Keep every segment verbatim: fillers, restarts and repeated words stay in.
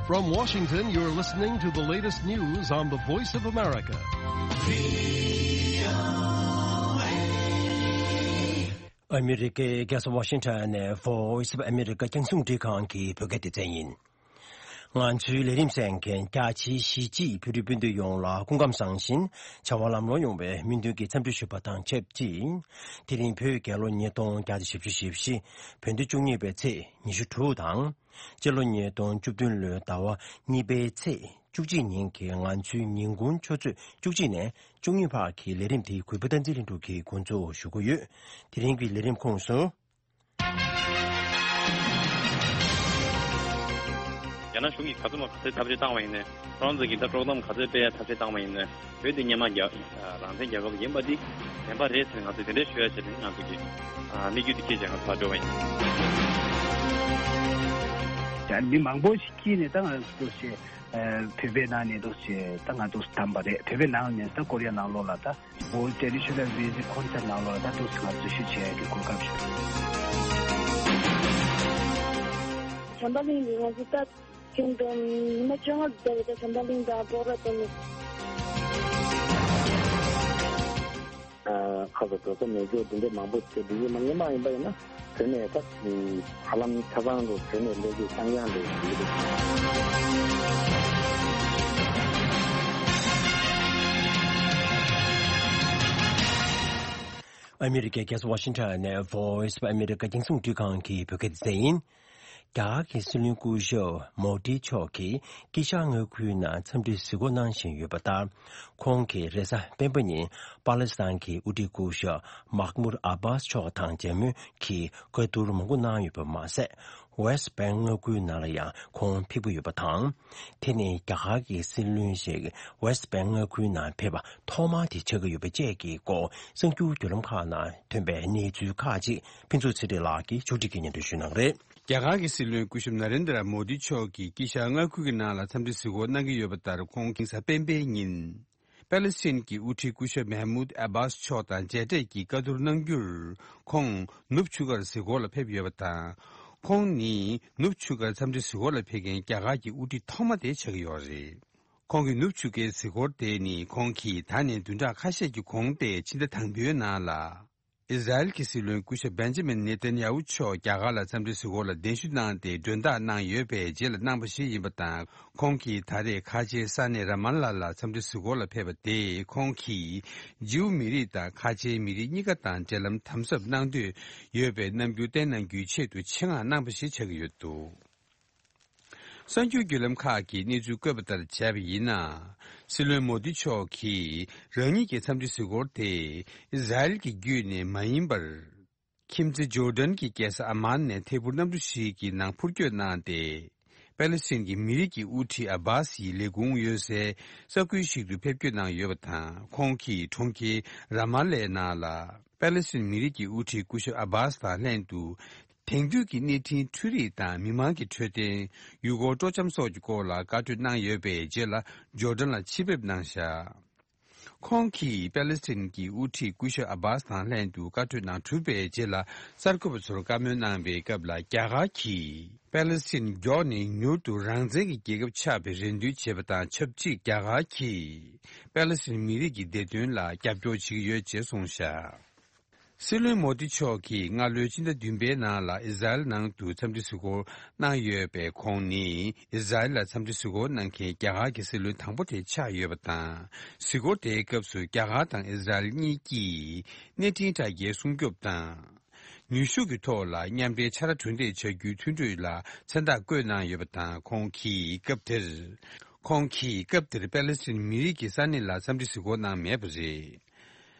From Washington, you're listening to the latest news on the Voice of America. ཨ་མི་རི་ཀའི་རྒྱལ་ས་ཝ་ཤིང་ཊོན་ནས་Voice of America་རྒྱང་སྲིང་རླུང་འཕྲིན་ཁང་གི་བོད་སྐད་སྡེ་ཚན་ཡིན། ང་ཚོའི་ལས་རིམ་གསན་མཁན་རྒྱ་ཆེའི་གཞིས་བྱེས་བོད་རིགས་སྤུན་ཟླ་ཡོངས་ལ་སྐུ་ཁམས་བཟང་ཞིང་བྱ་བ་ལམ་ལྷོང་ཡོང་བའི་སྨོན་འདུན་གྱི་འཚམས་འདྲི་ཞུ་བ་དང་ཆབས་ཅིག་དེ་རིང་བོད་རྒྱལ་ལོ་ཉིས་སྟོང་བརྒྱ་དང་བཞི་བཅུ་ཞེ་བཞི། བོད་ཟླ་བཅུ་གཉིས་པའི་ཚེས་ཉི་ཤུ་དྲུག་དང་། སྤྱི་ལོ་ཉིས་སྟོང་བཅུ་བདུན་ལོའི་ཟླ་བ་གཉིས་པའི་ཚེས་བཅུ་གཅིག་ཉིན་གྱི་ང་ཚོའི་ཉིན་གུང་ཆུ་ཚོད་བཅུ་གཅིག་ནས་བཅུ་གཉིས་བར་གྱི་ལས་རིམ་དེ་གུས་པ་བསྟན་འཛིན་ལྷུན་གྲུབ་ཀྱིས་འགོ་འཛུགས་ཞུ་གི་ཡོད། དེ་རིང་གི་ལས་རིམ་ཁོངས་སུ། རྒྱ་ནག་གཞུང་གིས་ག་ཚོད་མ་ག་ཚོད་ཐབས་ཇུས་བཏང་བ་ཡིན་ནའི། ཧྥ་རན་སི་གིས་ད་དཀྲོག་གཏམ་ག་ཚོད་སྤེལ་ཡ་ཐབས་ཇུས་བཏང་བ་ཡིན་ནའི། བོད་འདི་སྔོན་མ་རྒྱ་རང་བཙན་རྒྱལ་ཁབ་ཡིན་པ་འདི་བདེན་པ་རེད་ཟེར་ང་ཚོས་དེ་འདྲའི་ཞུ་ཡ་བྱས་ནས་ང་ཚོ་གི་ཨ་གནས་རྒྱུ་འདི་སྐད་ཆ་ང་ཚོ་ཕར་འགྲོ་བ་ཡིན། ད་མི་མང་པོ་ཞིག་གིས་ནས་ད་ང་ཚོ་ཞེས་བོད་པའི་ནང་ནས་འདུག་ཞེས་ད་ང་ཚོ་བདམས་པ་རེད། བོད་པའི་ནང་ནས་ད་ཀོ་རི་ཡ་ནང་ལོགས་ལ་ད། World Traditional Music Concert ནང་ལོགས་ལ་ད་དུང་ང་ཚོས་ཞུ་བྱེད་ཡ་གི་གོ་སྐབས་ཤིག་བྱམས་པ་གླིང་གི་ང་ཚོ་ད་ཁྱོན་བསྡོམས་ཉི་མ་བཅོ་ལྔ་ཙམ་ད་བྱམས་པ་གླིང་དང་སྤོག་ར་བསྡོམས་ནས། ཁ་ཚ་དྲོ་ཚ་མེད་སྐྱོ་འདི་འདྲ་མང་པོ་བྱེད་འདུག་ཡོད་མ་སྔོན་མ་ཡིན་པ་ཡིན་ན། བོད་ནས་ད་ཧ་ལམ་ཆ་ཚང་དུ་བོད་ནས་སླེབས་རྒྱུ་རྐྱང་རྐྱང་རེད་ཟེར་གྱི་འདུག་ཨ་མི་རི་ཀའི་རྒྱལ་ས་ཝ་ཤིང་ཊོན་ནས་Voice of America་རྒྱང་སྲིང་རླུང་འཕྲིན་ཁང་གི་བོད་སྐད་སྡེ་ཚན་ཡིན། རྒྱ་གར་གྱི་སྲིད་བློན་སྐུ་ཞབས་མོ་དི་མཆོག་གིས་དཀྱིལ་ཤར་མངའ་ཁུལ་ནང་འཚམས་འདྲི་གཟིགས་སྐོར་གནང་བཞིན་ཡོད་པ་ལྟར། ཁོང་གིས་རེས་གཟའ་སྤེན་པ་ཉིན་པ་ལི་སི་ཐན་གྱི་དབུ་ཁྲིད་སྐུ་ཞབས་མཱ་ཁ་མུད་ཨ་བྷཱས་མཆོག་དང་མཇལ་མོལ་གྱི་བཀའ་བསྡུར་མང་པོ་གནང་ཡོད་པ་མ་ཟད། ཝེ་སི་བྷེང་མངའ་ཁུལ་ནང་ལ་ཡང་ཁོང་ཕེབས་ཀྱི་ཡོད་པ་དང་། དེ་ནི་རྒྱ་གར་གྱི་སྲིད་བློན་ཞིག་ཝེ་སི་བྷེང་མངའ་ཁུལ་ནང་ཕེབས་པ་ཐོག་མ་དེ་ཆགས་ཀྱི་ཡོད་པ་བཅས་ཀྱི་སྐོར་གསར་འགྱུར་བརྒྱུད་ལམ་ཁག་ནང་ཐོན་པའི་གནས་ཚུལ་ཁག་ཅིག་ཕུན་ཚོགས་ཚེ་རིང་ལགས་ཀྱིས་ཕྱོགས་སྒྲིག་གིས་སྙན་སྒྲོན་ཞུ་གནང་གི་རེད། རྒྱ་གར་གྱི་སྲིད་བློན་སྐུ་ཞབས་ན་རེན་དྲ་མོ་དི་མཆོག་གིས་དཀྱིལ་ཤར་མངའ་ཁུལ་གྱི་ནང་ལ་འཚམས་འདྲི་གཟིགས་སྐོར་གནང་གི་ཡོད་པ་ལྟར། ཁོང་གིས་གཟའ་སྤེན་པའི་ཉིན། པེ་ལི་སི་ཐན་གྱི་དབུ་ཁྲིད་སྐུ་ཞབས་མེ་མུད་ཨ་བྷཱས་མཆོག་དང་མཇལ་འཕྲད་ཀྱིས་བཀའ་བསྡུར་གནང་རྒྱུར། ཁོང་ནུབ་ཆུ་ཁར་གཟིགས་སྐོར་ལ་ཕེབས་ཡོད་པ་དང་། ཁོང་ནི་ནུབ་ཆུ་ཁར་འཚམས་འདྲི་གཟིགས་སྐོར་ལ་ཕེབས་མཁན་རྒྱ་གར་གྱི་དབུ་ཁྲིད་ཐོག་མ་དེ་ཆགས་ཀྱི་ཡོད་རེད། ཁོང་གི་ནུབ་ཆུ་ཁའི་གཟིགས་སྐོར་དེ་ནི་ཁོང་གིས་ད་ནས་བདུན་ཕྲག་ཁ་ཤས་ཀྱི་གོང་སྟེ་ཕྱི་ཟླ་དང་པོའི་ནང་ལ། ཨི་ཟ་རེལ་གྱི་སྲིད་བློན་སྐུ་ཞབས་བན་ཇ་མིན་ནེ་ཐན་ཡ་ཧུ་མཆོག་རྒྱ་གར་ལ་འཚམས་འདྲི་གཟིགས་སྐོར་ལ་གདན་ཞུ་གནང་སྟེ་མགྲོན་བདག་གནང་ཡོད་པའི་རྗེས་ལ་གནང་པ་ཞིག་ཡིན་པ་དང་། ཁོང་གིས་ད་རེས་ཁ་ཆེའི་ས་གནས་ར་མ་ལ་ལ་འཚམས་འདྲི་གཟིགས་སྐོར་ལ་ཕེབས་པ་དེས། ཁོང་གིས་ཇིའུ་མི་རིགས་དང་ཁ་ཆེའི་མི་རིགས་གཉིས་ཀ་དང་འབྲེལ་ལམ་དམ་ཟབ་གནང་འདོད་ཡོད་པའི་རྣམ་འགྱུར་བསྟན་གནང་རྒྱུའི་ཆེད་དུ་ཆེད་མངགས་གནང་པ་ཞིག་ཆགས་ཀྱི་ཡོད་འདུག་གསར་འགྱུར་བརྒྱུད་ལམ་ཁག་གིས་གནས་ཚུལ་བཀོད་པ་ལྟར་བྱས་པ་ཡིན་ན། སྲིད་བློན་མོ་དི་མཆོག་གིས་རང་ཉིད་ཀྱི་འཚམས་འདྲི་གཟིགས་སྐོར་དེ་ཨི་ཟ་རེལ་གྱི་བརྒྱུད་ནས་མ་ཡིན་པར། ཁྱིམ་མཚེས་ཇོར་ཌན་གྱི་རྒྱལ་ས་ཨ་མན་ནས་ཐད་འཕུར་གནམ་གྲུ་ཞིག་གི་ནང་འཕུར་སྐྱོད་གནང་སྟེ། པེ་ལི་སི་ཐན་གྱི་མི་རིགས་ཀྱི་དབུ་ཁྲིད་ཨ་བྷཱས་ཡི་ལས་ཁུངས་ཡོད་སའི་ས་ཁུལ་ཞིག་ཏུ་ཕེབས་སྐྱོད་གནང་ཡོད་པ་དང་། ཁོང་གིས་གྲོང་ཁྱེར་ར་མ་ལའི་ནང་ལ་པེ་ལི་སི་ཐན་མི་རིགས་ཀྱི་དབུ་ཁྲིད་སྐུ་ཞབས་ཨ་བྷཱས་དང་ལྷན་དུ། དེང་དུས་ཀྱི་གནས་འཕྲིན་འཕྲུལ་རིག་དང་མི་མང་གི་འཕྲོད་བསྟེན། ཡུལ་སྐོར་སྤྲོ་འཆམ་སོགས་ཀྱི་སྐོར་ལ་བཀའ་གྲོས་གནང་ཡོད་པའི་རྗེས་ལ་ཇོར་ཌན་ལ་ཕྱིར་ཕེབས་གནང་བཞག་ཁོང་གིས་པེ་ལི་སི་ཐན་གྱི་དབུ་ཁྲིད་སྐུ་ཞབས་ཨ་བྷཱས་དང་ལྷན་དུ་བཀའ་གྲོས་གནང་གྲུབ་པའི་རྗེས་ལ་གསར་འགོད་པ་ཚོར་བཀའ་མོལ་གནང་བའི་སྐབས་ལ། རྒྱ་གར་གྱིས་པེ་ལི་སི་ཐན་མགྱོགས་ནས་མྱུར་དུ་རང་བཙན་གྱི་རྒྱལ་ཁབ་ཆགས་པའི་རེ་འདུན་བྱེད་པ་དང་ཆབས་ཅིག་རྒྱ་གར་གྱིས་པེ་ལི་སི་ཐན་མི་རིགས་ཀྱི་བདེ་དོན་ལ་རྒྱབ་སྐྱོར་བྱེད་ཀྱི་ཡོད་ཅེས་གསུངས་བཞག་སྲིད་བློན་མོ་དི་མཆོག་གིས་སྔ་ལོའི་ཕྱི་ཟླ་བདུན་པའི་ནང་ལ་ཨི་ཟ་རེལ་ནང་དུ་འཚམས་འདྲི་གཟིགས་སྐོར་གནང་ཡོད་པས། ཁོང་ནི་ཨི་ཟ་རེལ་ལ་འཚམས་འདྲི་གཟིགས་སྐོར་གནང་མཁན་རྒྱ་གར་གྱི་སྲིད་བློན་དང་པོ་དེ་ཆགས་ཡོད་པ་དང་། གཟིགས་སྐོར་དེའི་སྐབས་སུ་རྒྱ་གར་དང་ཨི་ཟ་རེལ་གཉིས་ཀྱིས་གནས་འཕྲིན་དྲ་རྒྱའི་སྲུང་སྐྱོབ་དང་། ནུས་ཤུགས་ཀྱི་ཐོག་ལ་མཉམ་འབྲེལ་ཕྱག་ར་གྲུ་འདེགས་བྱ་རྒྱུའི་མཐུན་གྲོས་ལ་མཚན་རྟགས་བཀོད་གནང་ཡོད་པ་དང་། ཁོང་གིས་སྐབས་དེར། ཁོང་གིས་སྐབས་དེར་པེ་ལི་སི་ཐན་མི་རིགས་ཀྱི་ས་གནས་ལ་འཚམས་འདྲི་གཟིགས་སྐོར་གནང་མེད་པ་རེད།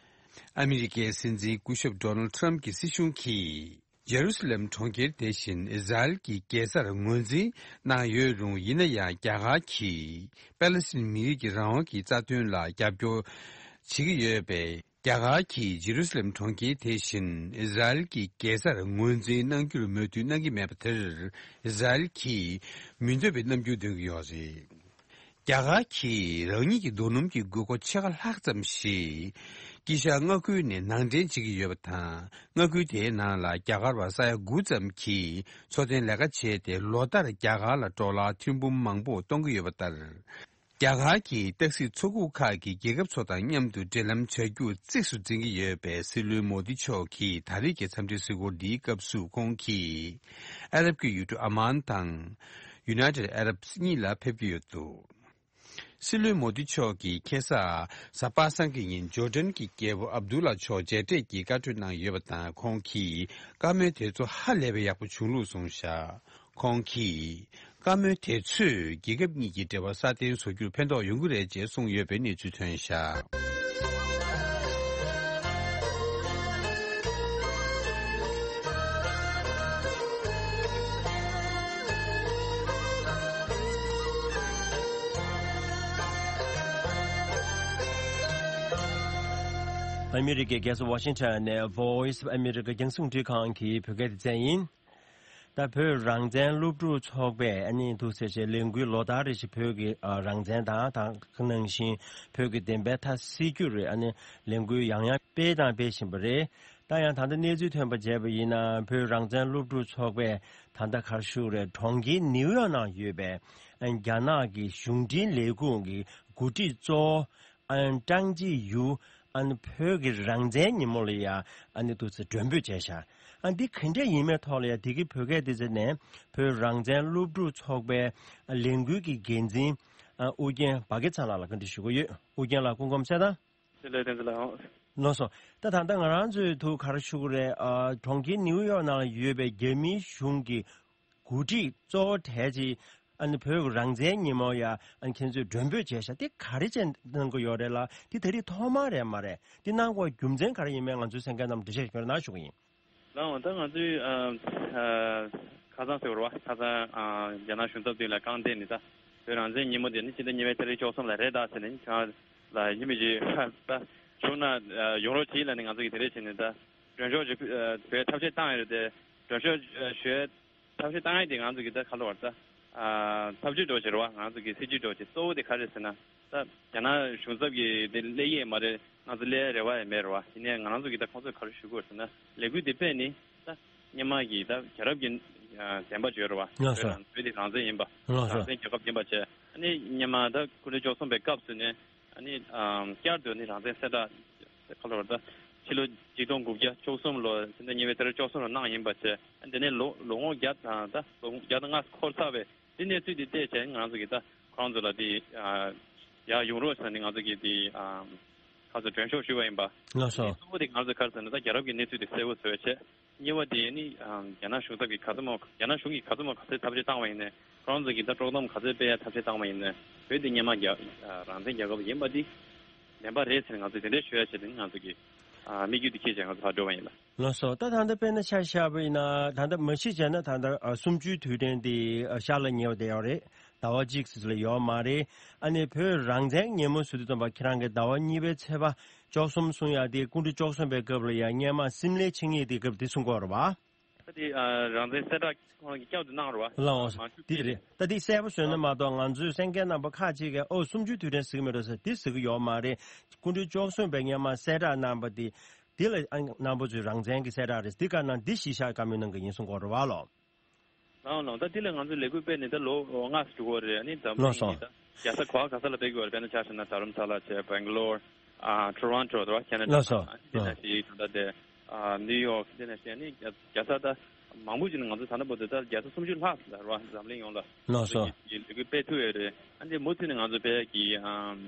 ཨ་མི་རི་ཀའི་སྲིད་འཛིན་སྐུ་ཞབས་ཌོ་ནལ་ཊམ་གྱི་སྲིད་གཞུང་གིས། ཇེ་རུ་སི་ལེམ་གྲོང་ཁྱེར་དེ་བཞིན་ཨི་ཟ་རེལ་གྱི་རྒྱལ་སར་ངོས་འཛིན་གནང་ཡོད་རུང་། ཡིན་ན་ཡང་རྒྱ་གར་གྱིས་པེ་ལི་སི་ཐན་མི་རིགས་ཀྱི་རང་དབང་གི་རྩ་དོན་ལ་རྒྱབ་སྐྱོར་བྱེད་ཀྱི་ཡོད་པས། རྒྱ་གར་གྱིས་ཇེ་རུ་སི་ལེམ་གྲོང་ཁྱེར་དེ་བཞིན་ཨི་ཟ་རེལ་གྱི་རྒྱལ་སར་ངོས་འཛིན་གནང་རྒྱུར་མོས་མཐུན་གནང་གི་མེད་པ་དེར། ཨི་ཟ་རེལ་གྱིས་མི་འདོད་པའི་རྣམ་འགྱུར་སྟོན་གྱི་ཡོད་རེད། རྒྱ་གར་གྱིས་རང་ཉིད་ཀྱི་རྡོ་སྣུམ་གྱི་དགོས་མཁོ་ཕྱེད་ཀ་ལྷག་ཙམ་ཞིག་ དཀྱིལ་ཤར་མངའ་ཁུལ་ནས་ནང་འདྲེན་བྱེད་ཀྱི་ཡོད་པ་དང་། མངའ་ཁུལ་དེའི་ནང་ལ་རྒྱ་གར་བ་ས་ཡ་དགུ་ཙམ་གྱིས་འཚོ་རྟེན་ལས་ཀ་བྱས་ཏེ། ལོ་ལྟར་རྒྱ་གར་ལ་ཌོ་ལར་ཐེར་འབུམ་མང་པོ་གཏོང་གི་ཡོད་པ་ལྟར། རྒྱ་གར་གྱི་སྟག་གཟིག་མཚོ་ཁུག་ཁག་གི་རྒྱལ་ཁབ་ཚོ་དང་མཉམ་དུ་འབྲེལ་ལམ་བྱ་རྒྱུ་གཙིགས་སུ་འཛིན་གྱི་ཡོད་པའི་སྲིད་བློན་མོ་དི་མཆོག་གིས་ད་རེས་ཀྱི་འཚམས་འདྲིའི་གཟིགས་སྐོར་འདིའི་སྐབས་སུ། ཁོང་གིས་ཨ་རབ་ཀྱི་ཡུལ་གྲུ་ཨ་མཱན་དང་ཡུ་ནའི་ཊེཌ་ཨ་རབ་གཉིས་ལ་ཕེབས་ཀྱི་ཡོད་འདུག། སྲིད་བློན་མོ་དི་མཆོག་གིས་ཁ་སང་གཟའ་པ་སངས་ཀྱི་ཉིན་ཇོར་ཌན་གྱི་རྒྱལ་པོ་ཨབ་དུ་ལ་མཆོག་མཇལ་འཕྲད་ཀྱིས་བཀའ་འཁྲོལ་གནང་ཡོད་པ་དང་། ཁོང་གིས་བཀའ་མོལ་དེ་ཚོ་ཧ་ལས་པའི་ཡག་པོ་བྱུང་ལུགས་གསུངས་བཞག། ཁོང་གིས་བཀའ་མོལ་དེ་ཚོས་རྒྱལ་ཁབ་གཉིས་ཀྱི་འབྲེལ་བ་སྲ་བརྟན་བཟོ་རྒྱུར་ཕན་ཐོགས་ཡོང་གི་རེད་ཅེས་གསུངས་ཡོད་པའི་གནས་ཚུལ་ཐོན་བཞག། ཨ་མི་རི་ཀའི་རྒྱལ་ས་ཝ་ཤིང་ཊོན་ནས་Voice of America རྒྱང་སྲིང་རླུང་འཕྲིན་ཁང་གི་བོད་སྐད་སྡེ་ཚན་ཡིན། ད་བོད་རང་བཙན་སློབ་ཕྲུག་ཚོགས་པས་ཨ་ནི་འདུག་ཟེར་བྱས་ལས་འགུལ་ལོ་ལྟར་རེ་བཞིན་བོད་ཀྱི་ཨ་རང་བཙན་དང་། ད་ག་ནང་བཞིན་བོད་ཀྱི་བདེན་པའི་མཐའ་གསལ་རྒྱུར་ཨ་ནི་ལས་འགུལ་ཡང་ཡང་སྤེལ་དང་སྤེལ་བཞིན་པ་རེད། ད་ཡང་ད་ལྟ་གནས་ཚུལ་ཐོན་པ་བྱས་པ་ཡིན་ན། བོད་རང་བཙན་སློབ་ཕྲུག་ཚོགས་པས་ད་ལྟ་ག་རེ་ཞུ་དགོས་རེད། གྲོང་ཁྱེར་ནིའུ་ཡོག་ནང་ཡོད་པའི་ཨ་རྒྱ་ནག་གི་གཞུང་འབྲེལ་ལས་ཁུངས་ཀྱི་འགོ་ཁྲིད་གཙོ་བོ་ཨ་ཀྲང་ཅི་ཡུ་ཨ་ནི་བོད་ཀྱི་རང་བཙན་ཉིན་མོ་ལ་ཡ་ཨ་ནི་འདུག་སེ་མགྲོན་འབོད་བྱས་ཤག། ཨ་འདི་ག་འདྲ་ཡིན་མིན་ཐོག་ལ་ཡ་འདི་གི་བོད་སྐད་སྡེ་ཚན་ནས་བོད་རང་བཙན་སློབ་ཕྲུག་ཚོགས་པའི་ལས་འགུལ་གྱི་འགན་འཛིན་ཨ་ཨུ་རྒྱན་བ་དགེ་ཚང་ལགས་ལ་བཀའ་འདྲི་ཞུ་གི་ཡོད། ཨུ་རྒྱན་ལགས་སྐུ་ཁམས་བཟང་། བདེ་ལེགས། བསྟན་འཛིན་ལགས། ལགས་སོ། ད་ད་ལྟ་ང་རང་ཚོའི་ཐུགས་ག་རེ་ཞུ་གི་རེད། ཨ་གྲོང་ཁྱེར་ནིའུ་ཡོག་ནང་ལ་ཡོད་པའི་རྒྱ་མིའི་གཞུང་གི་འགོ་ཁྲིད་གཙོ་བོ་གྲས་ཀྱིས་ཨ་ནི་བོད་ཀྱི་རང་བཙན་ཉིན་མོ་ཡ་ཨ་ནི་ཁྱེད་ཚོས་མགྲོན་འབོད་བྱས་ཤག། དེ་ག་རེ་བྱས་གནང་གི་ཡོད་རེད་ལ། དེ་ད་རེས་ཐོག་མ་རེད་མ་རེད། དེ་གནང་དགོས་རྒྱུ་མཚན་ག་རེ་ཡིན་མིན་ང་ཚོའི་གསན་མཁན་རྣམས་འགྲེལ་བཤད་ཞུ་རོགས་གནང་ཞུ་གི་ཡིན། ལགས་འོང་། ད་ང་ཚོའི་ཨ་ཨ་ཁ་སང་ཟེར་བ་རེད་བ། ཁ་སང་ཨ་རྒྱ་ནག་གཞུང་ཚབ་དེ་ལ་རྐང་བསྟན་ནས། ད་བོད་རང་བཙན་ཉིན་མོ་དེ་ནི་ཕྱི་ཟླ་གཉིས་པའི་ཚེས་བཅུ་གསུམ་ལ་རེད་ད་ཟེར་ནས། ཁྱེད་རང་ལ་ཡིན་མིན་ཞིག་ད་བྱུང་ན་ཡོང་རོགས་གྱིས་ལབ་ནས་ང་ཚོ་གིས་དེ་རེད་བྱས་ནས། ད་མགྲོན་ཤོག་ཅིག་བོད་ཐབས་ཤེས་བཏང་ཡོད་རེད་དེ། མགྲོན་ཤོག་ཞུ་ཐབས་ཤེས་བཏང་ཡས་དེ་ང་ཚོ་གི་ད་ག་ལབ་དགོས་རེད། ད་ཨ་ཐབས་ཇུས་འདྲ་བོ་ཅིག་རེད་བ། ང་ཚོ་གི་སྲིད་ཇུས་འདྲ་བོ་ཅིག་གཙོ་བོ་དེ་ག་རེ་རེད་ཟེར་ན། ད་རྒྱ་ནག་གཞུང་ཚབ་ཀྱིས་དེ་སླེབས་ཡས་མ་རེད། ང་ཚོ་སླེབས་ཡས་རེ་བ་ཡང་མེད་རེད་བ། ཡིན་ནའི་ང་རང་ཚོ་གིས་ད་ཁོང་ཚོར་ག་རེ་ཞུ་དགོས་རེད་ཟེར་ན། ལས་འགུལ་དེ་སྤེལ་ནས་ད་སྔོན་མ་གི་ད་རྒྱལ་རབས་ཀྱི་ཨ་བདེན་པ་བརྗོད་རེད་བ། ལགས་སོ། བོད་རང་བོད་དེ་རང་བཙན་ཡིན་པ། ལགས་སོ། རང་བཙན་རྒྱལ་ཁབ་ཡིན་པ་བྱས། ཨ་ནི་སྔོན་མ་ད་སྐུ་ཕྲེང་བཅུ་གསུམ་པའི་སྐབས་སུ་ནས། ཨ་ནི་ཨམ་བསྐྱར་དུ་ནི་རང་བཙན་གསལ་བསྒྲགས་ག་ལབ་དགོས་རེད། ད་ཕྱི་ལོ་ཆིག་སྟོང་དགུ་བརྒྱ་བཅུ་གསུམ་ལོ་ཕྱི་ཟླ་གཉིས་པའི་ཚེས་བཅུ་གསུམ་ལ་གནང་ཡིན་པ་བྱས། ཨ་དེ་ནས་ལོ་ལོ་ངོ་བརྒྱ་དང་། ད་ལོ་ངོ་བརྒྱ་དང་ལྔ་འཁོར་ཚར་བའི་དེ་གནས་ཚུལ་དེ་བལྟས་བྱས། ང་རང་ཚོ་གིས་ད་ཁོ་རང་ཚོ་ལ་དེ་ཨ་ཡར་ཡོང་རོགས་བྱས་ནས་ང་ཚོ་གིས་དེ་ཨམ་ཁ་སང་མགྲོན་ཤོག་ཞུས་པ་ཡིན་པ། ལགས་སོ། གཙོ་བོ་དེ་ང་ཚོ་ག་རེ་ཟེར་ན། ད་རྒྱལ་རབས་ཀྱི་གནས་ཚུལ་དེ་གསལ་པོ་བཟོས་བྱས། གཉིས་པ་དེ་ནི་ཨམ་རྒྱ་ནག་གཞུང་ཚབ་ཀྱིས་ག་ཚོད་མང་། རྒྱ་ནག་གཞུང་གིས་ག་ཚོད་མང་ག་ཚོད་ཐབས་ཤེས་བཏང་བ་ཡིན་ནའི། ཁོ་རང་ཚོ་གིས་ད་དཀྲོག་གཏམ་ག་ཚོད་སྤེལ་ཡ་ཐབས་ཤེས་བཏང་བ་ཡིན་ནའི། བོད་དེ་སྔོན་མ་རྒྱ་ཨ་རང་བཙན་རྒྱལ་ཁབ་ཡིན་པ་དེ་བདེན་པ་རེད་ཟེར་ནས་ང་ཚོས་དེ་འདྲ་ཞུ་ཡ་བྱས་ཏེ། ང་ཚོ་གི་ཨ་དམིགས་ཡུལ་དེ་འཁྱེར་བྱས་ང་ཚོ་ཕར་འགྲོ་བ་ཡིན་ལ། ལགས་སོ། ད་ད་ལྟ་དཔེར་ན་ཆ་བཞག་པ་ཡིན་ན། ད་ལྟ་མ་གཞི་བྱས་ན་ད་ལྟ་ཨ་གསུམ་བཅུའི་དུས་དྲན་དེ་ཨ་ཤར་ལ་ཉེ་བ་དེ་ཡོད་རེད། ཟླ་བ་གཅིག་ཙམ་ལས་ཡོད་མ་རེད། ཨ་ནི་བོད་རང་བཙན་ཉིན་མོ་ཟེར་དུས་ཙམ་པ། ཁྱེད་རང་གིས་ཟླ་བ་གཉིས་པའི་ཚེས་པ་བཅུ་གསུམ་གསུང་ཡ་དེ། སྐུ་ཕྲེང་བཅུ་གསུམ་པའི་སྐབས་ལ་ཡ་སྔོན་མ་སིམ་ལའི་ཆིངས་ཡིག་དེ་སྐབས་དེ་གསུང་གི་ཡོད་རེད་བ། ད་དེ་ཨ་རང་བཙན་གསལ་བསྒྲགས་ཁོང་གིས་བསྐྱར་དུ་གནང་རེད་བ། ལགས་འོང་། མ་འཁྲུག་དེ་རེད། ད་དེ་གསལ་པོ་བཟོས་ན་མ་གཏོགས། ང་ཚོའི་གསན་མཁན་རྣམ་པ་ཁག་ཅིག་གིས་ཨོ་གསུམ་བཅུའི་དུས་དྲན་ཟེར་གྱི་མེད་འགྲོ་ཟེར། དེ་ཟེར་གྱི་ཡོད་མ་རེད། སྐུ་ཕྲེང་བཅུ་གསུམ་པས་སྔོན་མ་གསལ་བསྒྲགས་གནང་པ་དེ། དེ་ལ་ཨ་རྣམ་པ་ཚོས་རང་བཙན་གྱི་གསལ་བསྒྲགས་རེད། དེ་ག་ནང་འདི་གཞི་བཞག་བཀའ་མོལ་གནང་གི་ཡིན་གསུང་གི་ཡོད་རེད་བ་ལགས། ལགས་ལགས། ད་དེ་ལ་ང་ཚོས་ལས་འགུལ་སྤེལ་ནས་ད་ལོ་ལྔ་ཙམ་འགྲོ་གི་རེད། ཨ་ནི་འཛམ་གླིང་གི་ད་རྒྱལ་ས་ག་བ་ག་ས་ལ་སྤེལ་གྱི་ཡོད་རེད། དཔེར་ན་ཆ་བཞག་ན་དྷ་རམ་ས་ལ་བྱས། སྦེང་ལོར། ཨ་ཊོ་རོན་ཊོ་རེད་བ། ཁེ་ན་ཌ། ལགས་སོ། ཨ་ནི་དེ་ནང་བཞིན་ད་ལྟ་དེ་ཨ་ནིའུ་ཡོག། དེ་ནང་བཞིན་ཨ་ནི་རྒྱལ་རྒྱལ་ས་ད་མང་པོ་ཅིག་ལ་ང་ཚོ་ད་ལྟ་བར་དུ་ད་རྒྱལ་ས་སུམ་ཅུ་ལྷག་ཙམ་ལ་རེད་བ། འཛམ་གླིང་ཡོངས་ལ། ལགས་སོ། ང་ཚོ་གིས་ལས་འགུལ་སྤེལ་ཐུབ་ཡོད་རེད། ཨ་ནི་མུ་མཐུད་ནས་ང་ཚོ་སྤེལ་གྱི་ཨམ་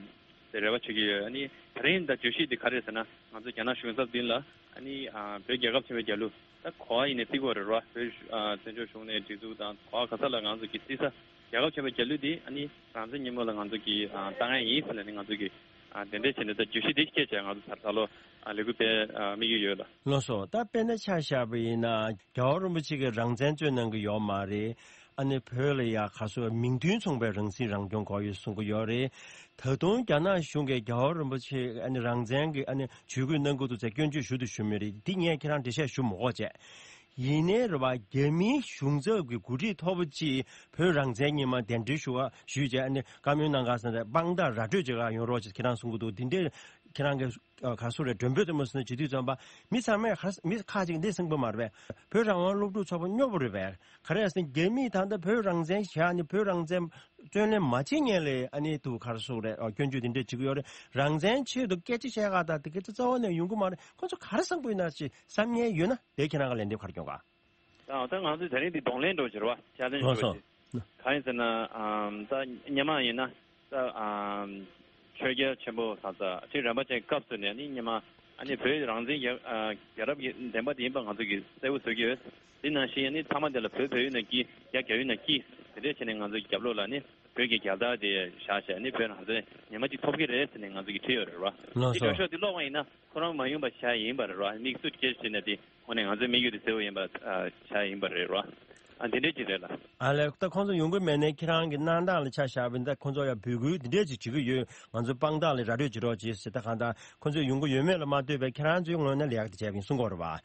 དེ་རེ་བ་བྱེད་ཀྱི་ཡོད། ཨ་ནི་ད་རིང་ད་བརྗོད་གཞི་དེ་ག་རེ་རེད་ཟེར་ན། ང་ཚོ་རྒྱ་ནག་གཞུང་ཚབ་མདུན་ལ་ཨ་ནི་ཨ་བོད་རྒྱལ་ཁབ་ཆེན་པོའི་རྒྱལ་གླུ། ད་ག་བ་ཡིན་ནའི་བརྩི་དགོས་རེད་བ། བོད་ཨ་བཙན་བྱོལ་གཞུང་ནས་སྒྲིག་འཛུགས་དང་ག་བ་ག་ས་ལ་ང་ཚོ་གིས་བརྩི་ས་རྒྱལ་ཁབ་ཆེན་པོའི་རྒྱལ་གླུ་འདི་ཨ་ནི་རང་བཙན་ཉིན་མོ་ལ་ང་ཚོ་གིས་ཨ་བཏང་ཡ་ཡིན་ཟེར་ནས་ནི་ང་ཚོ་གིས་ཨ་དེ་འདྲ་བྱས་ནས་ད་བརྗོད་གཞི་འདི་བསྐྱལ་བྱས་ང་ཚོ་ད་ད་ལོ་ཨ་ལས་འགུལ་སྤེལ་ཨ་དམིགས་ཡུལ་ཡོད་ལ། ལགས་སོ། ད་དཔེར་ན་ཆ་བཞག་པ་ཡིན་ན། རྒྱལ་བ་རིན་པོ་ཆེ་གིས་རང་བཙན་རྩོད་གནང་གི་ཡོད་མ་རེད། ཨ་ནི་བོད་ལ་ཡ་ག་ཚོད་མིང་དོན་མཚུངས་པའི་རང་སྲིད་རང་སྐྱོང་དགོས་ཡོད་གསུང་གི་ཡོད་རེད། ད་དུང་རྒྱ་ནག་གཞུང་གིས་རྒྱལ་བ་རིན་པོ་ཆེ་ཨ་ནི་རང་བཙན་གྱི་ཨ་ནི་ཇུས་འགོད་གནང་གི་འདུག་ཟེར་སྐྱོན་བརྗོད་ཞུ་དང་ཞུ་མི་རེད། འདི་ངས་ཁྱེད་རང་འགྲེལ་བཤད་ཞུ་མི་དགོས་བྱས། ཡིན་ནའི་རེད་བ། རྒྱ་མིའི་གཞུང་ཚབ་ཀྱི་འགོ་ཁྲིད་མཐོ་པོ་ཅིག་བོད་རང་བཙན་ཉིན་མོ་གདན་འདྲེན་ཞུ་བ་ཞུས་བྱས། ཨ་ནི་བཀའ་མོལ་གནང་ག་ཟེར་ནས་དཔང་རྟགས་ར་སྤྲོད་བྱེད་ག་ཡོང་རོགས་བྱས་ཁྱེད་རང་གསུང་གི་འདུག། འདི་འདྲའི་ ཁྱེད་རང་གི་ཨ་ག་སུ་རེད། མགྲོན་འབོད་དུ་མ་སོང་ན་བྱེད་དུས་ཙམ་པ་མི་ཚང་མས་ཧ་མི་ཁ་ཅིག་འདི་གསུངས་པ་མ་རེད་པས། བོད་རང་དབང་སློབ་ཕྲུག་ཚོགས་པ་སྨྱོ་པོ་རེད་པས། ག་རེ་ཟེར་ན་རྒྱ་མིས་ད་ལྟ་བོད་རང་བཙན་བཞག་ནས་བོད་རང་བཙན་བརྩོན་ལེན་མ་བྱེད་ཉན་ལས་ཨ་ནི་དུ་ག་རེ་སུ་རེད། ཨ་སྐྱོན་བརྗོད་དེ་འདྲས་བྱེད་ཀྱི་ཡོད་རེད། རང་བཙན་ཆེད་དུ་སྐད་ཆ་བཤད་ག་ད་དེ་སྐད་ཆ་རྩ་བ་ནས་ཡོང་གི་མ་རེད། ཁོ་ཚོ་ག་རེ་བསམ་གི་ཡོད་ན་ཞེས་བསམ་ཉན་ཡོད་ན་དེ་ཁྱེད་རང་ག་ལན་འདེབས་ག་རེ་སྐྱོན་ག་ད་ད་ང་ཚོས་ད་རིང་འདི་གདོང་ལེན་འགྲོ་བྱེད་ར་བ་ཆ་ལེན་ལགས་འགྲོ་སོ། བྱེད། གང་ཡིན་ཟེར་ན་ཨམ་ད་སྔོན་མ་ཡིན་ན་ད་ཨམ་ཆོས་རྒྱལ་ཆེན་པོ་ད་ད་ཁྲི་རིན་པོ་ཆེའི་སྐབས་སུ་ནས་ནི་སྔོན་མ་ཨ་ནི་བོད་རང་བཙན་རྒྱལ་ཨ་རྒྱལ་རབས་ཀྱི་བདེན་པ་དེ་ཡིན་པ་ང་ཚོ་གིས་གསལ་པོ་བཟོ་གི་ཡོད། དེ་ནང་བཞིན་ཨ་ནི་ཚང་མ་དེ་ལ་བོད་བོད་ཡིན་ན་སྐྱིད། རྒྱ་རྒྱ་ཡིན་ན་སྐྱིད། དེ་འདྲས་བྱས་ནས་ང་ཚོ་རྒྱབ་ལོགས་ལ་ནི་བོད་ཀྱི་རྒྱལ་དར་དེ་བཞག་བྱས་ནི་བོད་རང་བཙན་ཉི་མ་གཅིག་ཐོབ་ཀྱི་རེད་ཟེར་ནས་ང་ཚོ་གིས་བྲིས་ཡོད་རེད་ར། ལགས་དེ་སོ། སྐྱོ་ཤོས་དེ་ཀློག་པ་ཡིན་ན། ཁོ་རང་མ་ཡིན་པ་བྱ་ཡིན་པ་རེད་ར། དམིགས་སུ་སྐྱེལ་བྱས་ནས་དེ་དངོས་གནས་ང་ཚོའི་དམིགས་ཡུལ་དེ་གསལ་པོ་ཡིན་པ་ཨ་བྱ་ཡིན་པ་རེད་ར། ཨ་འདི་འདྲས་ཅིག་རེད་ལ། ཨ་ལས་ད་ཁོང་ཚོ་ཡོང་གི་མེད་ནའི་ཁྱེད་རང་གི་གནང་སྟངས་ལ་ཆ་བཞག་པ་ཡིན་ད་ཁོང་ཚོ་ཡང་འབོད་སྐུལ་འདི་འདྲས་ཅིག་བྱེད་ཀྱི་ཡོད། ང་ཚོ་དཔང་རྟགས་ལ་ར་སྤྲོད་བྱེད་རོགས་བྱེད་ཟེར། ད་གང་ལྟར་ཁོང་ཚོ་ཡོང་གི་ཡོད་མེད་ལ་མ་ལྟོས་པའི་ཁྱེད་རང་ཚོའི་ངོས་ནས་ལས་ཀ་དེ་བྱས་པ་ཡིན་གསུང་གི་ཡོད་རེད་བ།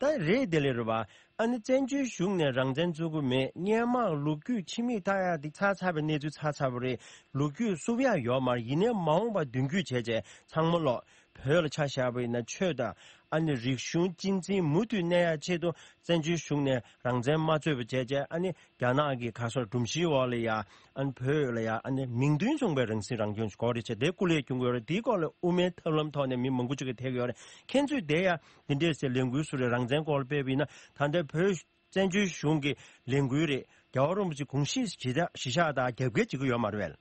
ད་རེད་དེ་ལས་རེད་བ། ཨ་ནི་བཙན་བྱོལ་གཞུང་ནས་རང་བཙན་རྩོད་ཀྱི་མེད། སྔོན་མ་ལོ་རྒྱུས་ཕྱི་མིག་ལྟ་ཡག་འདི་ཚར་ཚར་བའི་གནས་ཚུལ་ཚར་ཚར་བ་རེད། ལོ་རྒྱུས་བསུབ་ཡག་ཡོད་མ་རེད། ཡིན་ནའི་མ་འོངས་པ་མདུན་སྐྱོད་བྱས་བྱས་ཚང་མ་ལོག་བོད་ལ་ཆ་བཞག་པ་ཡིན་ན་ཆོས་དང་ཨ་ནི་རིག་གཞུང་གཅེས་འཛིན་མུ་མཐུད་གནས་ཡག་ཆེད་དུ་བཙན་བྱོལ་གཞུང་ནས་རང་བཙན་མ་རྩོད་པ་བྱས་བྱས་ཨ་ནི་རྒྱ་ནག་གི་ག་སོགས་སྒྲོམ་གཞིའི་འོག་ལ་ཡ་ཨ་ནི་བོད་ལ་ཡ་ཨ་ནི་མིང་དོན་མཚུངས་པའི་རང་སྲིད་རང་སྐྱོང་ཞིག་དགོས་རེད་བྱས་དེ་སྐུ་ལས་སྐྱོན་གྱི་ཡོད་རེད། དེའི་སྐོར་ལ་དབུ་མའི་ཐབས་ལམ་ཐོག་ནས་མི་མང་པོ་ཅིག་གིས་ཐད་ཀྱི་ཡོད་རེད། ཁྱེད་ཚོས་དེ་ཡ། འདི་འདྲས་ཟེར་ལས་འགུལ་སུ་རེད། རང་བཙན་སྐོར་ལ་སྤེལ་བ་ཡིན་ན་ད་ལྟའི་བོད་བཙན་བྱོལ་གཞུང་གི་ལས་འགུལ་རེད། རྒྱལ་བ་རིན་པོ་ཆེ་དགོངས་གཞི་གཞི་བཞག་གཞི་བཞག་དང་རྒྱབ་འགལ་བྱེད་ཀྱི་ཡོད་མ་རེད་པས།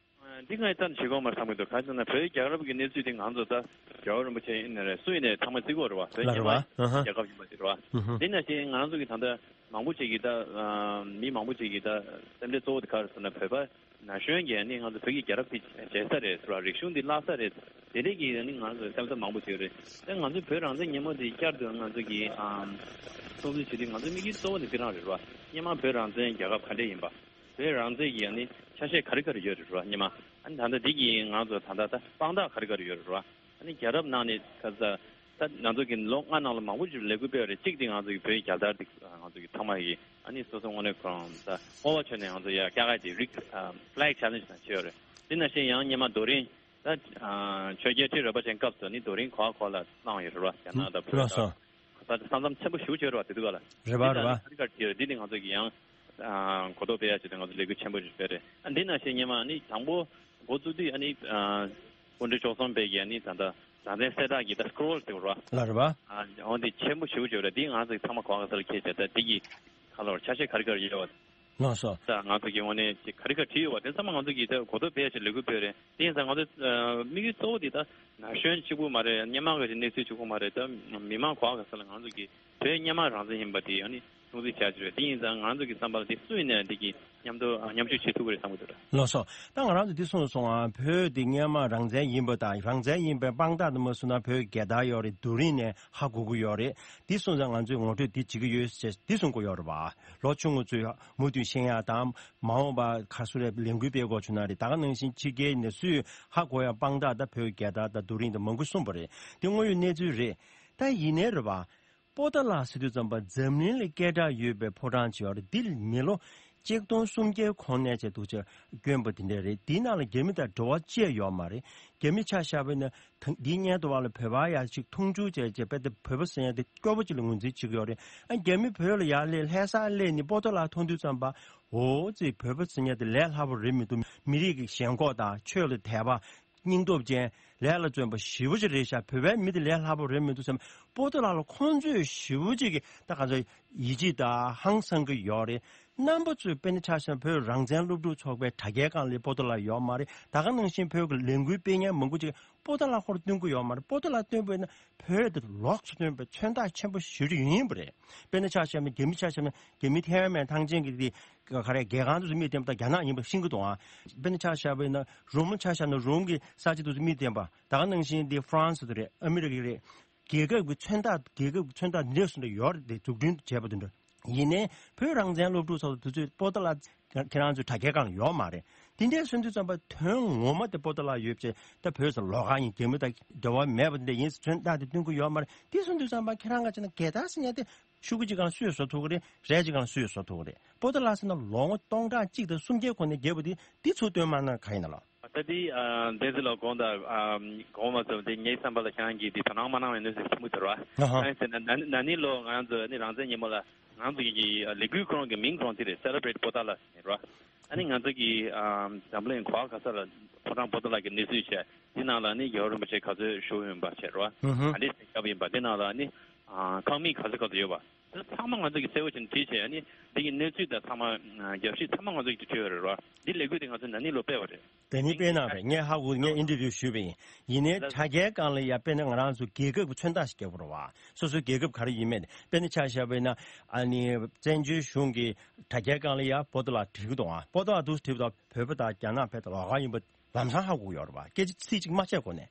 འདི་ང་ཡི་ཙམ་བྱེད་དགོས་མ་བསམ་གྱི་འདུག་གང་ཟེར་ན་བོད་རྒྱལ་རབས་ཀྱི་གནས་ཚུལ་དེ་ང་ཚོ་ད་རྒྱལ་བ་རིན་པོ་ཆེ་ཡིན་ན་རེད། སུ་ཡིན་ནའི་ཚང་མ་བརྩི་གི་ཡོད་རེད་བ། བོད་ལ་རེད་བ། སྙན་མ་ཨ་ཧ། རྒྱལ་ཁབ་ཡིན་པ་དེ་རེད་བ། ཨུ་ཧུ། འདི་ནང་བཞིན་ང་རང་ཚོ་གི་ད་ལྟ་མང་པོ་ཅིག་གིས་ད་མི་མང་པོ་ཅིག་གིས་ད་སེམས་ཁྲལ་གཙོ་བོ་དེ་ག་རེ་ཟེར་ན་བོད་པ། ན་གཞོན་གྱིས་ནི་ང་ཚོ་བོད་ཀྱི་རྒྱལ་རབས་དེ་བརྗེད་ས་རེད་ཟེར་བ། རིག་གཞུང་འདི་བརླག་ས་རེད། དེ་འདྲས་ཀྱི་ནི་ང་ཚོ་སེམས་འཚབ་མང་པོ་བྱེད་ཀྱི་རེད། དེ་ང་ཚོའི་བོད་རང་བཙན་ཉིན་མོ་འདི་བསྐྱར་དུ་ང་ཚོ་གིས་ཨམ་སྲུང་བརྩི་བྱེད་དུས་ང་ཚོའི་དམིགས་ཡུལ་གཙོ་བོ་ནི་འདི་རང་རེད་བ། སྔོན་མ་བོད་རང་བཙན་རྒྱལ་ཁབ་ག་འདྲས་ཡིན་པ། བོད་རང་བཙན་གྱི་ནི་ཆ་ཤས་ག་རེ་ག་རེ་ཡོད་རེད་བ་སྔོན་མ། ཨ་ནི་ད་ལྟ་འདི་གིས་ང་ཚོ་ད་ལྟ་ད་དཔང་རྟགས་ག་རེ་ག་རེ་ཡོད་རེད་བ། ཨ་ནི་རྒྱལ་རབས་ནང་ནས་ཁ་ས། ད་ང་ཚོ་གི་ལོ་ལྔ་ནང་ལ་མང་པོ་ཞིག་ལས་འགུལ་སྤེལ་བ་རེད། གཅིག་དེ་ང་ཚོ་གི་བོད་རྒྱལ་དར་དེ་ང་ཚོ་གི་ཚང་མ་གི་ཨ་ནི་སོ་སོ་དངོས་གནས་ཁོ་རང་ད་སྤོབས་པ་བྱས་ནས་ང་ཚོ་ཡ་སྐྱག་ག་དེ་རིག་ཕི་ལེག་ཆེ་ལེན་ཇི་དང་བྱས་ཡོད་རེད། དེ་ནང་བཞིན་ཡང་སྔོན་མ་རྡོ་རིང་ད་ཆོས་རྒྱལ་ཁྲི་རལ་པ་ཅན་སྐབས་སུ་ནི་རྡོ་རིང་གོག་གོག་ལ་བཏང་ཡོད་རེད་བ། རྒྱ་ནག་དང་བོད་དང་ལགས་སོ། ས་ས་མཚམས་ཆེན་པོ་ཞེ་པོ་ཅིག་ཡོད་རེད་བ། དེ་དུས་ག་ལ་རེད་བ་རེད་བ། འདི་ལ་ཁ་ཁར་གྱི་འདི་ནི་ང་ཚོ་གི་ཡང་གོ་རྟོགས་སྤེལ་ཡ་ཆེད་དུ་ང་ཚོ་ལས་འགུལ་ཆེན་པོ་ཞིག་སྤེལ་རེད། ཨ་འདི་ནང་བཞིན་སྔོན་མ་ནི་དང་པོ། འགོ་བཙུགས་དུས་ཨ་ནི་ཨ་སྐུ་ཕྲེང་བཅུ་གསུམ་པའི་གི་ཨ་ནི་ད་ལྟ་རང་བཙན་གསལ་བསྒྲགས་ཀྱི་ད་སྐྲོལ་ཟེར་བ་ར། ལ་རེད་བ། ཨ་འོ་འདི་ཆེན་པོ་ཞེ་པོ་ཅིག་རེད། འདི་ང་ཚོ་ཚང་མ་གོ་ག་ས་ལ་ཁྱེད་ཅག་ད་འདི་གི་ཁ་ལོར་ཆ་ཤས་ག་རེ་ག་རེ་ཡོད་བ། ལགས་སོ། ད་ང་ཚོ་གི་ངོས་ནས་ཅིག་ག་རེ་ག་རེ་བྲིས་ཡོད་བ་དེ་ཚང་མ་ང་ཚོ་གི་ད་གོ་རྟོགས་སྤེལ་ཞིག་ལས་འགུལ་སྤེལ་རེད། དེ་ཡིན་ཙང་ང་ཚོ་དམིགས་ཡུལ་གཙོ་བོ་འདི་ད་ན་གཞོན་གཅིག་པུ་མ་རེད། སྔོན་མ་གི་གནས་ཚུལ་གཅིག་པུ་མ་རེད། ད་མི་མང་གོ་ག་ས་ལ་ང་ཚོ་གི་བོད་སྔོན་མ་རང་བཙན་ཡིན་པ་དེ་ཨ་ནི་སྲུང་བརྩི་བྱ་རྒྱུ་རེད། དེ་ཡིན་ཙང་ང་ཚོ་གི་བསམ་པ་ལ་དེ་སུ་ཡིན་ནའི་འདི་གི་མཉམ་དུ་མཉམ་ཞུགས་བྱེད་ཐུབ་ཀྱི་རེད་བསམ་གྱི་འདུག་ར། ལགས་སོ། ད་ང་རང་ཚོ་འདི་གསུངས་སོང་ཨ། བོད་འདི་སྔོན་མ་རང་བཙན་ཡིན་པ་དང་རང་བཙན་ཡིན་པའི་དཔང་རྟགས་དུ་མ་སོང་ན་བོད་རྒྱལ་དར་ཡོད་རེད། རྡོ་རིང་ནས་ཧ་གོ་གི་ཡོད་རེད། འདི་སོང་ཙང་ང་ཚོས་ངོ་སྤྲོད་འདི་བྱེད་ཀྱི་ཡོད་ཅེས་འདི་གསུང་གི་ཡོད་རེད་བ། ལོ་ཆུང་ངུ་ཚོས་མུ་མཐུད་ཤེས་ཡག་དང་མ་འོངས་པ་ག་སུ་རེད་ལས་འགུལ་སྤེལ་དགོས་བྱུང་ན་རེད། ད་ག་ནང་བཞིན་ཕྱི་རྒྱལ་ནས་སུས་ཧ་གོ་ཡག་དཔང་རྟགས་ད་བོད་རྒྱལ་དར་ད་རྡོ་རིང་དང་མང་པོ་གསུངས་པ་རེད། འདི་དངོས་ཡོད་གནས་ཚུལ་རེད། ད་ཡིན་ནའི་རེད་བ། པོ་ཏཱ་ལ་ཟེར་དུས་ཙམ་པ་འཛམ་གླིང་ལ་སྐད་གྲགས་ཡོད་པའི་ཕོ་བྲང་ཅིག་ཡོད་རེད། འདི་མི་ལོ་ཆིག་སྟོང་སུམ་བརྒྱའི་གོང་ནས་བྱས་འདུག་ཅེས་སྐྱོན་པ་དེ་འདྲ་རེད། འདིའི་ནང་ལ་རྒྱ་མི་དང་འབྲེལ་བ་ཅི་ཡང་ཡོད་མ་རེད། རྒྱ་མི་ཆ་བཞག་པ་ཡིན་ན་ད་འདིའི་སྔོན་དུ་བ་ལ་བོད་པ་ཡ་ཅིག་མཐོང་ཆུང་བྱས་བྱས་དཔེ་ད་བོད་པ་ཟེར་ཡ་དེ་སྐྱོ་པོ་ཅིག་ལ་ངོས་འཛིན་བྱེད་ཀྱི་ཡོད་རེད། ཨ་རྒྱ་མི་བོད་ལ་ཡར་སླེབས་ལྷ་ས་སླེབས་ནས་པོ་ཏཱ་ལ་མཐོང་དུས་ཙམ་པ་འོ་ཙི་བོད་པ་ཟེར་ཡ་དེ་ལས་སླ་པོ་རེད་མི་འདུག་མི་རིགས་ཀྱི་ཞེན་ཁོག་དང་ཆོས་ལ་དད་པ། སྙིང་སྟོབས་ཅན། ལས་ལ་བརྩོན་པ་ཞེ་པོ་ཅིག་རེད་ཤག་བོད་པའི་མི་དེ་ལས་སླ་པོ་རེད་མི་འདུག་བསམ། པོ་ཏཱ་ལ་ལ་ཁོང་ཚོས་ཞེ་པོ་ཅིག་གི་ད་ག་ཚོད་ཡིད་ཆེས་དང་ཧང་སང་གི་ཡོད་རེད། རྣམ་པ་ཚོས་དཔེར་ན་ཆ་བཞག་ན་བོད་རང་བཙན་སློབ་ཕྲུག་ཚོགས་པའི་དྲ་རྒྱའི་སྒང་ལ་པོ་ཏཱ་ལ་ཡོད་མ་རེད། ད་ག་ནང་བཞིན་བོད་ཀྱི་ལས་འགུལ་སྤེལ་མཁན་མང་པོ་ཅིག་པོ་ཏཱ་ལ་ཁོར་སྟོན་གི་ཡོད་མ་རེད། པོ་ཏཱ་ལ་སྟོན་པ་ཡིན་ན་བོད་དེ་ལོགས་སུ་སྟོན་པའི་མཚོན་རྟགས་ཆེན་པོ་ཞེ་པོ་ཅིག་ཡིན་པ་རེད། དཔེར་ན་ཆ་བཞག་ན་རྒྱ་མི་ཆ་བཞག་ན་རྒྱ་མི་ཐའེ་ཝན་ཐང་ཆེན་གྱི་དེ་ག་རེ་རྒྱལ་ཁང་དུ་མིག་བསྟན་པ་དང་རྒྱ་ནག་ཡིན་པ་ཤེས་ཀྱི་འདུག་ཨ། དཔེར་ན་ཆ་བཞག་པ་ཡིན་ན་རོམ་ཆ་བཞག་ན་རོམ་གྱི་ས་ཆ་དུ་མིག་བསྟན་པ། ད་ག་ནང་བཞིན་དེ་ཧྥ་རན་སི་དུ་རེད། ཨ་མི་རི་ཀ་རེད། རྒྱལ་ཁབ་ཀྱི་མཚོན་རྟགས་རྒྱལ་ཁབ་ཀྱི་མཚོན་རྟགས་འདི་འདྲས་སུ་འདྲ་ཡོད་རེད། དེ་འཛུགས་སྐྲུན་བྱས་པ་དེ་འདྲ་ཡིན་ནའི་བོད་རང་བཙན་སློབ་ཕྲུག་ཚོ་དུ་ཚོད་པོ་ཏཱ་ལ་ཁྱེད་རང་ཚོའི་དྲ་རྒྱའི་སྒང་ལ་ཡོད་མ་རེད། དེ་འདྲས་སོང་དུས་ཙམ་པ་དོན་ངོ་མ་དེ་པོ་ཏཱ་ལ་ཡོད་ཅེས་ད་བོད་ས་ལོགས་ཀ་ཡིན། རྒྱ་མི་དང་འབྲེལ་བ་མེད་པ་འདི་འདྲ་ཡིན་ཟེར་མཚོན་རྟགས་དེ་སྟོན་གྱི་ཡོད་མ་རེད། དེ་སོང་དུས་ཙམ་པ་ཁྱེད་རང་ག་ཅིག་ན་རྒྱལ་དར་ཟེར་ཉན་དེ་ཤོག་གུ་གཅིག་སྒང་སུས་བཟོ་ཐུབ་ཀྱི་རེད། རས་གཅིག་སྒང་སུས་བཟོ་ཐུབ་ཀྱི་རེད། པོ་ཏཱ་ལ་ཟེར་ན་ལོ་ངོ་སྟོང་ཕྲག་གཅིག་དང་སུམ་བརྒྱའི་གོང་ནས་བརྒྱབ་པ་དེ་འདི་ཚུར་སྟོན་མ་གནང་ག་ཡིན་ན་ལགས། ད་དེ་ཨ་བསྟན་འཛིན་ལགས་དགོངས་དག་ཨ་དགོངས་མ་ཚོམ་དེ་ངའི་བསམ་པ་ལ་ཁྱེད་རང་གིས་དེ་དོ་སྣང་མ་གནང་བའི་གནས་ཚུལ་ཆེན་པོ་དེ་རེད་བ། ཨ་ཧ། གང་ཡིན་ཟེར་ན་ན་ན་ནིང་ལོ་ང་རང་ཚོ་ནི་རང་བཙན་ཉིན་མོ་ལ་ང་རང་ཚོ་གི་ལས་འགུལ་ཁོ་རང་གི་མིང་ཁོ་རང་དེ་རེད། Celebrate Potala རེད་བ། ཨ་ནི་ང་ཚོ་གི་ཨ་འཛམ་གླིང་གོ་བ་ག་ས་ལ་ཕོ་བྲང་པོ་ཏ་ལ་གི་གནས་ཚུལ་བྱས་དེ་ནང་ལ་ནི་རྒྱལ་བ་རིན་པོ་ཆེ་ག་ཚོད་བཞུགས་ཡོད་པ་བྱས་རེད་བ། ཨ་ཧ། ག་འདྲས་སེ་བཀབ་ཡིན་པ་དེ་ནང་ལ་ནི་ཨ་ཁང་མིག་ག་ཚོད་ག་ཚོད་ཡོད་པ། དེ་ཚང་མ་ང་ཚོ་གིས་གསལ་བོ་བྱས་ནས་བྲིས་བྱས་ནི་འདི་གི་གནས་ཚུལ་དང་ཚང་མ་རྒྱབ་བཤད་ཚང་མ་ང་ཚོ་གིས་བྲིས་ཡོད་རེད་རོ། འདི་ལས་འགུལ་དེ་ང་ཚོ་ན་ནིང་ལོ་སྤེལ་བ་རེད། དེ་ནི་དཔེར་ན་རེད། ངས་ཧ་གོ། ངས་ཨིན་ཊར་བིའུ་ཞུས་པ་ཡིན། ཡིན་ནའི་དྲ་རྒྱའི་སྒང་ལ་ཡ་དཔེར་ན་ང་རང་ཚོ་རྒྱལ་ཁབ་ཀྱི་མཚོན་རྟགས་ཤིག་རྒྱག་དགོས་རེད་བ། སོ་སོའི་རྒྱལ་ཁབ་ག་རེ་ཡིན་མིན། དཔེར་ན་ཆ་བཞག་པ་ཡིན་ན་ཨ་ནི་བཙན་བྱོལ་གཞུང་གི་དྲ་རྒྱའི་སྒང་ལ་ཡ་པོ་ཏོ་ལ་བྲིས་ཀྱི་འདུག་ཨ། པོ་ཏོ་ལ་འདུག་བྲིས་པ་དང་བོད་པ་དང་རྒྱ་ནག་བོད་དང་ལོགས་ཀ་ཡིན་པ་ལམ་སང་ཧ་གོ་གི་ཡོད་རེད་བ། སྐད་ཆ་ཚིག་གཅིག་མ་བཤད་གོང་ནས།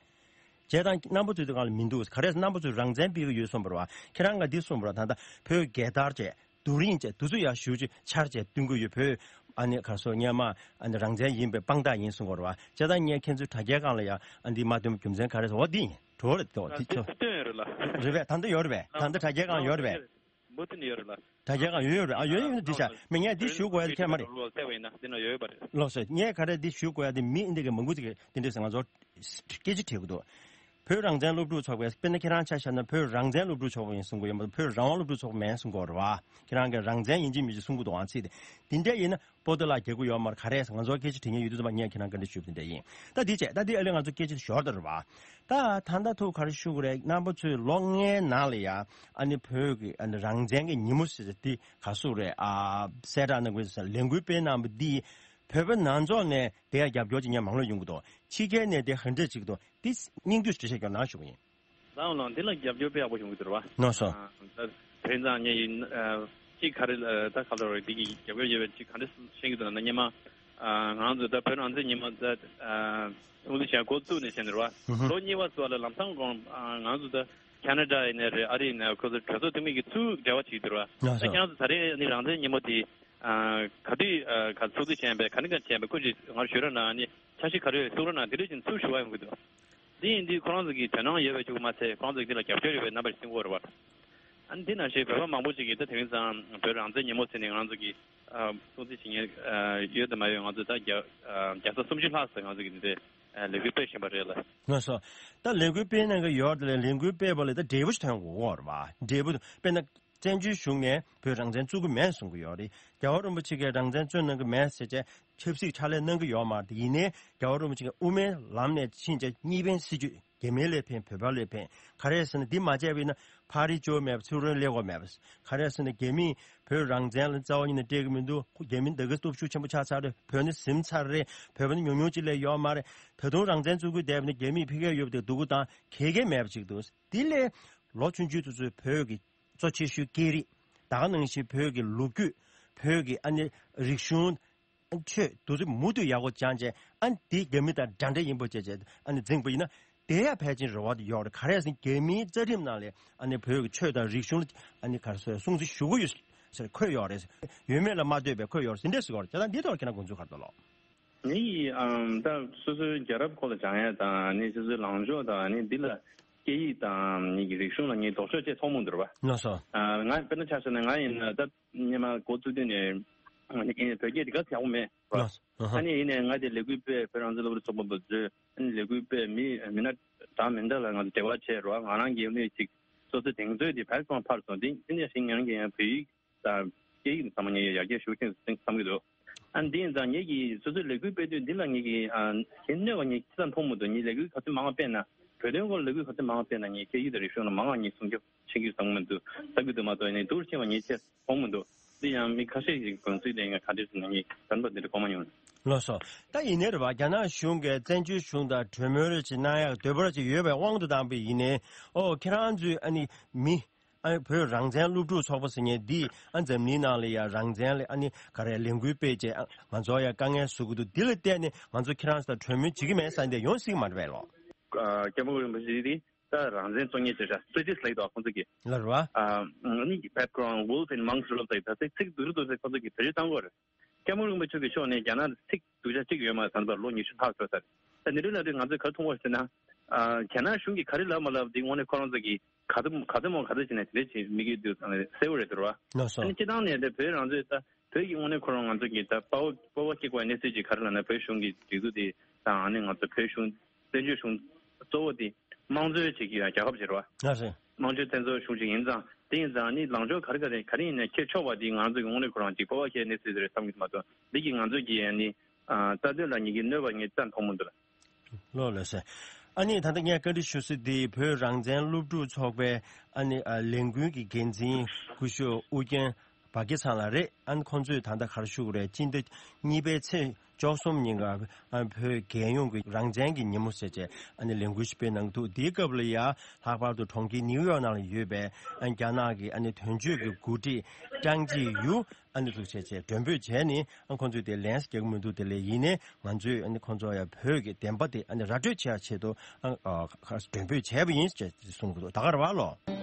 བྱས་ཙང་རྣམ་པ་ཚོའི་སྒང་ལ་མི་འདུག་ག་རེ་ཟེར་རྣམ་པ་ཚོས་རང་བཙན་སྤེལ་གྱི་ཡོད་གསུངས་པ་རེད་བ། ཁྱེད་རང་གིས་འདི་གསུངས་པ་རེད། ད་ལྟ་བོད་རྒྱལ་དར་བཅས་རྡོ་རིང་བཅས་འདི་ཚོ་ཡར་ཞུ་ཆེར་བཅས་སྟོན་གྱི་ཡོད། བོད་ཨ་ནི་ག་རེ་ཟེར། སྔོན་མ་ཨ་ནི་རང་བཙན་ཡིན་པའི་དཔང་རྟགས་ཡིན་གསུང་གི་ཡོད་རེད་བ། བྱས་ཙང་ངས་ཁྱེད་ཚོའི་དྲ་རྒྱའི་སྒང་ལ་ཡ་ཨ་འདི་མ་སྟོན་པའི་རྒྱུ་མཚན་ག་རེ་ཟེར། འོ་འདི་ཡིན། གྲོགས་རེད་དོ། ཨ་དེ་དེ་ཚོ་སྟོན་ཡོད་རེད་ལ། རེད་པས། ད་ལྟ་ཡོད་རེད་པས། ད་ལྟ་དྲ་རྒྱའི་སྒང་ཡོད་རེད་པས། མུ་མཐུད་ནས་ཡོད་རེད་ལ། དྲ་རྒྱའི་སྒང་ཡོད་ཡོད་རེད། ཨ་ཡོད་ཡོད་འདི་བྱ་མི་ངས་འདི་ཞུ་དགོས་ཡ་དེ་ཁྱད་མ་རེད། ལོ་གསལ་བ་ཡིན་ན་འདི་ན་ཡོད་ཡོད་པ་རེད། ལགས་སོ། ངས་ག་རེ་འདི་ཞུ་དགོས་ཡ་དེ་མི་འདི་གི་མང་པོ་ཅིག་གིས་འདི་འདྲས་ང་ཚོར་སྐད་ཆ་དྲིས་ཀྱི་འདུག་བོད་རང་བཙན་སློབ་ཕྲུག་ཚོགས་པས་དཔེར་ན་ཁྱེད་རང་ཆ་བཞག་ན་བོད་རང་བཙན་སློབ་ཕྲུག་ཚོགས་པ་ཡིན་གསུང་གི་ཡོད་མ་གཏོགས་བོད་རང་དབང་སློབ་ཕྲུག་ཚོགས་པ་མིན་གསུང་གི་ཡོད་རེད་བ། ཁྱེད་རང་གིས་རང་བཙན་ཡིན་གཅིག་མིན་གཅིག་གསུང་གི་འདུག་ཨང་ཚིག་དེ་འདི་འདྲས་ཡིན་ན། པོ་ཏོ་ལ་རྒྱག་གི་ཡོད་མ་རེད། ག་རེ་ང་ཚོ་སྐད་ཆ་དྲི་མཁན་ཡོད་དུས་ཙམ་པ་ངས་ཁྱེད་རང་བཀའ་འདྲི་ཞུས་པ་དེ་འདྲ་ཡིན། ད་འདི་བྱས། ད་འདི་ཨ་ལས་ང་ཚོ་སྐད་ཆ་ཞོར་དུ་རེད་བ། ད་ད་ལྟ་ཐུག་ག་རེ་ཞུ་དགོས་རེད། རྣམ་པ་ཚོས་ལོ་ལྔའི་ནང་ལ་ཡ་ཨ་ནི་བོད་ཀྱི་ཨ་ནི་རང་བཙན་གྱི་ཉིན་མོ་ཟེར་ཏེ་འདི་ག་ཟེར་རེད། ཨ་གསལ་བསྒྲགས་གནང་དགོས་ཟེར་ལས་འགུལ་སྤེལ་གནང་བ་འདི་བོད་པ་ནང་ཚོགས་ནས་དེ་ཡ་རྒྱབ་སྐྱོར་བྱེད་མཁན་མང་ལོས་ཡོང་གི་འདུག་ཕྱི་རྒྱལ་ནས་དེ་ག་འདྲས་བྱེད་ཀྱི་འདུག་འདི་སྙིང་བསྡུས་འགྲེལ་བཤད་རྒྱག་གནང་ཞུ་བ་ཡིན། ལགས་ལགས། འདི་ལ་རྒྱབ་སྐྱོར་དཔེ་ཡག་པོ་བྱུང་གི་འདུག་རེད་བ། ལགས་སོ། ཨ་ད་དེང་སང་ངས་ཡིན་ཨ་གཅིག་ག་རེ་ཨ་ད་ག་ལ་རེད། འདི་གི་རྒྱབ་སྐྱོར་ཡོད་པའི་གཅིག་ག་འདྲ་ཤེས་ཀྱི་འདུག་ན། སྔོན་མ་ཨ་ང་རང་ཚོ་ད་བོད་རང་བཙན་ཉིན་མོ་ད་ཨ་ཨུ་ལི་ཤ་འགོ་བཙུགས་ནས་བྱས་ནས་རེད་བ། ལོ་གཉིས་པ་ཙམ་ལ་ལམ་སང་གོང་ཨ་ང་རང་ཚོ་ད་ཁ་ན་ཌ་ཡིན་ནའི་རེད། ཨ་རི་ཡིན་ནའི་ཁོ་ཚོ་གྲོས་ཚོགས་འཐུས་མི་གི་ཚུར་འབྲེལ་བ་བྱེད་ཀྱི་འདུག་རེད་བ། ད་ཁྱེད་རང་ཚོ་ད་རེས་ནི་རང་བཙན་ཉིན་མོ་དེ་ཨ་ག་དུས་ཨ་ག་ཚོགས་འདུ་བྱས་པས་ག་ནི་ག་བྱས་པས་སྐུ་མཁྱེན་ང་ཞུ་རོགས་གནང་། ཨ་ནི་འཆར་གཞི་ག་རེ་ཡོད་གསུང་རོགས་གནང་། དེ་འདྲ་བཞིན་ཚུར་ཞུ་བ་ཡོང་གི་འདུག་འདི་ཡིན་དུས་ཁོ་རང་ཚོ་གི་དོ་སྣང་ཡོད་པའི་ཕྱོགས་མ་ཚད་ཁོ་རང་ཚོ་གི་འདི་ལ་རྒྱབ་སྐྱོར་ཡོད་པའི་རྣམ་པ་ཞིག་སྟོན་གྱི་ཡོད་རེད་བ། ཨ་ནི་འདི་ནང་བཞིན་བོད་པ་མང་པོ་ཞིག་གིས་ད་དེང་སང་བོད་རང་བཙན་ཉིན་མོ་ཟེར་ནས་ང་རང་ཚོ་གི་ཨ་སྲུང་བརྩི་བྱེད་མཁན་ཨ་ཡོད་དམ་མ་ཡོད། ང་ཚོ་ད་བརྒྱ་ཨ་བརྒྱ་ཆ་སུམ་ཅུ་ལྷག་ཙམ་ང་ཚོ་གི་འདི་འདྲའི་ཨ་ལས་འགུལ་སྤེལ་བཞིན་པ་རེད་ལ། ལགས་སོ། ད་ལས་འགུལ་སྤེལ་གནང་གི་ཡོད་དེ་ལས་ལས་འགུལ་སྤེལ་བ་ལས་ད་འབྲས་བུ་ཞིག་ཐོན་དགོས་ཀྱི་ཡོད་རེད་བ། འབྲས་བུ་དཔེར་ན། བཙན་བྱོལ་གཞུང་ནས་བོད་རང་བཙན་བཙུགས་ཀྱི་མེད་གསུང་གི་ཡོད་རེད། རྒྱལ་བ་རིན་པོ་ཆེ་གིས་རང་བཙན་བཙུགས་གནང་གི་མེད་ཟེར་བྱས་ཆབ་སྲིད་ཕྱག་ལས་གནང་གི་ཡོད་མ་རེད། ཡིན་ནའི་རྒྱལ་བ་རིན་པོ་ཆེ་གིས་དབུ་མའི་ལམ་ནས་ཕྱིན་བྱས་གཉིས་ཕན་སྲིད་ཇུས་རྒྱ་མི་ལ་ཕན་བོད་པ་ལ་ཕན། ག་རེ་ཟེར་ན་འདི་མ་བྱས་པ་ཡིན་ན་ཕག་རི་བཅོ་མེད་པ་ཚུར་རོལ་སླེབས་དགོས་མེད་པ། ག་རེ་ཟེར་ན་རྒྱ་མིས་བོད་རང་བཙན་ལ་རྩ་བ་ཉིད་ནས་སྤྲད་ཀྱི་མི་འདུག་རྒྱ་མི་འདི་ག་སྟོབས་ཤུགས་ཆེན་པོ་ཆགས་ཚར་རེད། བོད་ནི་ཟིན་ཚར་རེད། བོད་པ་ནི་ཉུང་ཉུང་ཅིག་ལས་ཡོད་མ་རེད། ད་དུང་རང་བཙན་བཙུགས་ཀྱི་བསྡད་པ་ནི་རྒྱ་མིས་ཕ་གིར་ཡོད་པ་དེ་སྡུག་པོ་དང་གལ་གལ་མེད་པ་ཅིག་འདུག་དེ་ལས་ལོ་ཆུང་ཆུང་དེ་ཚོས་བོད་ཀྱི་གཙོ་ཆེ་ཤོས་སྐད་རིགས། ད་ག་ནང་བཞིན་བོད་ཀྱི་ལོ་རྒྱུས། བོད་ཀྱི་ཨ་ནི་རིག་གཞུང་། ཆོས་འདི་ཚོ་མུ་མཐུད་ཡག་པོ་སྦྱངས་བྱས་ཨ་ནི་དེ་རྒྱ་མི་དང་འདྲ་འདྲ་ཡིན་པ་བྱས་བྱས་ཨ་ནི་འཛིན་པ་ཡིན་ན་དེ་ཡང་ཕལ་ཆེར་རེ་བ་དེ་ཡོད་རེད། ག་རེ་ཟེར་ན་རྒྱ་མིའི་རྩ་ཁྲིམས་ནང་ལ་ཨ་ནི་བོད་ཀྱི་ཆོས་དང་རིག་གཞུང་ལ་ཨ་ནི་ག་རེ་ཟེར་སྲུང་བརྩི་ཞུ་གི་ཡོད་ཟེར་འཁོད་ཡོད་རེད། ཡོད་མེད་ལ་མ་ལྟོས་པའི་འཁོད་ཡོད་རེད་ཟེར་འདྲ་ཟེར་གི་ཡོད་རེད། བྱས་ཙང་འདིའི་ཐོག་ལ་ཁྱེད་རང་དགོངས་ཚུལ་ག་རེ་འདུག་ལགས། ངེད་ཀྱིས་ཨམ་ད་སོ་སོའི་རྒྱལ་རབས་སྐོར་ལ་སྦྱང་ཡ་དང་ནི་སོ་སོའི་ལངས་ཕྱོགས་དང་ནི་འདི་ལ་སྐད་ཡིག་དང་ནི་རིག་གཞུང་ལ་ངས་ལྡོག་ཕྱོགས་བཅས་མཐོང་མི་འདུག་རེད་བ། ལགས་སོ། ཨ་ང་དཔེར་ན་ཆ་བཞག་ན་ང་ཡིན་ན་ད་སྔོན་མ་འགོ་བཙུགས་དུས་ནས་ཨ་ནི་བོད་སྐད་དེ་ག་ཚོད་ཡག་པོ་མེད་རེད་བ། ལགས་སོ། ཨ་ཧ། ཨ་ནི་ཡིན་ནའི་ང་དེ་ལས་འགུལ་སྤེལ་བོད་རང་བཙན་སློབ་ཕྲུག་ཚོགས་པ་འདུ་འཛོམས་ཨ་ནི་ལས་འགུལ་སྤེལ་མི་མི་སྣ་གྲངས་མི་འདྲ་ལ་ང་ཚོ་འབྲེལ་བ་བྱས་རེད་བ། ང་རང་གིས་ཨ་ནི་ཅིག་སོ་སོའི་གདེང་ཚོད་དེ་ཕར་ཚུར་འཕར་སོང་། དེ་དེ་ནས་ཤིང་ངང་གིས་ཡང་བོད་ཡིག་དང་སྐད་ཡིག་ཚང་མ་ངས་ཡར་རྒྱས་ཞུ་ཤེས་སུ་བསམ་གྱི་འདུག་ཨ་འདི་ཡིན་ཙང་ངེད་ཀྱིས་སོ་སོའི་ལས་འགུལ་སྤེལ་དུས་འདི་ལ་ངེད་ཀྱིས་ཨ་གཞན་གནོད་པ་ངས་ཅི་ཙམ་མཐོང་མི་འདུག་ངས་ལས་འགུལ་ག་ཚོད་མང་བ་སྤེལ་ན་བོད་དོན་སྐོར་ལས་འགུལ་ག་ཚོད་མང་བ་སྤེལ་ན་ངས་སྐད་ཡིག་དང་རིག་གཞུང་ལ་མང་བ་ངས་སྲུང་སྐྱོབ་བྱེད་ཀྱི་བསམ་གྱི་མི་འདུག་བསམ་གྱི་འདུག་མ་གཏོགས་ཡིན་ནའི་སྡུག་རུ་ཕྱིན་པ་ངས་ཅི་མཐོང་མི་འདུག་འདི་ཡང་མི་ཁ་ཤས་ཤིག་དགོངས་ཚུལ་དེ་ངས་ག་འདྲས་ཟེར་ན་ངས་དྲན་པ་འདི་འདྲ་གོ་མ་མྱོང་། ལགས་སོ། ད་ཡིན་ནའི་རེད་བ། རྒྱ་ནག་གཞུང་གིས་བཙན་བྱོལ་གཞུང་དང་གྲོས་མོལ་རེ་ཅིག་གནང་ཡག་འདོད་པ་རེ་ཅིག་ཡོད་པའི་དབང་དུ་བཏང་པ་ཡིན་ནའི་ཨོ་ཁྱེད་རང་ཚོའི་ཨ་ནི་མི། ཨ་ནི་བོད་རང་བཙན་སློབ་ཕྲུག་ཚོགས་པ་ཟེར་མཁན་འདིས་ཨ་འཛམ་གླིང་ནང་ལ་ཡ་རང་བཙན་ལ་ཨ་ནི་ག་རེ་ལས་འགུལ་སྤེལ་བྱས་ཨ་ང་ཚོ་ཡ་དཀའ་ངལ་བཟོ་གི་འདུག་འདི་ལ་བལྟས་ནས་ང་ཚོ་ཁྱེད་རང་ཚོ་དང་གྲོས་མོལ་བྱེད་ཀྱི་མེད་ཟེར་འདི་ཡོང་སྲིད་མ་རེད་པས་ལོ། ཨ་སྐྱབས་མགོན་རིན་པོ་ཆེ་འདི་ད་རང་བཙན་གཙོ་གཉེར་བྱེད་བྱ་སྤྲོད་ཅིག་ལེགས་དོ་ཁོང་ཚོ་གི་ལ་རུ་བ། ཨ་ནི་background wolf in amongst wolves ལ་ད་ཚིག་ཚིག་སྡུག་རུ་སྡུག་རུ་ཁོང་ཚོ་གི་བེད་སྤྱོད་བཏང་གི་ཡོད་རེད། སྐྱབས་མགོན་རིན་པོ་ཆེ་གི་ཕྱོགས་ནས་རྒྱ་ནག་ཚིག་སྡུག་ཅག་གཅིག་ཡོད་མ་རེད། ད་ལོ་ཉི་ཤུ་ལྷག་འགྲོ་ས་རེད། ད་འདི་འདྲའི་ལབ་དུས་ང་ཚོས་ག་རེ་མཐོང་བ་ཟེར་ན། ཨ་རྒྱ་ནག་གཞུང་གིས་ག་རེ་ལབ་མ་ལབ་འདི་དངོས་གནས་ཁོ་རང་ཚོ་གིས་ག་ཚོད་ག་ཚོད་མོ་ག་ཚོད་བྱས་ནས་དེ་འདྲ་བྱེད་མི་དགོས་འདུག་གསལ་པོ་རེད་འདུག་ར་བ། ལགས་སོ། ཨ་ནི་སྤྱི་བཏང་ནས་ད་བོད་རང་ཚོས་ད་བོད་ཀྱི་དངོས་གནས་ཁོ་རང་ང་ཚོ་གིས་ད་དཔའ་བོ་དཔའ་བོ་སྐྱེ་དགོས་གནས་ཚུལ་ཅིག་ག་རེ་ལབ་ན་བོད་གཞུང་གི་སྒྲིག་འཛུགས་དེ་ དང་ཨ་ནི་ང་ཚོ་བོད་གཞུང་བཙན་བྱོལ་གཞུང་གཙོ་བོ་དེ་དམངས་གཙོའི་ཆེད་ཀྱི་རྒྱལ་ཁབ་ཅིག་རེད་བ། ང་རེད། དམངས་གཙོའི་བཙན་བྱོལ་གཞུང་ཅིག་ཡིན་ཙང་དེ་ཡིན་ཙང་ཨ་ནི་ལངས་ཕྱོགས་ག་རེ་ག་རེ་ག་རེ་ཡིན་ནའི་ཁྱེད་ཆོག་པ་དེ་ང་ཚོ་གི་དངོས་གནས་ཁོ་རང་ཅིག་སྤོབས་པ་སྐྱེ་གནས་ཚུལ་དེ་རེད་བསམ་གྱི་མ་གཏོགས་འདི་གི་ང་ཚོ་གི་ཨ་ནི་རྩ་དོན་ལ་ཉིད་ཀྱི་གནོད་པ་ངས་རྩ་མཐོང་མི་འདུག་ལ། ལོ་ལོ་ཟེར། ཨ་ནི་ད་ལྟ་ངས་བཀའ་འདྲི་ཞུ་ས་འདི་བོད་རང་བཙན་སློབ་ཕྲུག་ཚོགས་པའི་ཨ་ནི་ཨ་ལས་འགུལ་གྱི་འགན་འཛིན་སྐུ་ཞབས་ཨུ་རྒྱན་བྷ་དགེ་ཚང་ལགས་རེད། ཨ་ནི་ཁོང་ཚོས་ད་ལྟ་ག་རེ་ཞུ་གི་རེད། སྤྱི་ཟླ་གཉིས་པའི་ཚེས་བཅུ་གསུམ་ཉིན་ཀ་ཨ་བོད་རྒྱལ་ཡོངས་ཀྱི་རང་བཙན་གྱི་ཉིན་མོ་ཟེར་བྱས་ཨ་ནི་ལས་འགུལ་ཞིག་སྤེལ་གནང་གི་འདུག་དེའི་སྐབས་ལ་ཡ་ལྷག་པར་དུ་གྲོང་ཁྱེར་ནིའུ་ཡོག་ནང་ལ་ཡོད་པའི་ཨ་རྒྱ་ནག་གི་ཨ་ནི་དོན་གཅོད་ཀྱི་འགོ་ཁྲིད་ཀྲང་ཅི་ཡུ་ཨ་ནི་ཚོ་བྱས་བྱས་མགྲོན་འབོད་བྱས་ནས་ཨ་ཁོང་ཚོས་དེ་ལན་རྒྱག་གི་མི་འདུག་དེ་ལས་ཡིན་ནའི་ང་ཚོས་ཨ་ནི་ཁོང་ཚོ་ཡ་བོད་ཀྱི་བདེན་པ་དེ་ཨ་ནི་ར་སྤྲོད་བྱེད་ཡ་ཆེད་དུ་ཨ་ཨ་མགྲོན་འབོད་བྱས་པ་ཡིན་ཅེས་གསུང་གི་འདུག་ད་ག་རེད་བ་ལོ།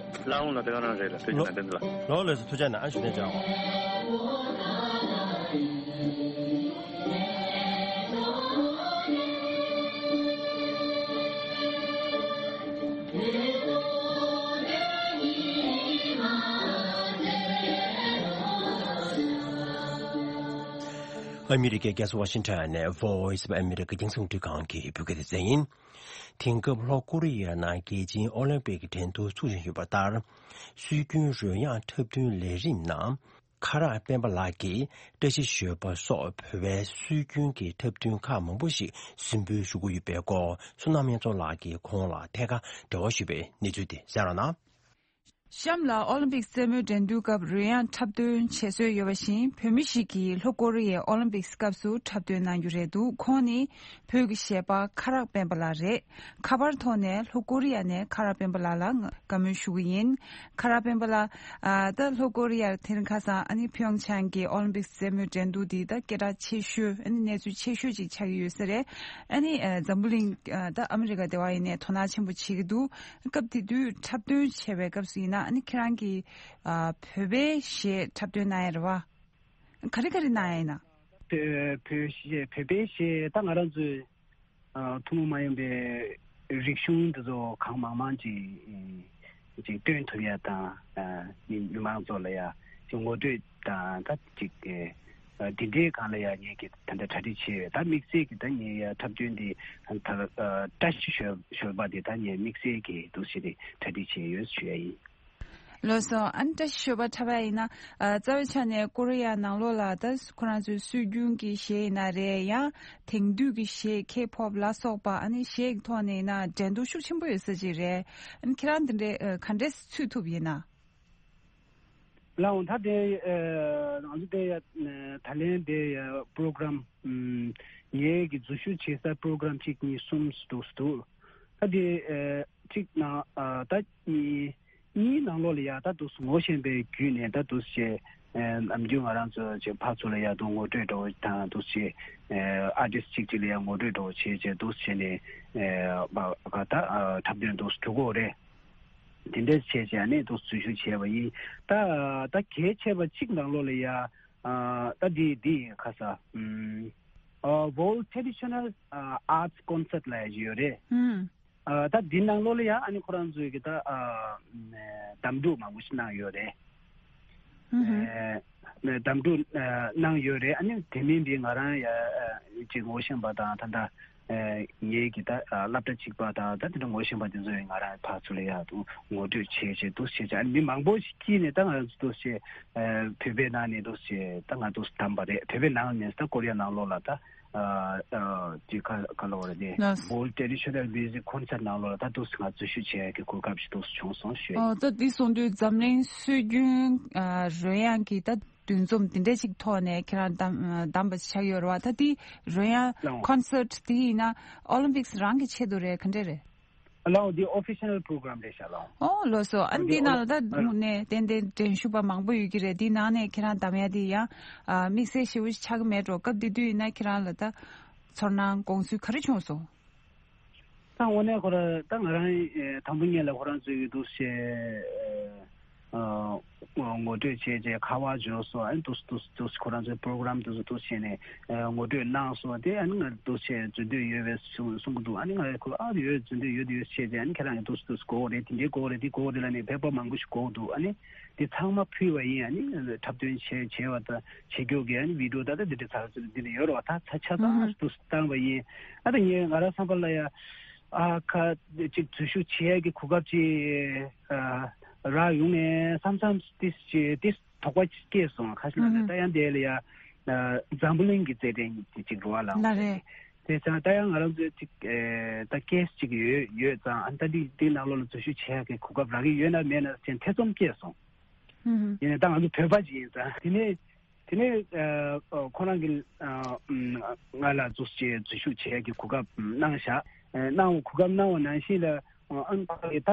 ལགས་འོང་ལ་དེ་ག་རང་རེད་ལ་ཐུགས་རྗེ་གནང་བསྟན་འདུག་ལ། ལོ་ལོས་སུ་ཐུགས་རྗེ་གནང་ཨ་ཞུ་ནས་བྱའོ། ཨ་མི་རི་ཀའི་རྒྱལ་ས་ཝ་ཤིང་ཊོན་ནས་Voice of America རྒྱང་སྲིང་རླུང་འཕྲིན་ཁང་གི་བོད་སྐད་སྡེ་ཚན་ཡིན། དེང་སྐབས་ལྷོ་ཀོ་རི་ཡའི་ནང་རྒྱལ་སྤྱིའི་ཨོ་ལིམ་པིག་གི་འགྲན་བསྡུར་ཚུགས་བཞིན་ཡོད་པ་ལྟར། སྲོལ་རྒྱུན་རོལ་དབྱངས་འཁྲབ་སྟོན་ལས་རིམ་ནང་། ཁ་རག་སྤེན་པ་ལགས་ཀྱིས་བཀྲ་ཤིས་ཞོལ་པ་སོགས་བོད་པའི་སྲོལ་རྒྱུན་གྱི་འཁྲབ་སྟོན་ཁག་མང་པོ་ཞིག་གཟིགས་འབུལ་ཞུ་གི་ཡོད་པའི་སྐོར་བསོད་ནམས་དབྱངས་མཚོ་ལགས་ཀྱིས་ཁོང་ལ་ཐད་ཀར་འབྲེལ་བ་ཞུས་པའི་གནས་ཚུལ་དེ་གསན་རོགས་གནང་། གཤམ་ལ་ཨོ་ལིམ་པིག་རྩེད་མོའི་འགྲན་བསྡུར་སྐབས་རོལ་དབྱངས་འཁྲབ་སྟོན་བྱེད་སྲོལ་ཡོད་པ་བཞིན་བོད་མི་ཞིག་གིས་ལྷོ་ཀོ་རི་ཡའི་ཨོ་ལིམ་པིག་སྐབས་སུ་འཁྲབ་སྟོན་གནང་རྒྱུ་རེད་འདུག་ཁོང་ནི་བོད་ཀྱི་གཞས་པ་ཁ་རག་སྤེན་པ་ལགས་རེད། ཁ་པར་ཐོག་ནས་ལྷོ་ཀོ་རི་ཡ་ནས་ཁ་རག་སྤེན་པ་ལགས་ལ་ང་བཀའ་མོལ་ཞུ་གི་ཡིན། ཁ་རག་སྤེན་པ་ལགས། ཨ་ད་ལྷོ་ཀོ་རི་ཡར་དེ་རིང་ཁ་སང་ཨ་ནི་ཕིའོང་ཆང་གི་ཨོ་ལིམ་པིག་རྩེད་མོའི་འགྲན་བསྡུར་འདི་ད་སྐད་གྲགས་ཆེ་ཤོས་ཨ་ནི་གནས་ཚུལ་ཆེ་ཤོས་ཅིག་ཆགས་ཀྱི་ཡོད་ས་རེད། ཨ་ནི་ཨ་འཛམ་བུ་གླིང་ཨ་ད་ཨ་མི་རི་ཀ་དེ་བ་ཡིན་ནའི་དོ་སྣང་ཆེན་པོ་བྱེད་ཀྱི་འདུག་སྐབས་དེ་དུས་འཁྲབ་སྟོན་བྱས་པའི་སྐབས་སུ་ཡིན་ན་ཨ་ནི་ཁྱེད་རང་གིས་ཨ་བོད་པའི་གཞས་འཁྲབ་སྟོན་གནང་ཡ་རེད་བ། ག་རེ་ག་རེ་གནང་ཡ་ཡིན་ན། བོད་བོད་གཞས་བོད་པའི་གཞས་ད་ང་རང་ཚོའི་ཨ་ཐུན་མོང་མ་ཡིན་པའི་རིག་གཞུང་འདི་ཚོ་གང་མང་མང་ཅིག་ཅིག་སྟོན་ཐུབ་ཡ་དང་ཨ་མི་མི་མང་ཚོ་ལ་ཡ་ཅིག་ངོ་སྤྲོད་དང་ད་ཅིག་ཨ་འདི་འདྲའི་སྒང་ལ་ཡ་ངེད་ཀྱི་ད་ལྟ་གྲ་སྒྲིག་བྱས་ཡོད། ད་དམིགས་བསལ་གྱི་ད་ངེད་ཡ་འཁྲབ་སྟོན་འདི་ད་ཨ་བཀྲ་ཤིས་ཞོལ་ཞོལ་པ་འདི་ད་ངེད་དམིགས་བསལ་གྱི་འདུག་སེ་རེད་གྲ་སྒྲིག་བྱས་ཡོད་ཞུ་ཡ་ཡིན། ལགས་སོ། ཨ་ནི་བཀྲ་ཤིས་ཞོལ་པ་འཁྲབ་ཡ་ཡིན་ན། ཨ་རྩ་བའི་ཆ་ནས་ཀོ་རི་ཡ་ནང་ལོགས་ལ་ད་ཁོ་རང་ཚོའི་སྲོལ་རྒྱུན་གྱི་གཞས་ཡིན་ན་རེད། ཡང་དེང་དུས་ཀྱི་གཞས་ཁེ་ཕོབ་ལ་སོགས་པ་ཨ་ནི་གཞས་ཀྱི་ཐོག་ནས་ཡིན་ན་འགྲན་བསྡུར་ཤུགས་ཆེན་པོ་ཡོད་ས་ཅིག་རེད། ཨ་ནི་ཁྱེད་རང་འདི་འདྲའི་ཨ་ག་འདྲས་ཚུད་ཐུབ་ཡིན་ན། ལགས་འོང་ད་དེ་ཨ་ང་ཚོ་དེ་ཡ་ད་ལན་དེ་ཡ་པོ་རོ་གྷ་རམ་ངའི་གི་འཛུལ་ཞུགས་བྱེད་ས་པོ་རོ་གྷ་རམ་གཅིག་གཉིས་གསུམ་འདུག་འདུག་ད་དེ་ཨ་གཅིག་ན་ཨ་ད་གཉིས། གཉིས་ནང་ལོགས་ལ་ཡ་ད་འདུག་སེ་ངོ་ཤེས་པའི་བརྒྱུད་ནས་ད་འདུག་སེ་ཨེ་ནམ་རྒྱུན་ང་རང་ཚོ་ཅིག་ཕར་ཚུར་ལ་ཡ་འདུག་ངོ་སྤྲོད་འདྲ་བོ་དང་འདུག་སེ་ཨེ་ཨར་ཊིསི་གཅིག་གཅིག་ལ་ཡ་ངོ་སྤྲོད་འདྲ་བོ་བྱས་བྱས་འདུག་སེ་བྱས་ནས་ཨེ་མ་ག་ད་ཨ་འཁྲབ་སྟོན་འདུག་སེ་གྲུབ་ཀྱི་ཡོད་རེད། དེ་འདྲས་བྱས་བྱས་ནས་འདུག་སེ་འཛུལ་ཞུགས་བྱས་པ་ཡིན། ད་ད་གལ་ཆེ་བ་གཅིག་ནང་ལོགས་ལ་ཡ་ཨ་ད་འདི་འདི་ཁ་ས་ཨམ་ཨ་World Traditional Arts Concert ལབ་ཡ་ཅིག་ཡོད་རེད། ཨུམ། ཨ་ད་འདི་ནང་ལོགས་ལ་ཡང་ཨ་ནི་ཁོ་རང་ཚོའི་གི་ད་ཨ་གདམ་འཁྲུག་མང་པོ་ཞིག་གནང་ཡོད་རེད། ཧུམ་ཧུམ། ཨེ་གདམ་འཁྲུག་ཨ་གནང་ཡོད་རེད། ཨ་ནི་དེ་མིན་པའི་ང་རང་ཡ་ཨ་ཅིག་ངོ་ཤེས་པ་དང་ད་ལྟ་ཨེ་ངའི་གི་ད་ཨ་སློབ་གྲྭ་གཅིག་པ་དང་ད་དེ་འདྲ་ངོ་ཤེས་པ་དེ་ཚོ་ཡང་ང་རང་ཕར་ཚུར་ལ་ཡ་འདུག་ངོ་སྤྲོད་བྱས་བྱས་འདུག་བྱས་བྱས་ཨ་ནི་མི་མང་པོ་ཞིག་ཀྱིས་ནས་ད་ང་རང་ཚོ་འདུག་བྱས་ཨེ་བོད་པའི་ནང་ནས་འདུག་བྱས་ད་ང་འདུག་བདམས་པ་རེད། བོད་པའི་ནང་ནས་ད་ཀོ་རི་ཡ་ནང་ལོགས་ལ་ད། ཨ་ཨ་ཅིག་ཁ་ཁ་ལོ་རེ་དེ་ལགས། World Traditional Music Concert ནང་ལོགས་ལ་ད་འདུག་སེ་ང་འཛུལ་ཞུགས་བྱེད་ཡག་གི་གོ་སྐབས་ཤིག་འདུག་སེ་བྱུང་སོང་ཞུ། ཨོ་ད་འདི་སོང་དུས་འཛམ་གླིང་སྲོལ་རྒྱུན་ཨ་རོལ་དབྱངས་ཀྱི་ད་འདུ་འཛོམས་འདི་འདྲ་ཅིག་ཐོག་ནས་ཁྱེད་རང་བདམས་བདམས་པ་ཆགས་ཡོད་རེད་བ། ད་འདི་རོལ་དབྱངས་ལགས། Concert་འདི་ཡིན་ན་ཨོ་ལིམ་པིག་སི་རང་གི་ཆེད་དུ་རེད་ག་འདྲ་རེད། ལགས་འདི་official program་རེད་ཤག་ལགས། ཨོ་ལགས་སོ། ཨ་འདི་ནང་ལ་ད་ཨོ་དངོས་གནས་ཏན་ཏན་འགྲན་ཞུགས་པ་མང་པོ་ཡོད་ཀྱི་རེད། འདི་ནང་ནས་ཁྱེད་རང་བདམས་ཡ་འདི་ཡང་ཨ་དམིགས་བསལ་ཞེ་པོ་ཞིག་ཆགས་ཀྱི་མེད་འགྲོ། སྐབས་དེ་དུས་ཡིན་ན་ཁྱེད་རང་ལ་ད་ཚོར་སྣང་དགོངས་ཚུལ་ག་རེ་བྱུང་སོང་། ད་དངོས་གནས་ཁོ་ར་ད་ང་རང་ཨེ་དང་པོ་ཉིད་ལ་ཁོ་རང་ཚོའི་གི་འདུག་སེ་ཨེ་ ཨ་ངོ་སྤྲོད་བྱས་རྗེས་ཁ་པར་འབྱོར་སོང་། ཨ་ནི་འདུག་འདུག་འདུག་ཁོ་རང་ཚོའི་པོ་རོ་གྷ་རམ་འདུག་འདུག་བྱས་ནས་ཨ་ངོ་སྤྲོད་གནང་སོང་། དེ་ཨ་ནི་ང་འདུག་བྱས་འཛུལ་འདོད་ཡོད་པའི་གསུང་གསུང་གི་འདུག་ཨ་ནི་ང་ཁོ་ཨ་ཡོད་འཛུལ་འདོད་ཡོད་དེ་ཡོད་བྱས་རྗེས་ཨ་ནི་ཁྱེད་རང་གི་འདུག་འདུག་དགོས་རེད། དེ་འདྲའི་དགོས་རེད། དེ་དགོས་རེད་ལབ་ནས་པེ་པར་མང་པོ་ཞིག་དགོས་འདུག་ཨ་ནི་དེ་ཚང་མ་ཕུལ་བ་ཡིན། ཨ་ནི་འཁྲབ་སྟོན་བྱས་བྱས་པ་དང་བྱེད་རྒྱུ་གི་ཨ་ནི་བི་ཌི་ཡོ་ད་ལྟ་འདི་འདྲ་ཚར་ཚུར་འདི་འདྲ་ཡོད་རེད་བ། ད་ཚ་ཆ་ཚང་ཨ་འདུག་བཏང་བ་ཡིན། ཨ་ད་ངས་ང་རང་བསམ་པ་ལ་ཡ། ཨ་ཁ་ཅིག་འཛུལ་ཞུགས་བྱེད་ཡ་གི་གོ་སྐབས་ཅིག་ཨ་རག་ཡོང་ནས་བསམ་བསམ་ཏིས་ཅིག་ཏིས་དོགས་པ་ཅིག་སྐྱེས་སོང་། ཁ་ཤས་ལ་ཨུ་ད་ཡང་དེ་ལ་ཡ་ཨ་འཛམ་བུ་གླིང་གི་རྩེད་འགྲན་ཅིག་རུ་བ་ལ་ལ་རེད། དེ་ཙང་ད་ཡང་ང་རང་ཚོས་ཅིག་ཨེ་ད་ཀེས་ཅིག་ཡོད་ཡོད་ཙང་ཨ་ད་འདི་འདི་ནང་ལོགས་ལ་འཛུལ་ཞུགས་བྱེད་ཡ་གི་གོ་སྐབས་རག་གི་ཡོད་ན་མེད་ན་ཅན་ཐེ་ཚོམ་སྐྱེས་སོང་། ཨུ་ཡིན་ནའི་ད་ང་ཚོ་བོད་པ་ཅིག་ཡིན་ཙང་དེ་ནས། དེ་ནས་ཨ་ཁོ་རང་གིས་ཨ་ང་ལ་འཛུལ་བྱེད་འཛུལ་ཞུགས་བྱེད་ཡག་གི་གོ་སྐབས་གནང་བཞག་ཨ་གནང་བ་གོ་སྐབས་གནང་བ་ནང་བཞིན་ལ་ཨ་ཨ་ད་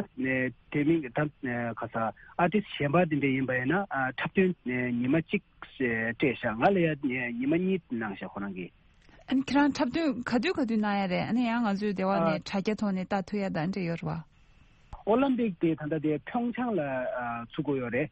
དེ་མིན་ད་ཁ་ས་ཨར་ཊིསི་གཞན་པ་དེ་འདྲ་ཡིན་པ་ཡིན་ན་ཨ་འཁྲབ་སྟོན་ཉི་མ་གཅིག་སྤྲད་བཞག་ང་ལ་ཡ་ཉི་མ་གཉིས་གནང་བཞག་ཁོ་རང་གིས། ཨ་ནི་ཁྱེད་རང་འཁྲབ་སྟོན་ག་དུས་ག་དུས་གནང་ཡ་རེད། ཨ་ནི་ཡང་ང་ཚོའི་སྡེ་བ་ནས་དྲ་རྒྱ་ཐོག་ནས་ལྟ་ཐུབ་ཡ་དང་འདྲ་ཡོད་རེད་བ། ཨོ་ལིམ་པིག་དེ་ད་ལྟ་དེ་ཕྱོང་ཆང་ལ་ཨ་ཚུགས་ཀྱི་ཡོད་རེད།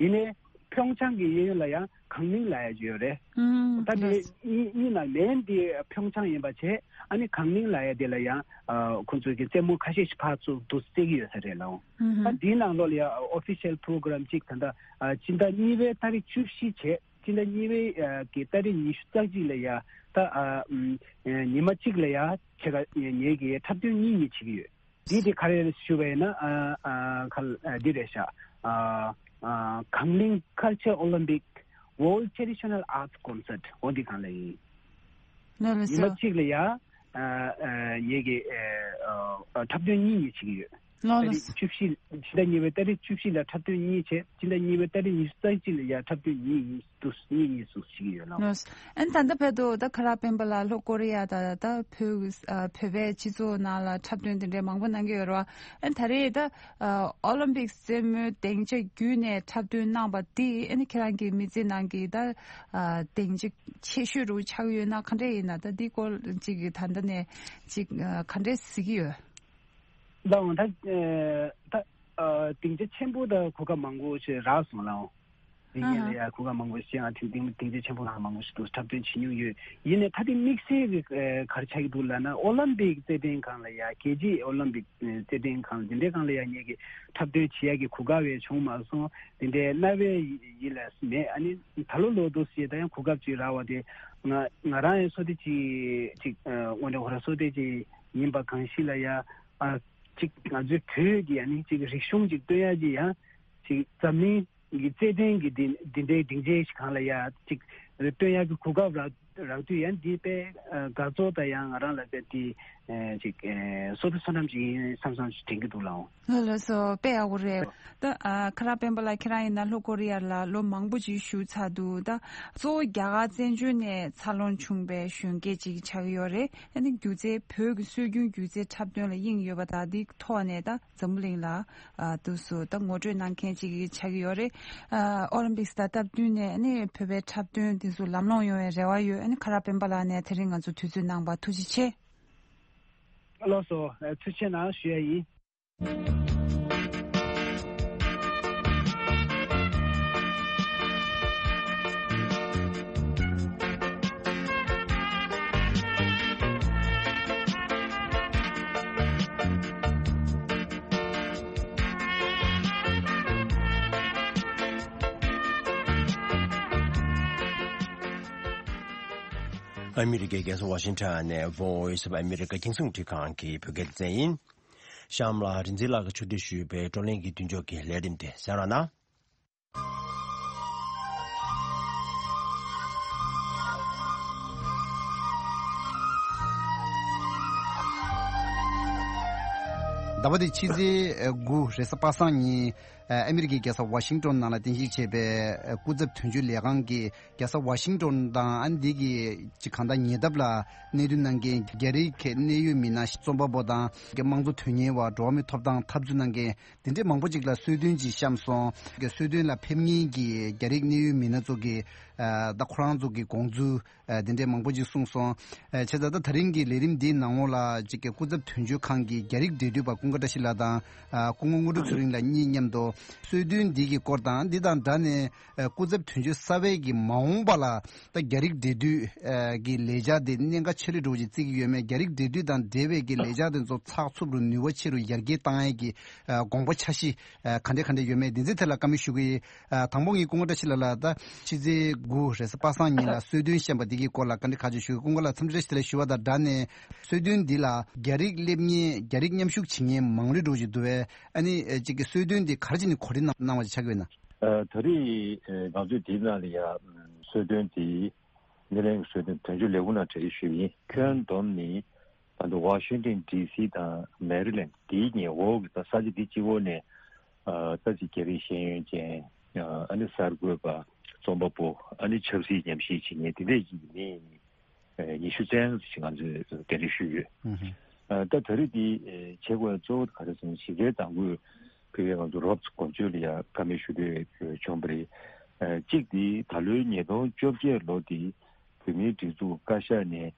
ཡིན་ནའི་ཕྱོང་ཆང་གི་གཡས་གཡོན་ལ་ཡང་གང་ལིང་ལབ་ཡ་ཅིག་ཡོད་རེད། ཨུམ་ད་དེ་ལགས། གཉིས་གཉིས་ནང་མེན་དེ་ཕྱོང་ཆང་ཡིན་པ་བྱས། ཨ་ནི་གང་ལིང་ལབ་ཡ་དེ་ལ་ཡང་ཨ་ཁོང་ཚོས་ཀྱི་རྩེད་མོ་ཁ་ཤས་ཤིག་ཕར་ཚུར་འདུག་རྩེ་གི་ཡོད་ས་རེད་ལགས། ཨུམ་ད་འདིའི་ནང་ལོགས་ལ་ཡང་ཨོ་ཕི་ཤལ་པོ་རོ་གྷ་རམ་གཅིག་ད་ལྟ་ཨ་སྤྱི་ཟླ་གཉིས་པའི་ཏ་རིག་བཅུ་བཞི་བྱས། སྤྱི་ཟླ་གཉིས་པའི་ཨ་གི་ཏ་རིག་ཉི་ཤུ་རྩ་གཅིག་ལ་ཡ་ད་ཨ་ཨུམ་ཉི་མ་གཅིག་ལ་ཡ་ཁྱེད་ཀ་ངེད་ཀྱི་འཁྲབ་སྟོན་གཉིས་གཉིས་བྱེད་ཀྱི་ཡོད། འདི་དེ་ག་རེ་ཞུ་བས་ན་ཨ་ཨ་ཁ་ཨ་འདི་རེད་ཤག་ཨ་ཨ་གང་ལིང་Culture Olympic World Traditional Arts Concert འོ་འདི་གང་ལ་ཡིན། ལོ་ལོ་ཉི་མ་སོ། གཅིག་ལ་ཡ་ཨ་ཨ་ངེད་ཀྱི་ཨ་ཨ་འཁྲབ་སྟོན་གཉིས་གཉིས་བྱེད་ཀྱི་ཡོད། ལོ་ཏ་ལོ་རིག་སོ། བཅུ་བཞི་ཕྱི་ཟླ་གཉིས་པའི་ཏ་རིག་བཅུ་བཞི་ལ་འཁྲབ་སྟོན་གཉིས་བྱས། ཕྱི་ཟླ་གཉིས་པའི་ཏ་རིག་ཉི་ཤུ་རྩ་གཅིག་ལ་ཡ་འཁྲབ་སྟོན་གཉིས་གཉིས་འདུག་གཉིས་གཉིས་སུ་ཞིག་ཡོད་ལགས། ལགས། ཨན་ད་ལྟ་བར་དུ་ད་ཁ་རག་སྤེན་པ་ལགས་ལྷོ་ཀོ་རི་ཡ་དང་ད་བོད་ཨ་བོད་པའི་སྤྱི་ཚོགས་ནང་ལ་འཁྲབ་སྟོན་དེ་འདྲའི་མང་པོ་གནང་གི་ཡོད་རེད་བ། ཨན་ད་རེས་ད་ཨ་ཨོ་ལིམ་པིག་རྩེད་མོའི་སྡིངས་ཆ་བརྒྱུད་ནས་འཁྲབ་སྟོན་གནང་བ་འདི་ཨན་ཁྱེད་རང་གི་མི་ཚེ་ནང་གི་ད་ཨ་སྡིངས་ཆ་ཆེ་ཤོས་རུ་ཆགས་ཡོད་ན་ག་འདྲས་ཡིན་ན། ད་འདི་སྐོར་ཅིག་གི་ད་ལྟ་ནས་ཅིག་ཨ་ག་འདྲས་གཟིགས་ཀྱི་ཡོད། ལགས་འོང་ད་ཨ་ད་ཨ་སྡིངས་ཆ་ཆེན་པོ་དང་གོ་སྐབས་མང་པོ་ཞིག་རག་སོང་ལགས་འོང་། འདི་ངེད་ལ་ཡ་གོ་སྐབས་མང་པོ་ཞིག་ཨ་ཐིམ་ཐིམ་སྡིངས་ཆ་ཆེན་པོ་ལ་མང་པོ་ཞིག་འདུག་འཁྲབ་སྟོན་བྱེད་མྱོང་ཡོད། ཡིན་ནའི་ད་དེ་དམིགས་བསལ་གྱི་ཨ་ག་རེ་ཆགས་ཀྱི་འདུག་ལབ་ན་ཨོ་ལིམ་པིག་རྩེད་འགྲན་སྒང་ལ་ཡ་རྒྱལ་སྤྱིའི་ཨོ་ལིམ་པིག་རྩེད་འགྲན་སྒང་འདི་འདྲའི་སྒང་ལ་ཡ་ངེད་ཀྱི་འཁྲབ་སྟོན་བྱེད་ཡ་གི་གོ་སྐབས་ཡང་བྱུང་མ་སོང་། དེ་འདྲའི་རྣ་བའི་ཡིད་ལ་མེད། ཨ་ནི་ད་ལོ་ལོ་འདུག་ཟེར་ད་ཡང་གོ་སྐབས་ཅིག་རག་པ་དེ་ང་ང་རང་ཡང་བསོད་བདེ་ཅིག་ཅིག་ཨ་དངོས་གནས་ཁོ་རང་བསོད་བདེ་ཅིག་ཡིན་པ་གང་ཞིག་ལ་ཡ་ཨ་ཅིག་ང་ཚོའི་བོད་ཀྱི་ཨ་ནི་ཅིག་རིག་གཞུང་ཅིག་སྟོན་ཡ་ཅིག་ཡང་ཅིག་འཛམ་གླིང་གི་རྩེད་འགྲན་གྱི་འདི་འདི་འདྲའི་སྡིངས་ཆའི་སྒང་ལ་ཡ་ཅིག་སྟོན་ཡག་གི་གོ་སྐབས་རག་རག་དུས་ཡང་འདི་དཔེ་ཨ་དགའ་ཚོར་དང་ཡང་ང་རང་ལ་དཔེ་དེ་ཨ་ཅིག་ཨ་བསོད་བདེ་བསོད་ནམས་ཅིག་ཡིན་བསམ་བསམ་ཞིག་དྲན་གྱི་འདུག་ལགས་འོང་། ལགས་ལགས་སོ། དཔེ་ཡག་པོ་རེད། ད་ཨ་ཁ་རག་སྤེན་པ་ལགས་ཁྱེད་རང་ཡིན་ན་ལྷོ་ཀོ་རི་ཡ་ལ་ལོ་མང་པོ་ཅིག་བཞུགས་ཚར་འདུག་ད་གཙོ་བོ་རྒྱ་གར་བཙན་བྱོལ་ནས་འཚར་ལོངས་བྱུང་བའི་གཞོན་སྐྱེས་ཅིག་ཆགས་ཀྱི་ཡོད་རེད། ཨ་ནི་སྒྱུ་རྩལ་བོད་ཀྱི་སྲོལ་རྒྱུན་སྒྱུ་རྩལ་འཁྲབ་སྟོན་ལ་དབྱིངས་ཡོད་པ་དང་འདི་ཐོག་ནས་ད་འཛམ་བུ་གླིང་ལ་ཨ་འདུག་སེ་ད་ངོ་སྤྲོད་གནང་མཁན་ཅིག་ཆགས་ཀྱི་ཡོད་རེད། ཨ་ཨོ་ལིམ་པིག་དང་སྟབས་བསྟུན་ནས་ཨ་ནི་བོད་པའི་འཁྲབ་སྟོན་འདི་ཚོ་ལམ་ལྷོང་ཡོང་བའི་རེ་བ་ཡོད། ཨ་ནི་ཁ་རག་སྤེན་པ་ལགས་ནས་དེ་རིང་ང་ཚོ་དུས་ཚོད་གནང་བར་ཐུགས་རྗེ་ཆེ། ལགས་སོ། ཨ་ཐུགས་རྗེ་གནང་ཞུ་ཡ་ཡིན། ཨ་མི་རི་ཀའི་རྒྱལ་ས་ཝ་ཤིང་ཊོན་ནས་Voice of America རྒྱང་སྲིང་རླུང་འཕྲིན་ཁང་གི་བོད་སྐད་སྡེ་ཚན་ཡིན། གཤམ་ལ་རིག་འཛིན་ལགས་ཀྱིས་ཕྱོགས་སྒྲིག་ཞུས་པའི་བགྲོ་གླེང་གི་མདུན་ལྕོག་གི་ལས་རིམ་དེ་གསན་རོགས་གནང་། ཟླ་བ་འདིའི་ཕྱི་ཚེས་དགུ་རེས་གཟའ་པ་སངས་ཉིན་ཨ་མི་རི་ཀའི་རྒྱལ་ས་ཝ་ཤིང་ཏོན་ནང་ལ་རྟེན་གཞི་བྱས་པའི་ཨ་སྐུ་ཚབ་དོན་གཅོད་ལས་ཁང་གི་རྒྱལ་ས་ཝ་ཤིང་ཏོན་དང་ཨ་ནི་འདི་གི་ཅིག་གང་ལྟར་ཉེ་འདབས་ལ་གནས་སྡོད་གནང་མཁན་རྒྱ་རིགས་གནད་ཡོད་མི་སྣ་རྩོམ་པ་པོ་དང་དམངས་གཙོ་དོན་གཉེར་བ། འགྲོ་བ་མིའི་ཐོབ་ཐང་འཐབ་རྩོད་གནང་མཁན་དེ་འདྲའི་མང་པོ་ཅིག་ལ་གསོལ་སྟོན་ཅིག་བཤམས་སོང་། གསོལ་སྟོན་ལ་ཕེབས་མཁན་གྱི་རྒྱ་རིགས་གནད་ཡོད་མི་སྣ་ཚོ་གིས་ ཨ་ད་ཁོ་རང་ཚོ་གི་དགོངས་ཚུལ་ཨ་དེ་འདྲའི་མང་པོ་ཅིག་གསུངས་སོང་། ཨ་བྱས་ཙང་ད་ད་རིང་གི་ལས་རིམ་འདིའི་ནང་ལོགས་ལ་ཅིག་གི་སྐུ་ཚབ་དོན་གཅོད་ཁང་གི་རྒྱ་རིགས་འབྲེལ་མཐུད་པ་ཀུན་དགའ་བཀྲ་ཤིས་ལགས་དང་ཨ་སྐུ་ངོ་དངོས་གྲུབ་ཚེ་རིང་ལགས་གཉིས་མཉམ་དུ་གསོལ་སྟོན་འདི་གི་སྐོར་དང་འདི་དང་སྦྲགས་ནས་ཨ་སྐུ་ཚབ་དོན་གཅོད་གསར་པའི་གི་མ་འོངས་པ་ལ་ད་རྒྱ་རིགས་འབྲེལ་མཐུད་ཨ་གི་ལས་འཆར་དེ་གནད་འགག་ཆེ་རུ་འགྲོ་བཞིན་བརྩི་གི་ཡོད་མེད། རྒྱ་རིགས་འབྲེལ་མཐུད་དང་འབྲེལ་བའི་གི་ལས་འཆར་དེ་ཚོ་ཚགས་ཚུད་རུ་ནུས་པ་ཆེ་རུ་ཡར་རྒྱས་བཏང་ཡས་ཀྱི་ཨ་དགོངས་པ་འཆར་གཞི་ཨ་ག་འདྲ་ག་འདྲ་ཡོད་མེད་འདི་ཚོའི་ཐད་ལ་བཀའ་མོལ་ཞུ་གི་ཡིན། ཨ་དང་པོ་ངས་ཀུན་དགའ་བཀྲ་ཤིས་ལགས་ལ་ད་ཕྱི་ཚེས་དགུ་རེས་གཟའ་པ་སངས་ཉིན་ལ་གསོལ་སྟོན་བཤམས་པ་འདི་གི་སྐོར་ལ་བཀའ་འདྲི་ཁག་ཅིག་ཞུ་གི། ཀུན་དགའ་ལགས་འཚམས་འདྲི་བཀྲ་ཤིས་བདེ་ལེགས་ཞུ་བ་དང་སྦྲགས་ནས་གསོལ་སྟོན་འདི་ལ་རྒྱ་རིགས་སླེབས་མཁན་རྒྱ་རིགས་མཉམ་ཞུགས་བྱེད་མཁན་མང་རུ་འགྲོ་བཞིན་འདུག་བས། ཨ་ནི་ཨ་ཅིག་གི་གསོལ་སྟོན་འདི་ག་རེ་བྱས་ནས་གོ་སྒྲིག་གནང་གནང་བ་ཞིག་ཆགས་ཀྱི་ཡོད་ན། ཨ་ད་རེས་ཨ་ང་ཚོས་འདིའི་ནང་ལ་ཡ་གསོལ་སྟོན་འདི་སྣེ་ལེན་གྱི་གསོལ་སྟོན་དོན་གཅོད་ལས་ཁུངས་ནང་གྲ་སྒྲིག་ཞུས་པ་ཡིན། ཁྱོན་བསྡོམས་ནི་ད་ལྟ་ཝ་ཤིང་ཏོན་ཌི་སི་དང་མེ་རི་ལེན་ཌི་འདིའི་ཉེ་འོག་གི་ད་ས་ཆ་འདི་གཅིག་པོ་ནས་ཨ་ད་ཅིག་རྒྱ་རིགས་ཤེས་ཡོན་ཅན་ཨ་ནི་གསར་འགོད་པ་རྩོམ་པ་པོ། ཨ་ནི་ཆབ་སྲིད་ཉམས་ཞིབ་བྱེད་མཁན་དེ་འདྲས་ཀྱི་མི་ཨ་ཉི་ཤུ་ཙམ་ཞིག་ང་ཚོས་གདན་འདྲེན་ཞུས་ཡོད། ཨ་ད་ད་རེས་འདི་ཨ་བྱེད་དགོས་གཙོ་བོ་ག་རེ་ཟེར་ན་གཞི་རྩའི་དང་པོ་ཕ་གིའི་ང་ཚོ་རོབ་ཀོ་ཇོ་ལ་ཡ་བཀའ་མོལ་ཞུ་འདོད་བྱུང་བ་རེད། ཨ་གཅིག་འདི་ད་ལོའི་ཉིས་སྟོང་བཅོ་བརྒྱད་ལོ་འདི་བོད་མིའི་སྒྲིག་འཛུགས་བཀའ་ཤག་ནས་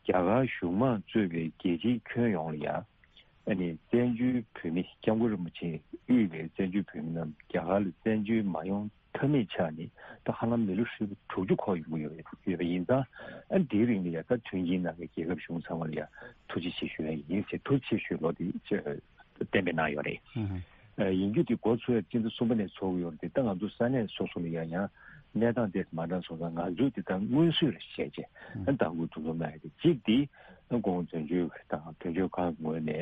རྒྱ་གར་གཞུང་མང་གཙོས་པའི་རྒྱལ་སྤྱིའི་ཁྱོན་ཡོངས་ལ་ཡ་ཨ་ནི་བཙན་བྱོལ་བོད་མི་སྐྱབས་མགོན་རིན་པོ་ཆེ་དབུས་པའི་བཙན་བྱོལ་བོད་མི་རྣམས་རྒྱ་གར་ལ་བཙན་བྱོལ་མ་ཡོང་ཐབས་མེད་ཆགས་ནས་ད་ཧ་ལམ་མི་ལོ་ཧྲིལ་པོ་དྲུག་ཅུ་འཁོར་ཡོང་གི་ཡོད་ཡོད་པ་ཡིན་ཙང་། ཨ་ནི་དེའི་རིང་ལ་ཡ་ད་མཐུན་རྐྱེན་གནང་བའི་རྒྱལ་ཁབ་གཞུང་ཚང་མ་ལ་ཡ་ཐུགས་རྗེ་ཆེ་ཞུ་ཡ་ཡིན་ཟེར་ཐུགས་རྗེ་ཆེ་ཞུ་ལོ་དེ་གཏན་འབེབས་གནང་ཡོད་རེད། ཨ་ཡིན་རྒྱུ་དེ་འགོ་ཚུགས་ཡ་སྤྱི་ཟླ་གསུམ་པ་ནས་ཚོགས་ཀྱི་ཡོད་རེད་དེ། ད་ང་ཚོ་ས་གནས་སོ་སོ་ལ་ཡ་ཡང་གནས་སྟངས་དེ་མ་འདྲ་སོང་ཙང་ང་ཚོས་དེ་ད་སྔོན་བསུས་རེ་བྱས་རྗེས་ཨ་ནི་དང་པོ་འདུ་འཛོམས་གནང་ཡ་དེ་གཅིག་དེ་ཨ་སྐུ་ངོ་དོན་གཅོད་དང་དོན་གཅོད་ཁང་གི་ངོས་ནས་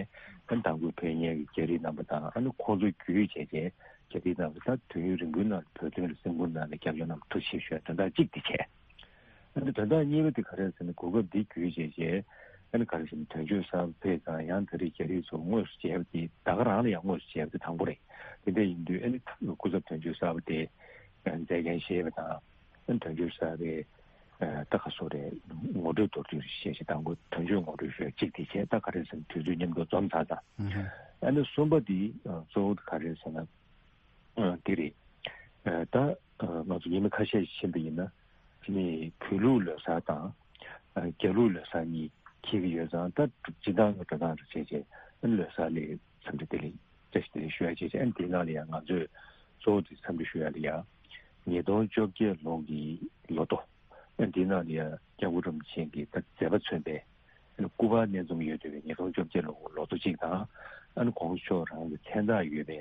ཨ་ནི་དང་པོ་ཕེབས་མཁན་གྱི་རྒྱ་རིགས་རྣམ་པ་དང་ཨ་ནི་ཁོང་ཚོ་བརྒྱུད་བྱས་རྗེས་རྒྱ་རིགས་རྣམ་པ་ད་དུས་ཡུན་རིང་པོའི་ནང་བོད་དོན་ལ་སེམས་ཁུར་གནང་ནས་རྒྱབ་སྐྱོར་གནང་བ་ཐུགས་རྗེ་ཆེ་ཞུ་ཡ་དོན་དག་གཅིག་དེ་བྱས། ཨ་ནི་དོན་དག་གཉིས་པ་དེ་ག་རེ་ཟེར་ན་གོ་སྐབས་འདི་བརྒྱུད་བྱས་རྗེས་ཨ་ནི་ག་རེ་ཟེར་ན་དོན་གཅོད་གསར་པ་ཕེབས་ཙང་ཡང་ད་རེས་རྒྱ་རིགས་ཚོ་དངོས་སུ་མཇལ་བ་དེ་ད་ག་རང་ལ་ཡང་དངོས་སུ་མཇལ་བ་དེ་དང་པོ་རེད། དེ་འདྲ་ཡིན་དུས་ཨ་ནི་སྐུ་ཚབ་དོན་གཅོད་གསར་པ་དེ་མཛད་འགན་བཞེས་པ་དང་ཨ་ནི་དོན་གཅོད་གསར་པའི་ད་ག་སོ་རེད། ངོ་སྤྲོད་མདོར་བསྡུས་ཤིག་བྱས་ཤིག་དང་པོ་དོན་གཅོད་ངོ་སྤྲོད་ཞུ་ཡ་གཅིག་དེ་བྱས། ད་ག་རེ་ཟེར་ན་དུས་ཚོད་མཉམ་དུ་འཛོམས་ཚར་ཙང་། ཨ་ནི་གསུམ་པ་དེ་གཙོ་བོ་ག་རེ་ཟེར་ན། ཨ་དེ་རེད། ཨ་ད་ཨ་ང་ཚོ་ཉི་མ་ཁ་ཤས་ཤིག་ཕྱིན་པ་ཡིན་ན་ཨ་ནི་བོད་ལུགས་ལོ་གསར་དང་ཨ་རྒྱ་ལུགས་ལོ་གསར་གཉིས་འཁེལ་གྱི་ཡོད་ཙང་། ད་སྤྱི་བཏང་གི་འགྲོ་སྟངས་རེ་བྱས་རྗེས་ཨ་ནི་ལོ་གསར་ལ་འཚམས་འདྲི་བདེ་ལེགས་བཀྲ་ཤིས་བདེ་ལེགས་ཞུ་ཡ་བྱས་རྗེས་ཨ་ནི་དེའི་ནང་ལ་ཡང་ང་ཚོས་གཙོ་བོ་དེ་འཚམས་འདྲི་ཞུ་ཡ་ལ་ཡང་ཉིས་སྟོང་བཅོ་བརྒྱད་ལོ་གི་ལོ་ཐོ་ཨ་ནི་དེའི་ནང་ལ་ཡང་སྐྱབས་མགོན་རིན་པོ་ཆེ་གི་ད་མཛད་པ་མཚོན་པའི་ཨ་ནི་སྐུ་པར་སྣེ་འཛོམས་ཡོད་བསྡད་པའི་ཉིས་སྟོང་བཅོ་བརྒྱད་ལོ་ལོ་ཐོ་གཅིག་དང་། ཨ་ནི་གོང་ས་མཆོག་རང་གི་མཚན་རྟགས་ཡོད་པའི་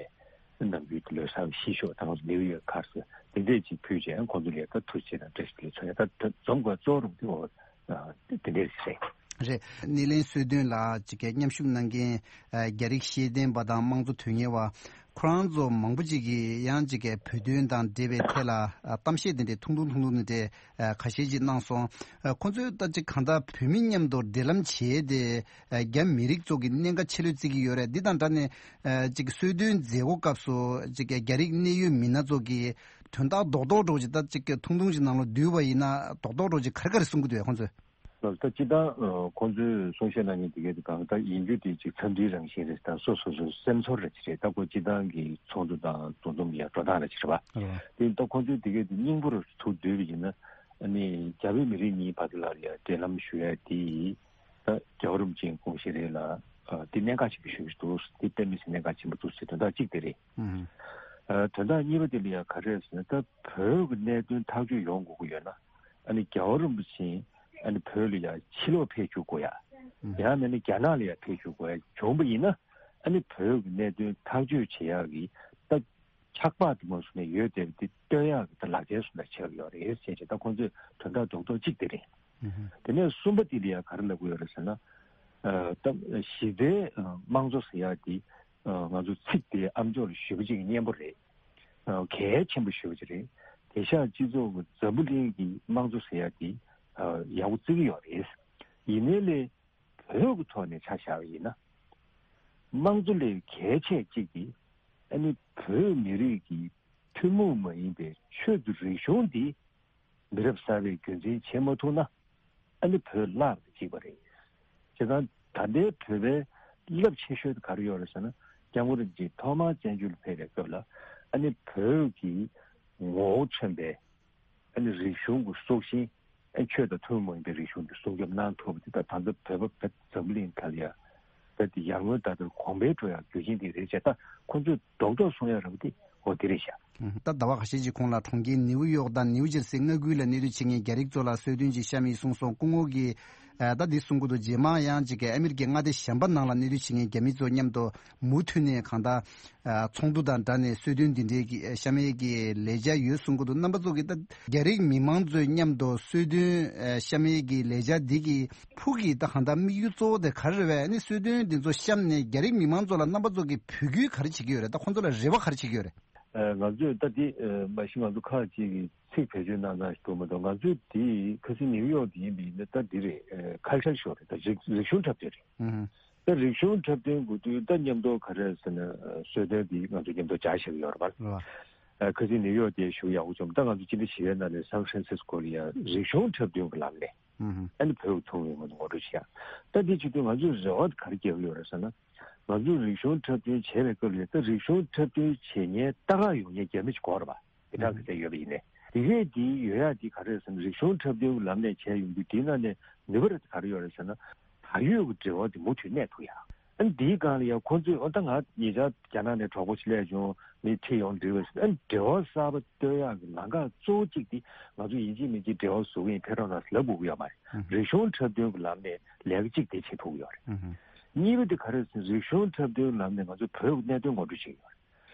ནམ་རྒྱུན་གྱི་ལོ་གསར་གྱི་ཤིས་ཤོག་དང་ནིའུ་ཡར་ཁཱཌ་དེ་འདྲས་ཅིག་ཕུལ་རྗེས་ཁོང་ཚོ་ལ་ད་ཐུགས་རྗེ་ཆེ་དང་བཀྲ་ཤིས་བདེ་ལེགས་འཚོ་ཡ། ད་འཛོམས་དགོས་གཙོ་བོ་རུ་དེ་འོ་དེ་འདྲས་རེད། རེད། སྣེ་ལེན་གསོལ་སྟོན་ལ་ཅིག་གི་མཉམ་ཞུགས་གནང་མཁན་རྒྱ་རིགས་ཤེས་ལྡན་པ་དང་དམངས་གཙོ་དོན་གཉེར་བ་ཁོ་རང་ཚོ་མང་པོ་ཅིག་གིས་ཡང་ཅིག་གི་བོད་དོན་དང་འབྲེལ་བའི་ཐད་ལ་གཏམ་བཤད་དེ་འདྲས་ཐུང་ཐུང་ཐུང་ཐུང་དེ་འདྲས་ཁ་ཤས་ཅིག་གནང་སོང་། ཁོ་ཚོས་ད་ཅིག་གང་ལྟར་བོད་མི་མཉམ་དུ་འབྲེལ་ལམ་བྱས་ཏེ། རྒྱ་མི་རིགས་ཚོ་གི་གནད་འགག་ཆེ་ལོས་བརྩི་གི་ཡོད་རེད། འདི་དང་སྦྲགས་ནས་ཅིག་གསོལ་སྟོན་མཛད་སྒོ་སྐབས་སུ་ཅིག་རྒྱ་རིགས་གནད་ཡོད་མི་སྣ་ཚོ་གི་དོན་དག་རྡོག་རྡོག་འདྲ་བོ་ཅིག་ད་ཅིག་ཐུང་ཐུང་ཅིག་ནང་ལ་བསྡུས་པ་ཡིན་ན་རྡོག་རྡོག་འདྲ་བོ་ཅིག་ག་རེ་ག་རེ་གསུང་གི་འདུག་ཁོང་ཚོས། ད་སྤྱི་བཏང་ཁོང་ཚོས་གསུང་བཤད་གནང་མཁན་དེ་གའི་གང་ལྟར་ཡིན་རྒྱུ་དེ་ཅིག་འཚམས་འདྲིའི་རང་བཞིན་རེད། ད་སོ་སོ་སོ་སེམས་ཚོར་རེད་ཅིག་རེད། ད་ཁོ་སྤྱི་བཏང་གི་ཚོགས་འདུ་དང་འདུ་འཛོམས་ཡ་འགྲོ་སྟངས་རེད་ཅིག་རེད་པ། དེ་ད་ཁོང་ཚོས་དེ་གའི་དེ་སྙིང་པོ་རུ་ཐུག་བསྡུས་པ་ཡིན་ན་ཨ་ནི་རྒྱ་བོད་མི་རིགས་གཉིས་བར་དུ་ལ་ཡ་འབྲེལ་ལམ་ཞུ་ཡ་དེ། ད་རྒྱལ་བ་རིན་པོ་ཆེའི་དགོངས་བཞེད་རེད་ལ། ཨ་དེ་གནད་འགག་ཆེན་པོ་ཞིག་འདུག་དེ་དཔེ་མི་སྲིད་གནད་འགག་ཆེན་པོ་འདུག་ཟེར་དོན་དག་གཅིག་དེ་རེད། ཨ་དོན་དག་གཉིས་པ་དེ་ལ་ཡང་ག་རེ་རེད་ཟེར་ན། ད་བོད་ཀྱི་གནད་དོན་ཐག་གཅོད་ཡོང་དགོས་ཀྱི་ཡོད་ན་ཨ་ནི་རྒྱལ་བ་རིན་པོ་ཆེ་ཨ་ནི་བོད་ལ་ཡང་ཕྱིར་ལོག་ཕེབས་བཅུག་དགོས་ཡ། ཡང་མིན་ན་རྒྱ་ནག་ལ་ཡང་ཕེབས་བཅུག་དགོས་ཡ་བྱུང་པ་ཡིན་ན་ཨ་ནི་བོད་ཀྱི་གནད་དོན་ཐག་གཅོད་བྱེད་ཡག་གི་ད། ཆགས་པ་དེ་མ་སོང་ནས་ཡོད་དེ་དེ་སྟོན་ཡག་གི་ད་ལག་ཆའི་བཟོ་འདྲ་ཆགས་ཡོད་རེད་ཟེར་བྱས་ད་ཁོང་ཚོས་དོན་དག་རྡོག་རྡོག་གཅིག་དེ་རེད། དེ་ནས་གསུམ་པ་དེ་ལ་ཡང་ག་རེ་ལབ་ཀྱི་ཡོད་རེད་ཟེར་ན། ཨ་ད་གཞི་རྩའི་དམངས་གཙོ་ཟེར་ཡག་དེ་ང་ཚོ་ཚིག་དེ་ཨ་མཆོག་ལ་ཞུས་པ་ཅིག་སྙན་པོ་རེད། གལ་ཆེན་པོ་ཞུས་པ་ཅིག་རེད། དེང་སང་སྤྱི་ཚོགས་ཀྱི་འཛམ་བུ་གླིང་གི་དམངས་གཙོ་ཟེར་ཡག་དེ་ཡག་པོ་བརྩི་གི་ཡོད་རེད། ཡིན་ནའི་ལས། བོད་ཀྱི་ཐོག་ནས་ཆ་བཞག་པ་ཡིན་ན། དམངས་གཙོ་ལས་གལ་ཆེ་གཅིག་དེ་ཨ་ནི་བོད་མི་རིགས་ཀྱི་ཐུན་མོང་མ་ཡིན་པའི་ཆོས་དང་རིག་གཞུང་འདི་མི་རབས་གསར་པས་རྒྱུན་འཛིན་བྱེད་མ་ཐུབ་ན་ཨ་ནི་བོད་བརླག་དང་གཅིག་པ་རེད། བྱས་ཙང་ད་ལྟའི་བོད་པའི་རླབས་ཆེ་ཤོས་དེ་ག་རེ་ཡོད་རེད་ཟེར་ན། སྐྱབས་མགོན་རིན་པོ་ཆེ་ཐོག་མར་བཙན་བྱོལ་ལ་ཕེབས་པའི་སྐབས་ལ་ཨ་ནི་བོད་ཀྱི་ངོ་བོ་མཚོན་པའི་ ཨ་ནི་རིག་གཞུང་གི་སྲོག་ཤིང་ཨ་ཆོས་དང་ཐུན་མོང་མ་ཡིན་པའི་རིག་གཞུང་དེ་སྲུང་སྐྱོབ་གནང་ཐུབ་པ་དེ་ད་ད་ལྟ་བོད་པ་བོད་འཛམ་བུ་གླིང་ཐད་ལ་ཡ་ད་དེ་ཡར་ངོའི་ད་ལྟ་གོང་འཕེལ་འགྲོ་ཡག་རྒྱུ་རྐྱེན་དེ་རེད་བྱས། ད་ཁོ་ཚོས་རྡོག་རྡོག་གསུང་ཡག་རེད་པ་དེ་འོ་དེ་རེད་ཤག་ད་ཟླ་བ་ཁ་ཤས་ཅིག་གོང་ལ་གྲོང་ཁྱེར་ནེའུ་ཡོག་དང་ནེའུ་ཇར་སི་མངའ་ཁུལ་ལ་གནས་སྡོད་བྱེད་མཁན་རྒྱ་རིགས་ཚོ་ལ་གསོལ་སྟོན་ཅིག་བཤམས་ཡིན་གསུངས་སོང་། སྐུ་ངོ་གིས་ཨ་ད་འདི་གསུང་གི་འདུག་རྗེས་མ་ཡང་ཅིག་ཨ་མི་རི་ཀའི་མངའ་སྡེ་གཞན་པ་ནང་ལ་གནས་སྡོད་བྱེད་མཁན་རྒྱ་མི་ཚོ་མཉམ་དུ་མུ་མཐུད་ནས་གང་ལྟར་ཨ་ཚོགས་འདུ་དང་སྦྲགས་ནས་གསོལ་སྟོན་འདི་འདྲའི་གི་བཤམས་ཡས་ཀྱི་ལས་འཆར་ཡོད་གསུང་གི་འདུག་རྣམ་པ་ཚོ་གིས་ད་རྒྱ་རིགས་མི་མང་ཚོའི་མཉམ་དུ་གསོལ་སྟོན་ཨ་བཤམས་ཡས་ཀྱི་ལས་འཆར་འདི་གི་ཕུགས་ཀྱི་ད་གང་ལྟར་དམིགས་ཡུལ་གཙོ་བོ་དེ་ག་རེ་རེད་པས། ཨ་ནི་གསོལ་སྟོན་འདི་ཚོ་བཤམས་ནས་རྒྱ་རིགས་མི་མང་ཚོ་ལ་རྣམ་པ་ཚོ་གིས་འབོད་སྐུལ་ག་རེ་བྱེད་ཀྱི་ཡོད་རེད། ད་ཁོང་ཚོ་ལ་རེ་བ་ག་རེ་བྱེད་ཀྱི་ཡོད་རེད། ཨ་ང་ཚོས་ད་འདི་ཨ་མ་གཞི་ང་ཚོ་ཁག་ཅིག་གིས་ཚིག་བེད་སྤྱོད་གནང་སྟངས་ཤིག་འདུག་མ་གཏོགས། ང་ཚོས་འདི་ཁ་སང་ནིའུ་ཡོག་འདི་ཡིན་པ་ཡིན་ན་ད་འདི་རེད། ཨ་ཁལ་ཆར་ཤོག་རེད། ད་རིག་རིག་གཞུང་འཁྲབ་སྟོན་རེད། ཨུ་ཧུ། ད་རིག་གཞུང་འཁྲབ་སྟོན་དགོས་དུས་ད་མཉམ་དུ་ག་རེ་ཟེར་ན་ཨ་གསོལ་སྟོན་འདི་ང་ཚོ་མཉམ་དུ་སྦྱར་བཞག་གི་ཡོད་རེད་པ། རེད་པ། ཨ་ཁ་སང་ནིའུ་ཡོག་དེ་ཞེ་པོ་ཡག་པོ་བྱུང་། ད་ང་ཚོ་སྤྱི་ཟླ་བཞི་པའི་ནང་ནས་སན་ཧྥ་རན་སིས་ཀོ་ལ་ཡ་རིག་གཞུང་འཁྲབ་སྟོན་གྱི་ལམ་ནས་ཨུ་ཧུ། ཨ་ནི་བོད་ཀྱི་ཚོགས་པའི་ངོས་ནས་ངོ་སྤྲོད་བྱེད་ཡ། ད་འདི་བྱེད་དུས་ང་ཚོས་རེ་བ་ག་རེ་རྒྱག་གི་ཡོད་རེད་ཟེར་ན། ང་ཚོས་རིག་གཞུང་འཁྲབ་སྟོན་བྱེད་པའི་སྐབས་ལ་ད་རིག་གཞུང་འཁྲབ་སྟོན་བྱེད་མཁན་ལྟ་ག་ཡོང་མཁན་རྒྱ་མི་ཞིག་དགོས་རེད་པ། དེ་དག་གི་ཚད་ཡོད་པ་ཡིན་ནའི། དེ་གས་དེ་ཡོད་ཡ་དེ་ག་རེ་རེད་ཟེར་ན། རིག་གཞུང་འཁྲབ་སྟོན་གྱི་ལམ་ནས་བྱས་ཡོང་དུས་དེའི་ནང་ནས་ནུས་པ་རེ་ག་རེ་ཡོད་རེད་ཟེར་ན། བལ་ཡུལ་གྱི་འབྲེལ་བ་དེ་མུ་མཐུད་གནས་ཐུབ་ཡ། ཨ་ནི་དེའི་སྒང་ལ་ཡ་ཁོང་ཚོས་ཨོ་ད་ང་ཉེ་ཆར་རྒྱ་ནག་ནས་གྲོགས་པོ་ཞིག་སླེབས་བྱུང་། ངས་ཁྲིད་ཡོང་འགྲིག་པ་ཟེར། ཨ་ནི་འབྲེལ་བ་གསར་པ་གཏོད་ཡག་གི་ལམ་ཁ་གཙོ་བོ་གཅིག་དེ་ང་ཚོ་ཡིན་གཅིག་མིན་གཅིག་འབྲེལ་བ་བཟོ་གི་ཡིན། ཕེབས་རོགས་གནང་ཟེར་ལབ་དགོས་ཀྱི་ཡོད་མ་རེད། ཨུ་ཧུ། རིག་གཞུང་འཁྲབ་སྟོན་གྱི་ལམ་ནས་ལས་ཀ་གཅིག་དེ་བྱེད་ཐུབ་ཀྱི་ཡོད་རེད། ཨུ་ཧུ། གཉིས་པ་དེ་ག་རེ་ཟེར་ན། རིག་གཞུང་འཁྲབ་སྟོན་ལམ་ནས་ང་ཚོ་བོད་ཀྱི་གནད་དོན་ངོ་སྤྲོད་བྱེད་ཀྱི་ཡོད་རེད།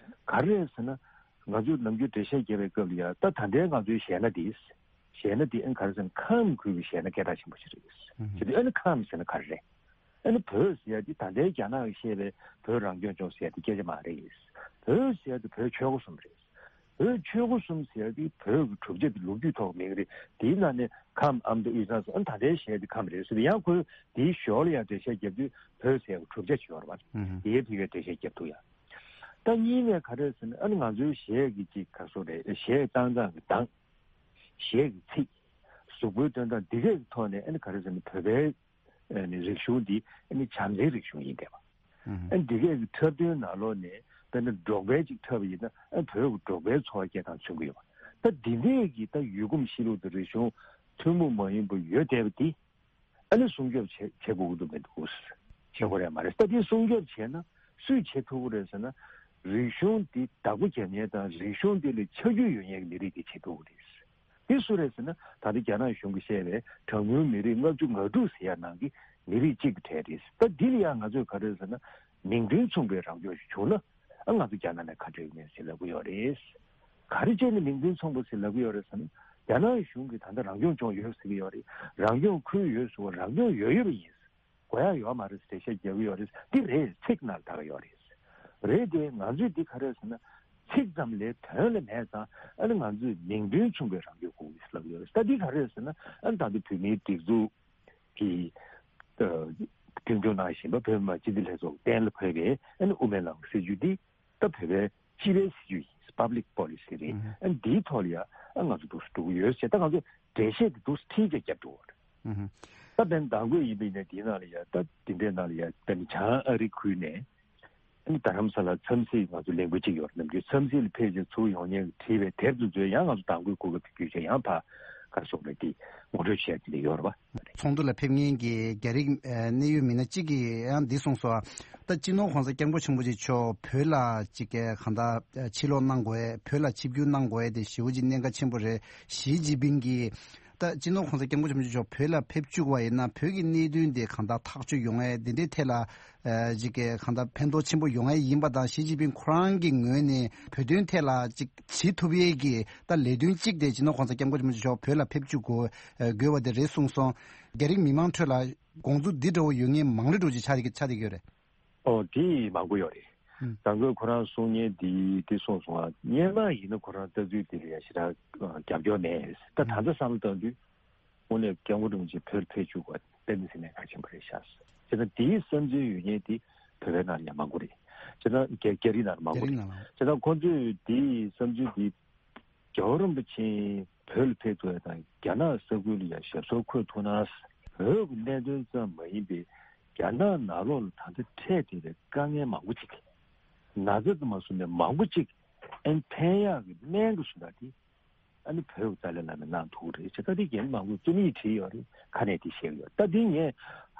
ག་རེ་རེད་ཟེར་ན། ང་ཚོས་ནམ་རྒྱུན་འགྲེལ་བཤད་རྒྱབ་པའི་སྐབས་ལ་ཡ་ད་ད་ལྟའི་ང་ཚོའི་གཞས་སྣ་འདི། གཞས་སྣ་འདི་ཨ་ནི་ག་རེ་ཟེར་ན། ཁམས་ཁུལ་གྱི་གཞས་སྣ་སྐད་གྲགས་ཆེན་པོ་ཞིག་རེད། ཨུ་ཧུ། བྱས་དུས་ཨ་ནི་ཁམས་ཟེར་ན་ག་རེ་རེད། ཨ་ནི་བོད་ཟེར་ཡ་འདི་ད་ལྟའི་རྒྱ་ནག་གིས་བཤད་པའི་བོད་རང་སྐྱོང་ལྗོངས་ཟེར་ཡ་འདི་སྐད་ཆ་མ་རེད། བོད་ཟེར་ཡ་འདི་བོད་ཆོལ་ཁ་གསུམ་རེད། བོད་ཆོལ་ཁ་གསུམ་ཟེར་ཡ་འདི་བོད་ཀྱི་གྲུབ་ཆ་འདི་ལོ་རྒྱུས་ཐོག་མིང་རེད། དེའི་ནང་ནས་ཁམས་ཨ་མདོ་དབུས་གཙང་སོགས། ཨ་ནི་ད་ལྟའི་གཞས་འདི་ཁམས་རེད་ཟེར་ཏེ། ཡང་ཁོས་དེའི་ཞོར་ལ་ཡང་འགྲེལ་བཤད་རྒྱབ་དུས་བོད་ཟེར་ཡ་གི་གྲུབ་ཆ་ཅིག་ཡོད་རེད་པ། ཨུ་ཧུ། དེའི་ཕ་གིར་འགྲེལ་བཤད་རྒྱབ་ཐུབ་ཡ། ད་གཉིས་ནས་ག་རེ་ཟེར་ན། ཨ་ནི་ང་ཚོའི་གཞས་ཀྱི་ཅིག་ག་རེ་ཟེར་དགོས་རེད། གཞས་བཏང་སྟངས་ཀྱི་གདངས། གཞས་ཀྱི་ཚིག། གཟུགས་པོའི་སྟོན་སྟངས་འདི་གས་ཀྱི་ཐོག་ནས་ཨ་ནི་ག་རེ་ཟེར་ན། བོད་པའི་ཨ་ནི་རིག་གཞུང་འདི་ཨ་ནི་བྱམས་བརྩེའི་རིག་གཞུང་ཡིན་བསྡད་པ། ཨུ་ཧུ། ཨ་ནི་འདི་གས་ཀྱི་འཁྲབ་སྟོན་ནང་ལོགས་ནས་དཔེར་ན་འབྲོག་པའི་ཅིག་འཁྲབ་པ་ཡིན་ན། ཨ་ནི་བོད་ཀྱི་འབྲོག་པའི་འཚོ་བ་སྐྱེལ་སྟངས་མཚོན་གྱི་ཡོད་པ། ད་འདི་འདྲས་ཀྱི་ད་ཡུལ་གོམས་གཤིས་ལུགས་དང་རིག་གཞུང་ཐུན་མོང་མ་ཡིན་པ་ཡོད་བསྡད་པ་འདི། ཨ་ནི་སྲུང་སྐྱོབ་བྱེད་བྱེད་དགོས་ཀྱི་འདུག་མི་འདུག་བྱེད་དགོས་རེད་མ་རེད། ད་དེ་སྲུང་སྐྱོབ་བྱས་ན་སུས་བྱེད་ཐུབ་ཀྱི་རེད་ཟེར་ན། རིག་གཞུང་འདི་བདག་པོ་རྒྱབ་མཁན་དང་རིག་གཞུང་འདི་ལ་ཆ་རྒྱུས་ཡོད་མཁན་གྱི་མི་རིགས་དེ་བྱེད་ཐུབ་ཀྱི་རེད། དེ་སུ་རེད་ཟེར་ན། ད་ལྟ་རྒྱ་ནག་གཞུང་གིས་བཤད་པའི་གྲངས་ཉུང་མི་རིགས་ལྔ་བཅུ་ང་དྲུག་ཟེར་ཡ་ནང་གི་མི་རིགས་གཅིག་གི་གྲས་རེད། ད་འདི་ལ་ཡང་ང་ཚོས་ག་རེ་ཟེར་ན། མིང་དོན་མཚུངས་པའི་རང་སྐྱོང་ཞིག་བྱུང་ན། ཨ་ང་ཚོ་རྒྱ་ནག་ནས་ཁ་བྲལ་གྱི་མེད་ཟེར་ལབ་ཀྱི་ཡོད་རེད། ག་རེ་བྱས་ནས་མིང་དོན་མཚུངས་པ་ཟེར་ལབ་ཀྱི་ཡོད་རེད་ཟེར་ན། རྒྱ་ནག་གཞུང་གིས་ད་ལྟ་རང་སྐྱོང་ལྗོངས་ཡོད་ཟེར་གྱི་ཡོད་རེད། རང་སྐྱོང་ཁུལ་ཡོད་ཟེར་བ། རང་སྐྱོང་ཡོད་ཡོད་པ་ཡིན། དགོས་ཡ་ཡོད་མ་རེད་ཟེར་འགྲེལ་བཤད་རྒྱག་གི་ཡོད་རེད། འདི་རེད། ཚིག་ནང་ལ་ད་ག་ཡོད་རེད། རེད་དེ། ང་ཚོས་འདི་ག་རེ་ཟེར་ན། ཚིག་ཙམ་ལས་དོན་ལ་མེད་ཙང་། ཨ་ནི་ང་ཚོས་མིང་དོན་མཚུངས་པའི་རང་སྐྱོང་དགོས་ཀྱི་ལབ་ཡོད་རེད། ད་འདི་ག་རེ་ཟེར་ན། ཨ་ནི་ད་ལྟ་བོད་མིའི་སྒྲིག་འཛུགས་ཀྱི་ཨ་མདུན་སྐྱོད་གནང་བཞིན་པ་བོད་མི་མང་སྤྱི་འཐུས་ལྷན་ཚོགས་གཏན་ལ་ཕབ་པའི་ཨ་ནི་དབུ་མའི་ལམ་གྱི་སྲིད་བྱུས་འདི། ད་བོད་པའི་སྤྱི་པའི་སྲིད་བྱུས་ཡིན། Public Policy རེད། ཨ་ནི་འདིའི་ཐོག་ལ་ཡ་ཨ་ང་ཚོ་འདུག་སེ་འགྲོ་གི་ཡོད་ཟེར། ད་ང་ཚོ་འགྲེལ་བཤད་དེ་འདུག་སེ་ཁྲིད་བྱས་རྒྱབ་འགྲོ་བ་རེད། ད་དཔེར་ན་མདང་དགོང་ཡིན་པ་ཡིན་ན་འདིའི་ནང་ལ་ཡ། ད་འདི་འདྲའི་ནང་ལ་ཡ། ད་ནི་བྱང་ཨ་རི་ཁུལ་ནས་ཨ་ནི་རྡ་རམ་ས་ལ་འཚམས་གཟིགས་ང་ཚོ་ལས་འགུལ་གཅིག་ཡོད་རེད། ནམ་རྒྱུན་འཚམས་གཟིགས་ལ་ཕེབས་བྱས་ཚུར་ཡོང་མཁན་གྱིས་བྲིས་པའི་དེབ་དེ་ཚོ་ཡང་ང་ཚོ་མདང་དགོང་གོ་སྐབས་དེ་བརྒྱུད་བྱས་ཡང་ཕར་ག་རེ་ཟེར་དགོས་རེད། དེ་ངོ་སྤྲོད་བྱས་དེ་འདྲ་ཡོད་རེད་པ། ཚོགས་འདུ་ལ་ཕེབས་མཁན་གྱི་རྒྱ་རིགས་ཨ་གནད་ཡོད་མི་སྣ་གཅིག་གིས་ཡང་འདི་གསུངས་སོང་། ད་སྤྱི་ནོར་༸གོང་ས་༸སྐྱབས་མགོན་ཆེན་པོ་མཆོག་བོད་ལ་ཅིག་ག་འདྲ་ཕྱིར་ལོག་གནང་དགོས་ཡས། བོད་ལ་ཆིབས་བསྒྱུར་གནང་དགོས་ཡས་དེ་ཞེ་པོ་ཅིག་གནད་འགག་ཆེན་པོ་རེད། ཞི་ཅིན་ཕིང་གིས་ད་སྤྱི་ནོར་༸གོང་ས་༸སྐྱབས་མགོན་ཆེན་པོ་མཆོག་བོད་ལ་ཕེབས་བཅུག་པ་ཡིན་ན། བོད་ཀྱི་གནད་དོན་དེ་ག་འདྲ་ཐག་གཅོད་ཡོང་ཡས་དེ་འདྲའི་ཐད་ལ་ཨ་ཅིག་ག་འདྲ་ཕན་ཐོགས་ཆེན་པོ་ཡོང་ཡས་ཡིན་པ་དང་། ཞི་ཅིན་ཕིང་ཁོ་རང་གི་ངོས་ནས་བོད་དོན་ཐད་ལ་ཅིག་བྱེད་ཐུབ་ཡས་ཀྱི་ད་ལས་དོན་གཅིག་དེ་སྤྱི་ནོར་༸གོང་ས་༸སྐྱབས་མགོན་ཆེན་པོ་མཆོག་བོད་ལ་ཕེབས་བཅུག་དགོས་དགོས་པ་དེ་རེད་གསུངས་སོང་། རྒྱ་རིགས་མི་མང་ཁྲོད་ལ་དགོངས་ཚུལ་འདི་འདྲ་བོ་ཡོད་མཁན་མང་རུ་འགྲོ་ཅིག་ཆགས་ཀྱི་ཆགས་བསྡད་ཀྱི་ཡོད་རེད། ཨོ་དེ་མང་པོ་ཡོད་རེད། ཨང་། མདང་དགོང་ཁོ་རང་གསུང་མཁན་དེ་དེ་གསུངས་སོང་ང་། སྔོན་མ་ཡིན་ན་ཁོ་རང་ལྟ་ཚུལ་དེ་ལ་ཡ་ཞེ་དྲག་རྒྱབ་སྐྱོར་མེད། ད་ད་ལྟ་བསམ་བློ་བཏང་དུས་དངོས་གནས་སྐྱབས་མགོན་རིན་པོ་ཆེ་བོད་ཕེབས་བཅུག་པ་ཏན་ཏན་ཟེར་ནས་གལ་ཆེན་པོ་རེད་ཤག་བྱས་ཙང་དེའི་བསམ་ཚུལ་ཡོད་མཁན་དེ་བོད་པའི་ནང་ལ་ཡང་མང་པོ་རེད། བྱས་ཙང་རྒྱ་རྒྱ་རིགས་ནང་ལ་མང་པོ་རེད། རྒྱ་རིགས་ནང་ལ་མང་པོ། བྱས་ཙང་ཁོང་ཚོས་དེའི་བསམ་ཚུལ་དེ། རྒྱལ་བ་རིན་པོ་ཆེ་བོད་ལ་ཕེབས་ཐུབ་ཡ་དང་རྒྱ་ནག་ས་ཁུལ་ལ་ཡ་ཞབས་སོར་འཁོད་ཐུབ་ན། བོད་ཀྱི་གནད་དོན་ཙམ་མ་ཡིན་པའི་རྒྱ་ནག་ནང་ལོགས་ལ་ད་ལྟ་འཕྲད་བསྡད་པའི་དཀའ་ངལ་མང་པོ་ཅིག་ན་ཚ་དང་མ་བཟུང་ནས་མང་པོ་ཅིག་ཨན་ཕན་ཡག་གི་སྨན་གྱི་བཟོ་ལྟ་དེ་ ཨ་ནི་བོད་ཀྱི་ཏཱ་ལའི་བླ་མས་གནང་ཐུབ་ཀྱི་རེད་ཅེས། ད་དེ་རྒན་མང་པོས་རྩོམ་ཡིག་བྲིས་ཡོད་རེད། ཁ་ནས་དེ་བཤད་ཀྱི་ཡོད། ད་དེ་ངས་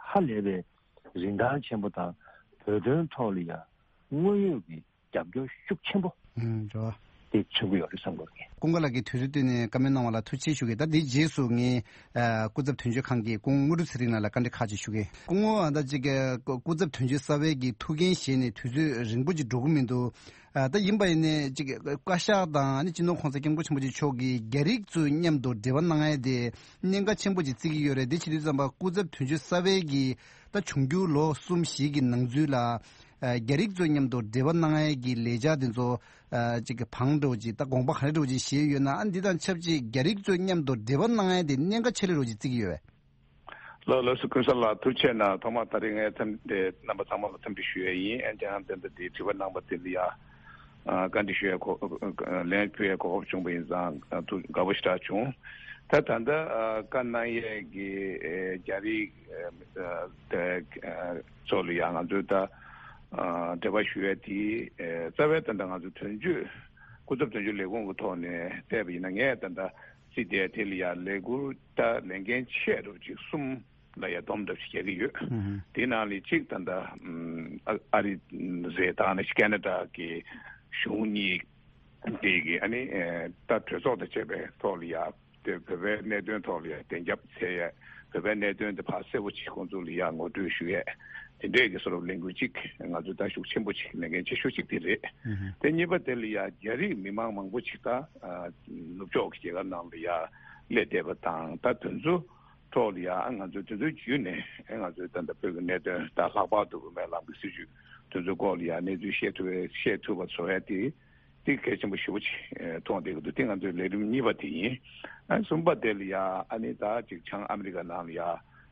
ཧ་ལས་པའི་རིན་ཐང་ཆེན་པོ་དང་བོད་དོན་ཐོག་ལ་ཡང་དངོས་ཡོད་ཀྱི་རྒྱབ་སྐྱོར་ཤུགས་ཆེན་པོ་ཨུམ། འགྲོ་བ། དེ་མཚོན་གྱི་ཡོད་རེད་བསམ་གྱི་ཡོད། ཀུན་དགའ་ལགས་ཀྱིས་དུས་ཚོད་བཏོན་ནས་བཀའ་མོལ་གནང་བ་ལ་ཐུགས་རྗེ་ཆེ་ཞུ་གི། ད་དེའི་རྗེས་སུ་ངས་ཨ་སྐུ་ཚབ་དོན་གཅོད་ཁང་གི་སྐུ་ངོ་དངོས་གྲུབ་ཚེ་རིང་ལགས་ལ་བཀའ་འདྲི་ཁག་ཅིག་ཞུ་གི། སྐུ་ངོ་ཨ་ད་ཅིག་སྐུ་ཚབ་དོན་གཅོད་གསར་པའི་གི་ཐུགས་འགན་བཞེས་ནས་དུས་ཚོད་རིང་པོ་ཅིག་འགྲོ་གི་མི་འདུག་ཨ་ད་ཡིན་པ་ཡིན་ནའི་ཅིག་བཀའ་ཤག་དང་ཨ་ནི་སྤྱི་ནོར་༸གོང་ས་༸སྐྱབས་མགོན་ཆེན་པོ་མཆོག་གིས་རྒྱ་རིགས་ཚོའི་མཉམ་དུ་འབྲེལ་བ་གནང་ཡས་དེ་གནད་འགག་ཆེན་པོ་ཅིག་བརྩི་གི་ཡོད་རེད། དེ་བྱེད་དུས་ཙམ་པ་སྐུ་ཚབ་དོན་གཅོད་གསར་པའི་གི་ད་འབྱུང་འགྱུར་ལོ་གསུམ་བཞི་གི་ནང་ཚུད་ལ་ཨ་རྒྱ་རིགས་ཚོའི་མཉམ་དུ་འབྲེལ་བ་གནང་ཡས་ཀྱི་ལས་འཆར་དེ་ཚོ་ཨ་ཅིག་གི་བང་འགྲོ་ཅིག་ད་དགོངས་པ་ག་རེ་འགྲོ་ཅིག་བཞེས་ཡོད་ན། ཨ་འདི་དང་ཆབས་ཅིག་རྒྱ་རིགས་ཚོའི་མཉམ་དུ་འབྲེལ་བ་གནང་ཡས་དེ་གནད་འགག་ཆེ་ལེ་རུ་ཅིག་བརྩི་གི་ཡོད་པས། ལགས་ལགས་སོ། ཀུན་བཟང་ལགས་ཐུགས་རྗེ་ཆེ་གནང་། ཐོག་མར་ད་རེས་ངས་འཚམས་འདྲི་རྣམ་པ་ཚང་མ་ལ་འཚམས་འདྲི་ཞུ་ཡས་ཡིན། ཨ་ནི་ཡང་དེ་འདྲ་དེ་དྲི་བ་གནང་པ་དེ་ལ་ཡ་ཨ་བཀའ་འདྲི་ཞུ་ཡས་གོ་ལན་ཕུལ་ཡས་གོ་སྐབས་བྱུང་བ་ཡིན་ཙང་ཨ་ཐུགས་དགའ་པོ་ཞེ་དྲག་བྱུང་། ད་ད་ལྟ་ཨ་བཀའ་གནང་ཡས་ཀྱི་ཨེ་རྒྱ་རིགས་ཨེ་ཨེ་ཚོ་ལ་ཡ་ང་ཚོས་ད་ཨ་འབྲེལ་བ་ཞུ་ཡས་དེ་ཨེ་རྩ་བའི་ད་ལྟ་ང་ཚོ་དོན་གཅོད་སྐུ་ཚབ་དོན་གཅོད་ལས་ཁུངས་ཀྱི་ཐོག་ནས་བལྟས་པ་ཡིན་ན། ངས་ད་ལྟ་རྩིས་དེ་དེ་ལ་ཡ་ལས་འཁུར་ད་ལས་འགན་ཆེ་རུ་ཅིག་གསུམ་ལ་ཡ་སྡོམ་འདྲ་ཞིག་རྒྱག་གི་ཡོད། ཨུ་ཧུ། དེའི་ནང་ལས་གཅིག་ད་ལྟ་ཨམ་ཨ་ཨ་རི་རེད། ད་ནི་ཁེ་ན་ཌ་གི་གཞུང་གཉིས་དེ་གི་ཨ་ནི་ཨེ་ད་གྲོས་ཚོགས་དང་བཅས་པའི་ཐོག་ལ་ཡ་དེ་བོད་པའི་གནད་དོན་ཐོག་ལ་ཡ་བདེན་རྒྱབ་འཚོལ་ཡས། བོད་པའི་གནད་དོན་དེ་ཕར་གསལ་པོ་ཅིག་ཁོང་ཚོ་ལ་ཡ་ངོ་སྤྲོད་ཞུ་ཡས། དེ་འདྲས་ཀྱི་བཟོ་འདྲ་ལས་འགུལ་གཅིག་ང་ཚོས་ད་ཤུགས་ཆེན་པོ་ཅིག་ལས་འགན་ཆེ་ཤོས་གཅིག་དེ་རེད། ཨུ་ཧུ། དེ་གཉིས་པ་དེ་ལ་ཡ་རྒྱ་རིགས་མི་མང་མང་པོ་ཅིག་ད་ཨ་ནུབ་ཕྱོགས་ཀྱི་རྒྱལ་ཁབ་ནང་ལ་ཡ་སླེབས་བསྡད་པ་དང་། ད་དེ་ཚོ་ཐོག་ལ་ཡ་ང་ཚོས་དེ་ཚོའི་བརྒྱུད་ནས་ང་ཚོས་ད་ལྟ་བོད་ཀྱི་གནད་དོན་དང་ལྷག་པར་དུ་དབུ་མའི་ལམ་གྱི་སྲིད་བྱུས་དེ་ཚོའི་སྐོར་ལ་ཡ་གནས་ཚུལ་ཤེས་ཐུབ་པའི་ཤེས་ཐུབ་པ་བཟོ་ཡ་དེ་དེ་གལ་ཆེན་པོ་ཞེ་པོ་ཅིག་མཐོང་བསྡད་ཀྱི་འདུག་དེ་ང་ཚོའི་ལས་རིམ་གཉིས་པ་དེ་ཡིན། ཨ་གསུམ་པ་དེ་ལ་ཡ་ཨ་ནི་ད་ཅིག་བྱང་ཨ་མི་རི་ཀ་ནང་ལ་ཡ་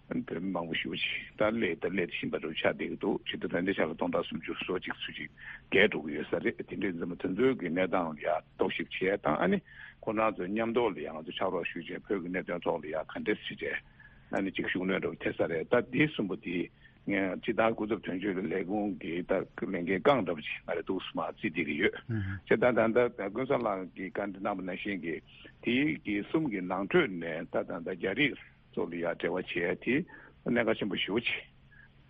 བོད་མི་མང་པོ་ཞེ་པོ་ཅིག་ད་སླེབས་ད་སླེབས་བཞིན་པ་འདྲ་ཆགས་བསྡད་ཀྱི་འདུག་ཇི་ལྟར་ད་ལྟའི་ཆ་ལ་སྟོང་ཕྲག་སུམ་ཅུ་སོ་གཅིག་ཚོད་ཅིག་བརྒལ་འགྲོ་གི་ཡོད་ས་རེད། དེ་འདྲའི་འཛིན་མ་དེ་ཚོའི་གི་གནས་སྟངས་ལ་ཡ་རྟོག་ཞིབ་བྱས་དང་། ཨ་ནི་ཁོ་རང་ཚོའི་མཉམ་དུ་ལ་ཡ་ང་ཚོ་ཕྱག་རོགས་ཞུས་བྱས་བོད་ཀྱི་གནད་དོན་ཐོག་ལ་ཡ་ག་འདྲས་བྱས་བྱས་ཨ་ནི་ཅིག་ཤུགས་སྣོན་འདྲ་བོ་ཐེབས་ས་རེད། ད་དེ་གསུམ་པོ་དེ་ངས་སྤྱི་བཏང་སྐུ་ཚབ་དོན་གཅོད་ཀྱི་ལས་ཁུངས་ཀྱི་ད་ལས་འགན་རྐང་འདྲ་བོ་ཅིག་ང་རེ་འདུག་སེ་མར་རྩིས་བསྡད་ཀྱི་ཡོད། ཨུ་ཧུ། བྱས་ཙང་ད་ལྟ་ཀུན་བཟང་ལགས་ཀྱིས་བཀའ་འདྲི་གནང་པ་ནང་བཞིན་གྱི་དེའི་གི་གསུམ་གྱི་ནང་ཁྲོད་ནས་ད་ད་ལྟ་རྒྱ་རིགས་ཚོ་ལ་ཡ་འབྲེལ་བ་བྱེད་ཡ་དེ་གནད་འགག་ཆེན་པོ་ཞེ་པོ་ཅིག་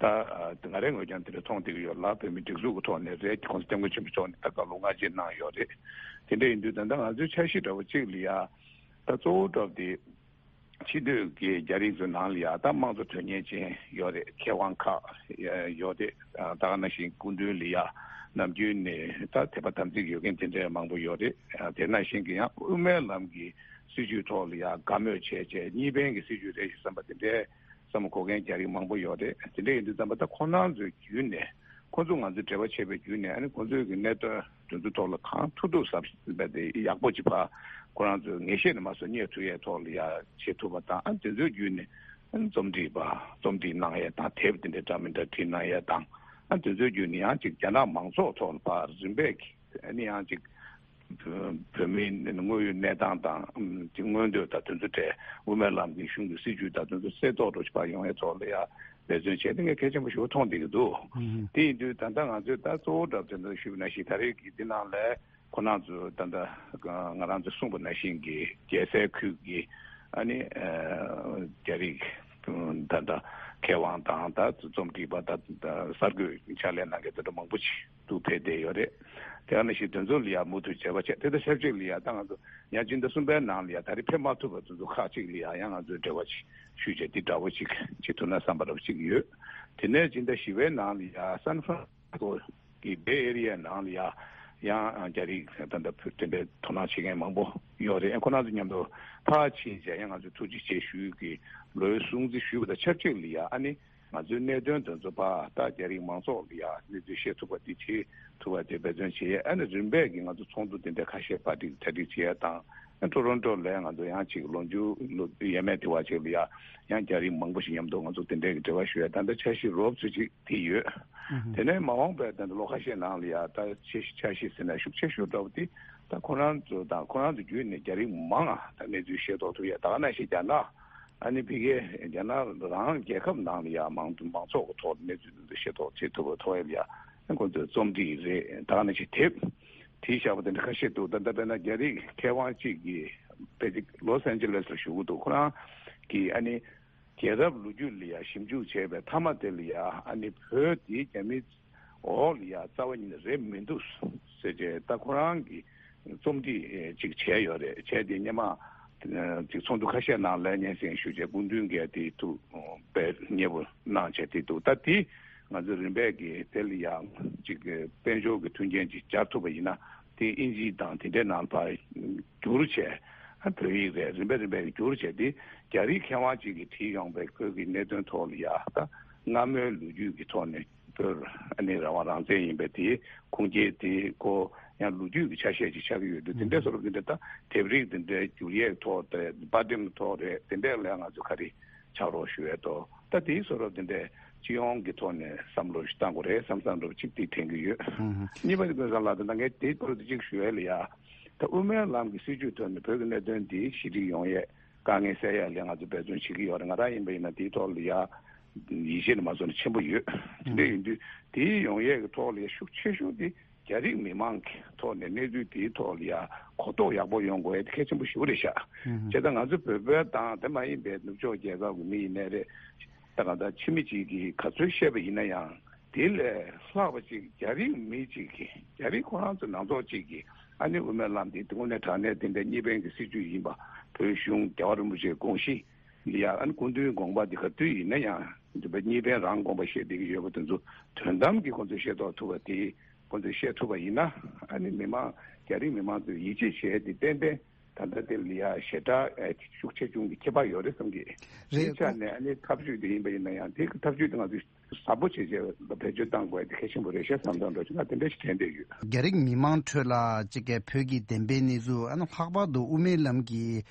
ད་ང་རའི་ངོས་ཀྱང་དེ་འདྲ་མཐོང་བསྡད་ཀྱི་ཡོད་ལ། བོད་མི་སྒྲིག་འཛུགས་ཀྱི་ཐོག་ནས་རེད། ༸གོང་ས་༸སྐྱབས་མགོན་ཆེན་པོ་མཆོག་ནས་ད་བཀའ་སློབ་སྔ་རྗེས་གནང་ཡོད་རེད། དེ་འདྲ་ཡིན་དུས་ད་ལྟ་ང་ཚོའི་འཆར་གཞི་འདྲ་བོ་གཅིག་ལ་ཡ་ད་གཙོ་བོ་འདྲ་བོ་དེ་ཕྱི་སྡོད་ཀྱི་རྒྱ་རིགས་ཚོའི་ནང་ལ་ཡ་ད་དམངས་གཙོ་དོན་གཉེར་ཅན་ཡོད་རེད། མཁས་དབང་ཁག་ཡོད་རེད། ད་ག་ནང་བཞིན་སྐུ་མདུན་ལ་ཡ་ནམ་རྒྱུན་ནས་ད་དད་པ་དམ་ཚིག་ཡོད་མཁན་དེ་འདྲའི་མང་པོ་ཡོད་རེད། དེ་ནང་བཞིན་གྱི་ཡང་དབུ་མའི་ལམ་གྱི་སྲིད་བྱུས་ཐོག་ལ་ཡ་དགའ་མོས་བྱས་བྱས་གཉིས་ཕན་གྱི་སྲིད་བྱུས་རེད་ཞེས་བསམ་པ་དེ་འདྲའི་བསམ་བློ་འཁོར་མཁན་རྒྱ་རིགས་མང་པོ་ཡོད་རེད། དེ་འདྲ་ཡིན་དུས་ཙམ་པ་ད་ཁོ་རང་ཚོའི་བརྒྱུད་ནས་ཁོ་ཚོ་ང་ཚོའི་འབྲེལ་བ་བྱས་པའི་བརྒྱུད་ནས་ཨ་ནི་ཁོ་ཚོའི་གི་གནད་དོན་དེ་ཚོའི་ཐོག་ལ་གང་ཐུབ་ཐུབ་ཟབ་ཟིན་པ་དེ་ཡག་པོ་ཅིག་ཕར་ཁོ་རང་ཚོའི་ངེས་ཤེས་ནས་མ་སོང་རྙེད་ཐུབ་ཡས་ཐོག་ལ་ཡ་བྱེད་ཐུབ་པ་དང་། ཨ་དེ་ཚོའི་བརྒྱུད་ནས་ཨ་ནི་རྩོམ་སྒྲིག་པ་རྩོམ་སྒྲིག་གནང་ཡས་དང་། དེབ་དེ་འདྲ་འདྲ་མི་འདྲ་བྲིས་གནང་ཡས་དང་། ཨ་དེ་ཚོའི་བརྒྱུད་ནས་ཡང་ཅིག་རྒྱ་ནག་མང་ཚོགས་ཐོག་ལ་ཕར་རིམ་པས་ཀྱིས་ཨ་ནི་ཡང་ཅིག་བོད་མིའི་དངོས་ཡོད་གནས་སྟངས་དང་། ཨམ་ཅིག་མངོན་འདོད་དང་དེ་ཚོ་གྲས་དབུ་མའི་ལམ་གྱི་གཞུང་གི་སྲིད་བྱུས་དང་དེ་ཚོ་གསལ་རྟོགས་འདྲ་ཞིག་ཕར་ཡོང་ཡའི་ཐོག་ལ་ཡ་འབད་བརྩོན་བྱས་ཏེ་ངས་གལ་ཆེན་པོ་ཞིག་མཐོང་བསྡད་ཀྱི་འདུག་ཨུ་ཧུམ། དེ་ཡིན་དུས་ད་ལྟ་ང་ཚོས་ད་གཙོ་བོ་འདྲ་བོ་དེ་འདྲ་ཞུས་པ་ནང་བཞིན་ད་རེས་ཀྱི་འདི་ནང་ལ་ཁོ་རང་ཚོས་ད་ལྟ་ང་རང་ཚོས་གསུངས་པ་ནང་བཞིན་གྱི་རྒྱལ་སའི་ཁུལ་གྱི་ཨ་ནི་ཨ་རྒྱ་རིགས་ད་ལྟ་མཁས་དབང་དང་། ད་རྩོམ་སྒྲིག་པ་དང་། ད་གསར་འགོད་ཕྱག་ལས་གནང་མཁན་དེ་འདྲ་མང་པོ་ཞིག་ཏུ་ཕེབས་བསྡད་ཡོད་རེད། དེ་ག་ནང་བཞིན་དེ་ཚོ་ལ་ཡང་མུ་མཐུད་བྱས་པ་བྱས། དེ་དང་ཆབས་ཅིག་ལ་ཡང་ད་ང་ཚོ་ཡང་སྤྱི་ཟླ་གསུམ་པའི་ནང་ལ་ཡང་ད་རེས་ཕེབས་མ་ཐུབ་པ་དེ་ཚོ་ཁག་ཅིག་ལ་ཡང་ཡང་ང་ཚོས་འབྲེལ་བ་ཞིག་ཞུས་བྱས་འདི་འདྲ་བོ་ཅིག་བྱེད་ཐུབ་ན་བསམ་པ་འདྲ་བོ་ཅིག་ཡོད། དེ་ནས་སྤྱི་ཟླ་བཞི་པའི་ནང་ལ་ཡང་སན་ཧྥ་རན་སི་སྐོར་གྱི་བེ་ཨེ་རི་ཡའི་ནང་ལ་ཡང་ཡང་རྒྱ་རིགས་ད་ལྟ་བོད་དེ་འདྲའི་དོ་སྣང་བྱེད་མཁན་མང་པོ་ཡོད་རེད། ཁོ་རང་ཚོ་མཉམ་དུ་ཕར་ཕྱིན་བྱས་ཡང་ང་ཚོས་ཐུགས་རྗེ་ཆེ་ཞུ་གི་ལོའི་སྲུང་བརྩི་ཞུས་པ་དང་ཆབས་ཅིག་ལ་ཡང་ཨ་ནི། ང་ཚོའི་གནད་དོན་དེ་ཚོ་ཕར་ད་རྒྱ་རིགས་མང་ཚོགས་ལ་ཡ་གནས་ཚུལ་ཤེས་ཐུབ་པ་དེ་བྱེད་ཐུབ་པ་དེ་འབད་བརྩོན་བྱེད་ཡས། ཨ་ནི་རིམ་པས་ཀྱིས་ང་ཚོ་ཚོགས་འདུ་དེ་འདྲ་ཁ་ཤས་གྲ་སྒྲིག་གྲ་སྒྲིག་བྱེད་ཡས་དང་། ཨ་ཀྲོ་རོན་ཀྲོ་ལ་ང་ཚོ་ཡང་ཅིག་ལོ་མཇུག་ལོ་ཡས་མས་དེ་བ་ཅིག་ལ་ཡ་ཡང་རྒྱ་རིགས་མང་པོ་ཞིག་མཉམ་དུ་ང་ཚོ་དེ་འདྲའི་གི་འབྲེལ་བ་ཞུ་ཡས་ད་ལྟ་འཆར་གཞི་རོབ་ཙམ་ཅིག་དེ་ཡོད། ཨུ་ཧུ། དེ་ནས་མ་འོངས་པའི་ད་ལྟ་ལོ་ཁ་ཤས་ནང་ལ་ཡ་ད་འཆར་གཞི་ཟེར་ན་ཤུགས་ཆེ་ཤོས་འདྲ་བོ་དེ་ད་ཁོ་རང་ཚོ་དང་ཁོ་རང་ཚོ་བརྒྱུད་ནས་རྒྱ་རིགས་མང་ང་ད་གནས་ཚུལ་ཤེས་རྟོགས་ཐུབ་ཡས། ད་ག་ནང་བཞིན་རྒྱ་ནག་ཨ་ནི་ཕ་གིའི་རྒྱ་ནག་རང་རྒྱལ་ཁབ་ནང་ལ་ཡང་མང་དུ་མང་ཚོགས་ཀྱི་ཐོག་ནས་གནས་ཚུལ་འདི་ཚོ་ཤེས་རྟོགས་བྱེད་ཐུབ་པའི་ཐོག་ལ་ཡང་ཁོང་ཚོས་རྩོམ་སྒྲིག་རེད། ད་ག་ནང་བཞིན་དེབ་བྲིས་བཞག་པ་དེ་འདྲ་ཁ་ཤས་འདུག་ད་ལྟ་དཔེར་ན་རྒྱ་རིགས་མཁས་དབང་གཅིག་གིས་ ཕལ་ཆེར་ལོ་སན་ཅི་ལེ་སི་ལ་བཞུགས་ཀྱི་འདུག་ཁོ་རང་གིས་ཨ་ནི་རྒྱལ་རབས་ལོ་རྒྱུས་ལ་ཡ་ཞིབ་འཇུག་བྱས་པའི་མཐའ་མ་དེ་ལ་ཡ་ཨ་ནི་བོད་དེ་རྒྱ་མིའི་འོག་ལ་ཡ་རྩ་བ་ཉིད་ནས་རེད་མི་འདུག་ཟེར་བྱས། ད་ཁོ་རང་གིས་རྩོམ་སྒྲིག་ཅིག་བྱས་ཡོད་རེད། བྱས་ཏེ་སྔོན་མ་ཅིག་ཚོགས་འདུ་ཁ་ཤས་ནང་ལ་སྙན་སེང་ཞུས་བྱས་སྐུ་མདུན་གྱིས་དེ་ཐུགས་དཔེ་མཉེས་པོ་གནང་བྱས་དེ་འདུག་ད་དེ་ང་ཚོས་རིམ་པས་ཀྱིས་དེ་ལ་ཡང་ཅིག་དཔལ་འབྱོར་གྱི་མཐུན་རྐྱེན་ཅིག་སྦྱར་ཐུབ་པ་ཡིན་ན། དེ་ཨིན་ཇི་དང་དེ་འདྲའི་ནང་ལ་ཕར་བསྒྱུར་བྱས། ཨ་བོད་ཡིག་རེད། རིམ་པས་རིམ་པས་བསྒྱུར་བྱས་ཏེ་རྒྱ་རིགས་མཁས་དབང་ཅིག་གིས་བྲིས་ཡོང་པའི་བོད་ཀྱི་གནད་དོན་ཐོག་ལ་ཡ་ད་སྔ་མོའི་ལོ་རྒྱུས་ཀྱི་ཐོག་ནས་བོད་ཨ་ནི་རང་དབང་རང་བཙན་ཡིན་པའི་དེའི་ཁུངས་སྐྱེལ་དེ་ཁོ་ཡང་ལོ་རྒྱུས་ཀྱི་ཆ་ཤས་ཅིག་ཆགས་ཀྱི་ཡོད་དུས། དེ་འདྲའི་བཟོ་འདྲ་དེ་འདྲ་ད་དེབ་རིགས་དེ་འདྲའི་བསྒྱུར་ཡས་ཐོག་དེ་དཔར་འགྲེམས་ཐོག་རེད། དེ་འདྲའི་ལ་ང་ཚོས་ག་རེ་ཕྱག་རོགས་ཞུ་ཡས་ཐོག་ད་དེའི་བཟོ་འདྲ་དེ་འདྲའི་སྤྱི་ཡོངས་ཀྱི་ཐོག་ནས་བསམ་བློ་ཞིག་བཏང་དགོས་རེད་བསམ་བསམ་འདྲ་པོ་ཅིག་དེ་དྲན་གྱི་ཡོད། ཨུ་ཧུ། གཉིས་པ་དེ་ཀུན་བཟང་ལགས། དེ་ད་ངས་དེའི་སྐོར་དུ་ཅིག་ཞུ་ཡས་ལ་ཡ། ད་དབུ་མའི་ལམ་གྱི་སྲིད་བྱུས་ཐོག་ནས་བོད་ཀྱི་གནད་དོན་འདི་ཞི་འགྲིག་ཡོང་ཡས་དཀའ་ངལ་སེལ་ཡས་ལ་ང་ཚོས་འབད་བརྩོན་བྱེད་ཀྱི་ཡོད་རེད། ང་རང་ཡིན་པ་ཡིན་ན་དེའི་ཐོག་ལ་ཡ་ཡིད་ཆེས་ནས་མ་བཟོད་ནས་ཆེན་པོ་ཡོད། དེ་འདྲ་ཡིན་དུས་དེའི་ཡོང་ཡས་ཀྱི་ཐོག་ལ་ཡ་ཤུགས་ཆེ་ཤོས་དེ་རྒྱ་རིགས་མི་མང་གི་ཐོག་ནས་གནས་ཚུལ་དེའི་ཐོག་ལ་ཡ་གོ་རྟོགས་ཡག་པོ་ཡོང་དགོས་ཡ་དེ་གལ་ཆེན་པོ་ཞེ་པོ་རེད་ཤག་ཨུ་ཧུ། བྱས་ཙང་ང་ཚོ་བོད་པ་དང་དེ་མ་ཡིན་པའི་ནུབ་ཕྱོགས་རྒྱལ་ཁབ་ཀྱི་མི་ཡིན་ནའི་རེད། ད་གང་ལྟར་ཕྱི་མི་གཅིག་གིས་ག་ཚོད་བཤད་པ་ཡིན་ན་ཡང་དེ་ལས་ལྷག་པ་ཅིག་རྒྱ་རིགས་མི་གཅིག་གིས་རྒྱ་རིགས་ཁོ་རང་ཚོ་ནང་ཚོགས་གཅིག་གིས་ཨ་ནི་དབུ་མའི་ལམ་དེ་དངོས་གནས་དྲང་གནས་དེ་འདྲའི་གཉིས་ཕན་གྱི་སྲིད་བྱུས་ཡིན་པ། བོད་གཞུང་རྒྱལ་བ་རིན་པོ་ཆེའི་དགོངས་གཞི་ལ་ཡ་ཨ་ནི་སྐུ་མདུན་དགོངས་པ་དེ་ག་དུས་ཡིན་ན་ཡང་འདི་པ་གཉིས་ཕན་རང་དགོངས་པ་བཞེས་བསྡད་ཀྱི་ཡོད་པ་དེ་ཚོ་དོན་དམ་གྱིས་ཁོ་ཚོས་ཤེས་རྟོགས་ཐུབ་པ་དེ་ཁོ་ཚོས་ཤེས་ཐུབ་པ་ཡིན་ན། ཨ་ནི་མི་མང་རྒྱ་རིགས་མི་མང་ཚོས་ཡིད་ཆེས་བྱས་ཏེ་ཏན་ཏན་ད་ལྟ་དེ་ལ་ཡ་ཞེ་དྲག་ཨེ་ཤུགས་ཆེ་ཆུང་གི་ཁྱད་པར་ཡོད་རེད་བསམ་གི། རེད། དེའི་ཆ་ནས་ཨ་ནི་ཐབས་ཇུས་དེ་ཡིན་པ་ཡིན་ན་ཡང་དེ་གི་ཐབས་ཇུས་དེ་ང་ཚོས་ཟབ་པོ་བྱས་བྱས་ལ་བེད་སྤྱོད་གཏང་དགོས་དེ་གལ་ཆེན་པོ་རེད་ཤག་བསམ་བསམ་འདྲ་ཅིག་ང་དེ་འདྲ་ཞིག་དྲན་བསྡད་ཡོད། རྒྱ་རིགས་མི་མང་ཁྲོད་ལ་ཅིག་གི་བོད་ཀྱི་བདེན་པའི་གནས་ཚུལ། ཨ་ནི་ལྷག་པར་དུ་དབུ་མའི་ལམ་གྱི་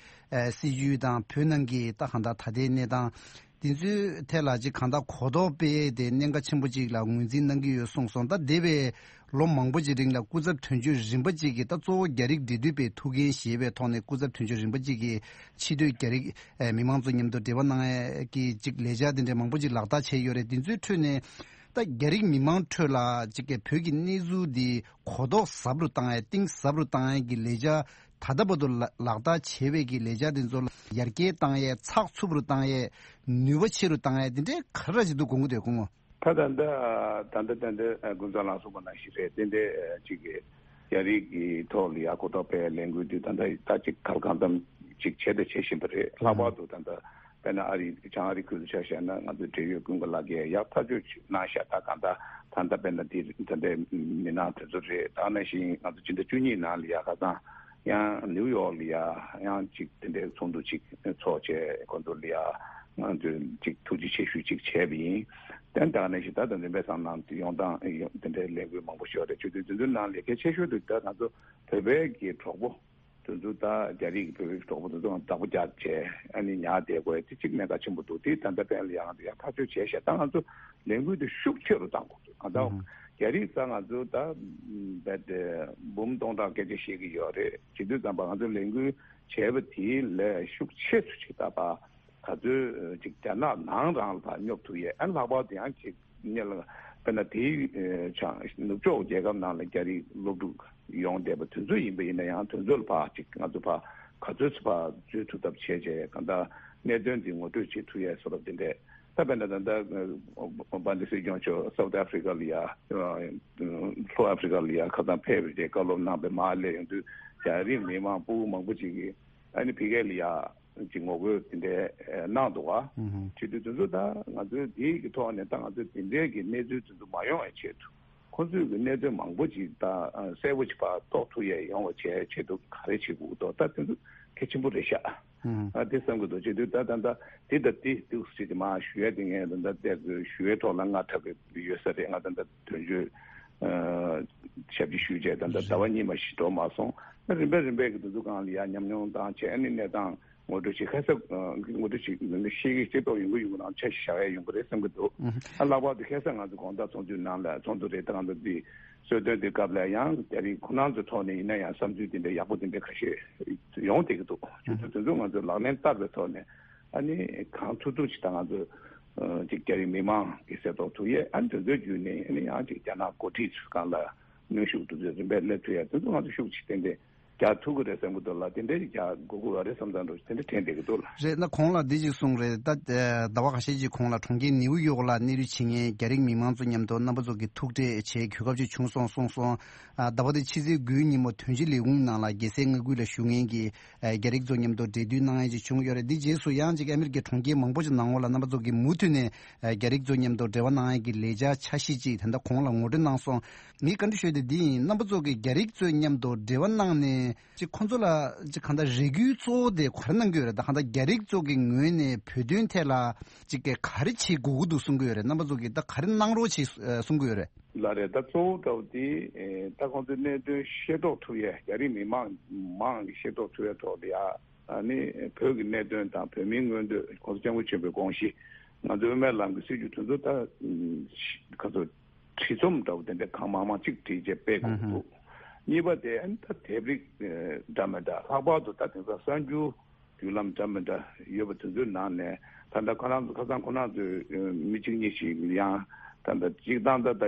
ཨ་སྲིད་བྱུས་དང་བོད་ནང་གི་ད་གང་ལྟར་ད་ལྟའི་གནས་སྟངས་དེ་ཚོའི་ཐད་ལ་ཅིག་གང་ལྟར་གོ་རྟོགས་སྤེལ་ཏེ་གནད་འགག་ཆེན་པོ་ཅིག་ལ་ངོས་འཛིན་གནང་གི་ཡོད་གསུངས་སོང་། ད་འདས་པའི་ལོ་མང་པོ་ཅིག་རིང་ལ་སྐུ་ཚབ་དོན་གཅོད་རིམ་པ་ཅིག་གིས་ད་གཙོ་བོ་རྒྱ་རིགས་འབྲེལ་མཐུད་པའི་ཐུགས་འགན་བཞེས་པའི་ཐོག་ནས་སྐུ་ཚབ་དོན་གཅོད་རིམ་པ་ཅིག་གིས་ཕྱི་སྡོད་རྒྱ་རིགས་ཨེ་མི་མང་ཚོ་མཉམ་དུ་འབྲེལ་བ་གནང་ཡས་ཀྱི་ཅིག་ལས་འཆར་དེ་འདྲ་མང་པོ་ཅིག་ལག་བསྟར་བྱས་ཡོད་རེད། དེ་ཚོའི་ཁྲོད་ནས་ད་རྒྱ་རིགས་མི་མང་ཁྲོད་ལ་ཅིག་གི་བོད་ཀྱི་གནས་ཚུལ་འདི་གོ་རྟོགས་ཟབ་རུ་བཏང་ཡས་གཏིང་ཟབ་རུ་བཏང་ཡས་ཀྱི་ལས་འཆར་ད་ལྟ་བར་དུ་ལ་ལག་བསྟར་བྱས་པའི་གི་ལས་འཆར་དེ་ཚོ་ལ་ཡར་རྒྱས་བཏང་ཡས་ཚགས་ཚུད་པོ་རུ་བཏང་ཡས་ནུས་པ་ཆེ་རུ་བཏང་ཡས་དེ་འདྲའི་ག་རེ་ཅིག་འདུག་དགོངས་ཀྱི་འདུག་དགོངས། ད་ད་ལྟ་ད་ལྟ་ད་ལྟ་ཀུན་བཟང་ལགས་གསུངས་པ་ནང་བཞིན་རེད། དེ་འདྲའི་ཅིག་གི་རྒྱ་རིགས་ཀྱི་ཐོག་ལ་ཡ་གོ་རྟོགས་སྤེལ་ལས་འགུལ་དེ་ད་ལྟ་ད་ཅིག་གང་ལ་གང་འཚམ་ཅིག་བྱས་དང་བྱེད་བཞིན་པ་རེད། ལྷག་པར་དུ་ད་ལྟ་དཔེར་ན་ཨ་རི་བྱང་ཨ་རི་ཁུལ་དུ་ཆ་བཞག་ན་ང་ཚོའི་འབྲེལ་ཡོད་ཀུན་དགའ་ལགས་ཀྱིས་ཡག་ཐག་གཅོད་ཅིག་གནང་ཤག་ད་གང་ལྟར་ད་ལྟ་དཔེར་ན་དེ་ད་ལྟའི་མི་སྣ་དེ་ཚོ་རེད། ད་ནང་བཞིན་ང་ཚོ་སྤྱི་ཟླ་བཅུ་གཉིས་ནང་ལ་ཡ་ཁ་སང་ཡང་ནིའུ་ཡོག་ལ་ཡ་ཡང་ཅིག་དེ་འདྲའི་ཚོགས་འདུ་ཅིག་ཚོགས་བྱས་ཁོང་ཚོ་ལ་ཡ་ང་ཚོས་ཅིག་ཐུགས་རྗེ་ཆེ་ཞུ་ཅིག་བྱས་པ་ཡིན། དེ་ད་ནང་བཞིན་ད་ལྟ་འཛིན་པའི་སང་ནང་དུ་ཡོང་སྟངས་ཡོང་དེ་འདྲའི་ལས་འགུལ་མང་པོ་ཞིག་ཡོད་རེད། བྱས་དུས་དེ་ཚོའི་ནང་ལས་གལ་ཆེ་ཤོས་དེ་ད་ང་ཚོ་བོད་པའི་གི་གྲོགས་པོ་དེ་ཚོ་ད་རྒྱ་རིགས་ཀྱི་བོད་པའི་གྲོགས་པོ་དེ་ཚོ་བདག་པོ་རྒྱག་བྱས་ཨ་ནི་ཉར་བསྡད་དགོས་དེ་གཅིག་གནད་འགག་ཆེན་པོ་འདུག་དེ་ད་ལྟ་དཔེ་ལ་ཡང་ཡང་ཐག་གཅོད་བྱས་ཤག་ད་ང་ཚོ་ལས་འགུལ་དེ་ཤུགས་ཆེ་རུ་བཏང་དགོས་འདུག་ང་ཚོ་ཨུ་ཧུ། རྒྱ་རིགས་ས་ང་ཚོ་ད་རྦད་དེ་འབུམ་སྟོང་ཕྲག་སྐད་ཆ་བཤད་ཀྱི་ཡོད་རེད། བྱེད་དུས་ཙམ་པ་ང་ཚོ་ལས་འགུལ་བྱས་པ་དེའི་ལས་ཤུགས་ཆེ་ཚུལ་ཅིག་ད་པ་ག་ཚོད་ཅིག་རྒྱ་ནག་ནང་རང་ལ་ཕར་སྙོབ་ཐུབ་ཡས། ཨ་ལྷག་པར་དུ་ཡང་ཅིག་གཉེར་ལ་དཔེར་ན་དེའི་ཆ་ནུབ་ཕྱོགས་རྒྱལ་ཁབ་ནང་ལ་རྒྱ་རིགས་སློབ་ཕྲུག་ཡོང་བསྡད་པ་དེ་ཚོ་ཡིན་པ་ཡིན་ན་ཡང་དེ་ཚོ་ལ་ཕར་ཅིག་ང་ཚོ་ཕར་ག་ཚོད་ཚོད་ཕར་འཛུལ་ཐུབ་ཐབས་བྱས་བྱས་གང་ལྟར་གནད་དོན་འདི་ངོ་སྤྲོད་བྱེད་ཐུབ་ཡས་བཟོ་འདྲ་དེ་འདྲས། ད་དཔེར་ན་ད་ལྟ་བྷན་དི་སྲིད་སྐྱོང་མཆོག་སའུ་ཐི་ཨ་ཧྥི་རི་ཀ་ལ་ཡ་ལྷོ་ཨ་ཧྥི་རི་ཀ་ལ་ཡ་ཁ་སང་ཕེབས་པའི་རྗེས་བཀའ་སློབ་གནང་པའི་མར་སླེབས་ཡོང་དུས་རྒྱ་རིགས་མི་མང་ཕྲུ་གུ་མང་པོ་ཅིག་གིས་ཨ་ནི་ཕ་གི་ལ་ཡ་ཅིག་ངོ་རྒོལ་དེ་འདྲའི་གནང་འདུག་ག་ཨུ་ཧུ། བྱེད་དུས་དེ་ཚོ་ད་ང་ཚོའི་དེའི་གི་ཐོག་ནས་ད་ང་ཚོས་དེ་འདྲའི་གི་གནས་ཚུལ་དེ་ཚོ་མ་ཡོང་བའི་ཆེད་དུ་ཁོ་ཚོས་གི་གནས་ཚུལ་མང་པོ་ཅིག་ད་གསལ་པོ་ཅིག་ཕར་རྟོགས་ཐུབ་ཡས་ཡོང་བ་བྱས་ཆེད་དུ་ག་རེ་བྱེད་དགོས་འདུག་ད་དེ་ཚོ་གལ་ཆེན་པོ་རེད་ཤག་ཨ་དེ་བསམ་གྱི་འདུག་བྱེད་དུས་ད་ད་ད་དེ་ད་དེ་འདུག་ཟེར་དེ་མ་ཞུ་ཡ་དེ་ངས་ད་ད་དེ་ཞུ་ཡའི་ཐོག་ལ་ང་འཁྲབ་པའི་ཡོད་ས་རེད། ང་ད་ད་དོན་གཅོད་ཞབས་ཕྱི་ཞུས་བྱས་ད་ད་ཟླ་བ་གཉིས་མ་ཞིག་འགྲོ་མ་སོང་། ད་རིམ་པས་རིམ་པས་ཀྱི་དེ་ཚོ་སྒང་ལ་ཡ་ཉམས་མྱོང་བཏང་བྱས་ཨ་ནི་གནས་སྟངས་ངོ་སྤྲོད་བྱེད་ཁ་གསབ་ངོ་སྤྲོད་བྱེད་ཤེས་ཀྱི་ཤེས་རྟོགས་ཡོང་གི་ཡོང་གི་རང་ཆ་ཞིག་བཞག་ཡ་ཡོང་གི་རེད་བསམ་གྱི་འདུག་ཨ་ལྷག་པར་དུ་ཁ་སང་ང་ཚོ་དགོང་དག་ཚོགས་འདུའི་ནང་ལ་ཚོགས་འདུ་རེད། ད་ང་ཚོ་འདི་གསོལ་སྟོན་དེ་སྐབས་ལ་ཡང་རྒྱ་རིགས་ཁོ་རང་ཚོའི་ཐོག་ནས་ཡིན་ན་ཡང་བསམ་ཚུལ་དེ་འདྲ་ཡག་པོ་དེ་འདྲ་ཁ་ཤས་ཡོང་བསྡད་ཀྱི་འདུག་ཆུ་ཚོད་དེ་ཚོ་ང་ཚོས་ལག་ལེན་བསྟར་བའི་ཐོག་ནས་ཨ་ནི་གང་ཐུབ་ཐུབ་ཅིག་ད་ང་ཚོ་ཅིག་རྒྱ་རིགས་མི་མང་གི་གསལ་ཐོག་ཐུག་ཡས་ཨ་ནི་དེ་ཚོའི་བརྒྱུད་ནས་ཨ་ནི་ཡང་ཅིག་རྒྱ་ནག་འགོ་ཁྲིད་ཚོའི་སྒང་ལ་གནོན་ཤུགས་དེ་ཚོ་རིམ་པས་སླེབས་ཐུབ་ཡས་དེ་ཚོ་ང་ཚོ་ཤུགས་ཆེ་ཏན་ཏན་ རྒྱག་ཐུབ་ཀྱི་རེད་བསམ་གྱི་འདུག་ལ། དེ་འདྲའི་རྒྱག་དགོས་ཀྱི་རེད་བསམ་བསམ་འདྲ་དེ་འདྲ་དྲན་བསྡད་ཀྱི་འདུག་ལ། རེད། ན་གོང་ལ་འདི་ཅིག་གསུངས་རེད། ད་ཟླ་བ་ཁ་ཤས་ཅིག་གོང་ལ་གྲོང་ཁྱེར་ནིའུ་ཡོག་ལ་གནས་རི་བྱེད་མཁན་རྒྱ་རིགས་མི་མང་ཚོ་མཉམ་དུ་རྣམ་པ་ཚོ་གི་ཐུག་འཕྲད་བྱེད་གོ་སྐབས་ཅིག་བྱུང་སོང་གསུངས་སོང་། ཨ་ཟླ་བ་འདི་ཕྱི་ཚེས་དགུའི་ཉིན་མོ་དོན་སྤྱི་ལས་ཁུངས་ནང་ལ་རྒྱལ་སའི་མངའ་ཁུལ་ལ་བཞུགས་མཁན་གྱི་རྒྱ་རིགས་ཚོ་མཉམ་དུ་འབྲེལ་མཐུད་གནང་ཡས་ཅིག་བྱུང་ཡོད་རེད། འདི་རྗེས་སུ་ཡང་ཅིག་ཨ་མི་རི་ཀའི་གྲོང་ཁྱེར་མང་པོ་ཅིག་ནང་ལོགས་ལ་རྣམ་པ་ཚོ་གི་མུ་མཐུད་ནས་རྒྱ་རིགས་ཚོ་མཉམ་དུ་འབྲེལ་བ་གནང་ཡས་ཀྱི་ལས་འཆར་འཆར་གཞི་ཅིག་ད་ལྟ་གོང་ལ་ངོ་སྤྲོད་གནང་སོང་། ངས་བཀའ་འདྲི་ཞུ་ཡས་དེ་འདི་ཡིན། རྣམ་པ་ཚོ་གིས་རྒྱ་རིགས་ཚོའི་མཉམ་དུ་འབྲེལ་བ་གནང་ནས་ཅིག་ཁོང་ཚོ་ལ་ཅིག་གང་ལྟར་རེ་སྐུལ་གཙོ་བོ་དེ་ག་རེ་གནང་གི་ཡོད་རེད། ད་གང་ལྟར་རྒྱ་རིགས་ཚོ་གི་ངོས་ནས་བོད་དོན་ཐད་ལ་ཅིག་ག་རེ་བྱེད་དགོས་ཀྱི་འདུག་གསུང་གི་ཡོད་རེད། རྣམ་པ་ཚོ་གིས་ད་ག་རེ་གནང་རོགས་བྱེད་གསུང་གི་ཡོད་རེད། ལགས་རེད། ད་གཙོ་བོ་འདྲ་བོ་དེ་ཨེ་ད་ཁོང་ཚོའི་གནད་དོན་ཤེས་རྟོགས་ཐུབ་ཡས། རྒྱ་རིགས་མི་མང་མང་གིས་ཤེས་རྟོགས་ཐུབ་ཡས་ཐོག་ལ་ཡ། ཨ་ནི་བོད་ཀྱི་གནད་དོན་དང་བོད་མིའི་མངོན་འདོད། ཁོང་ཚོ་སྐྱབས་མགོན་ཆེན་པོའི་དགོངས་གཞི། ང་ཚོའི་དབུ་མའི་ལམ་གྱི་སྲིད་བྱུས་དེ་ཚོ་ད་ཁ་ཚོ་བྲིས་རྩོམ་འདྲ་བོ་དེ་འདྲ་གང་མང་མང་གཅིག་བྲིས་རྗེས་སྤེལ་དགོས་ཀྱི་འདུག་གཉིས་པ་དེ་ཨ་ནི་ད་དེབ་རིགས་འདྲ་མི་འདྲ། ལྷག་པར་དུ་ད་དེང་སང་གསར་འགྱུར་བརྒྱུད་ལམ་འདྲ་མི་འདྲ་ཡོད་པ་དེ་ཚོའི་ནང་ནས། ད་ལྟ་ཁོ་རང་ཚོ་ཁ་སང་ཁོ་རང་ཚོའི་མི་གཅིག་གཉིས་ཤིག་ཡང་ད་ལྟ་སྤྱིར་བཏང་ད་ལྟ་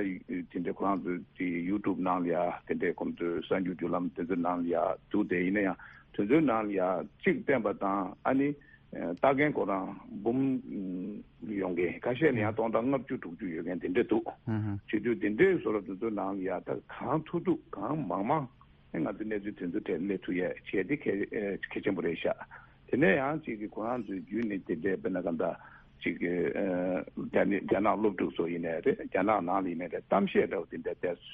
དེ་འདྲའི་ཁོ་རང་ཚོའི་དེ་ཡུ་ཊུབ་ནང་ལ་ཡ་དེ་འདྲའི་ཁོང་ཚོའི་གསར་འགྱུར་བརྒྱུད་ལམ་དེ་ཚོའི་ནང་ལ་ཡ་འདུག་དེ་ཡིན་ན་ཡང་དེ་ཚོའི་ནང་ལ་ཡ་གཅིག་བསྟན་པ་དང་། ཨ་ནི་ལྟ་མཁན་ཁོ་རང་འབུམ་ཡོང་མཁན། ཁ་ཤས་ནི་ཡང་སྟོང་ཕྲག་ལྔ་བཅུ་དྲུག་ཅུ་ཡོད་མཁན་དེ་འདྲ་འདུག་བྱེད་དུས་དེ་འདྲའི་བཟོ་འདྲ་དེ་ཚོའི་ནང་ལ་ཡ་ད་གང་ཐུབ་ཐུབ་གང་མང་མང་ང་ཚོས་གནས་ཚུལ་དེ་ཚོ་གྲས་སླེབས་ཐུབ་ཡས་བྱས་དེ་གལ་གལ་ཆེན་པོ་རེད་ཤག་དེ་ནས་ཡང་གཅིག་གི་ཁོ་རང་ཚོའི་བརྒྱུད་ནས་དེ་འདྲའི་དཔེར་ན་གང་ལྟར་གཅིག་གི་རྒྱ་ནི་རྒྱ་ནག་སློབ་ཕྲུག་ཚོ་ཡིན་ནའི་རེད། རྒྱ་ནག་ནང་ལ་ཡིན་ནའི་རེད། གཏམ་བཤད་འདྲ་བོ་དེ་འདྲ་བལྟས་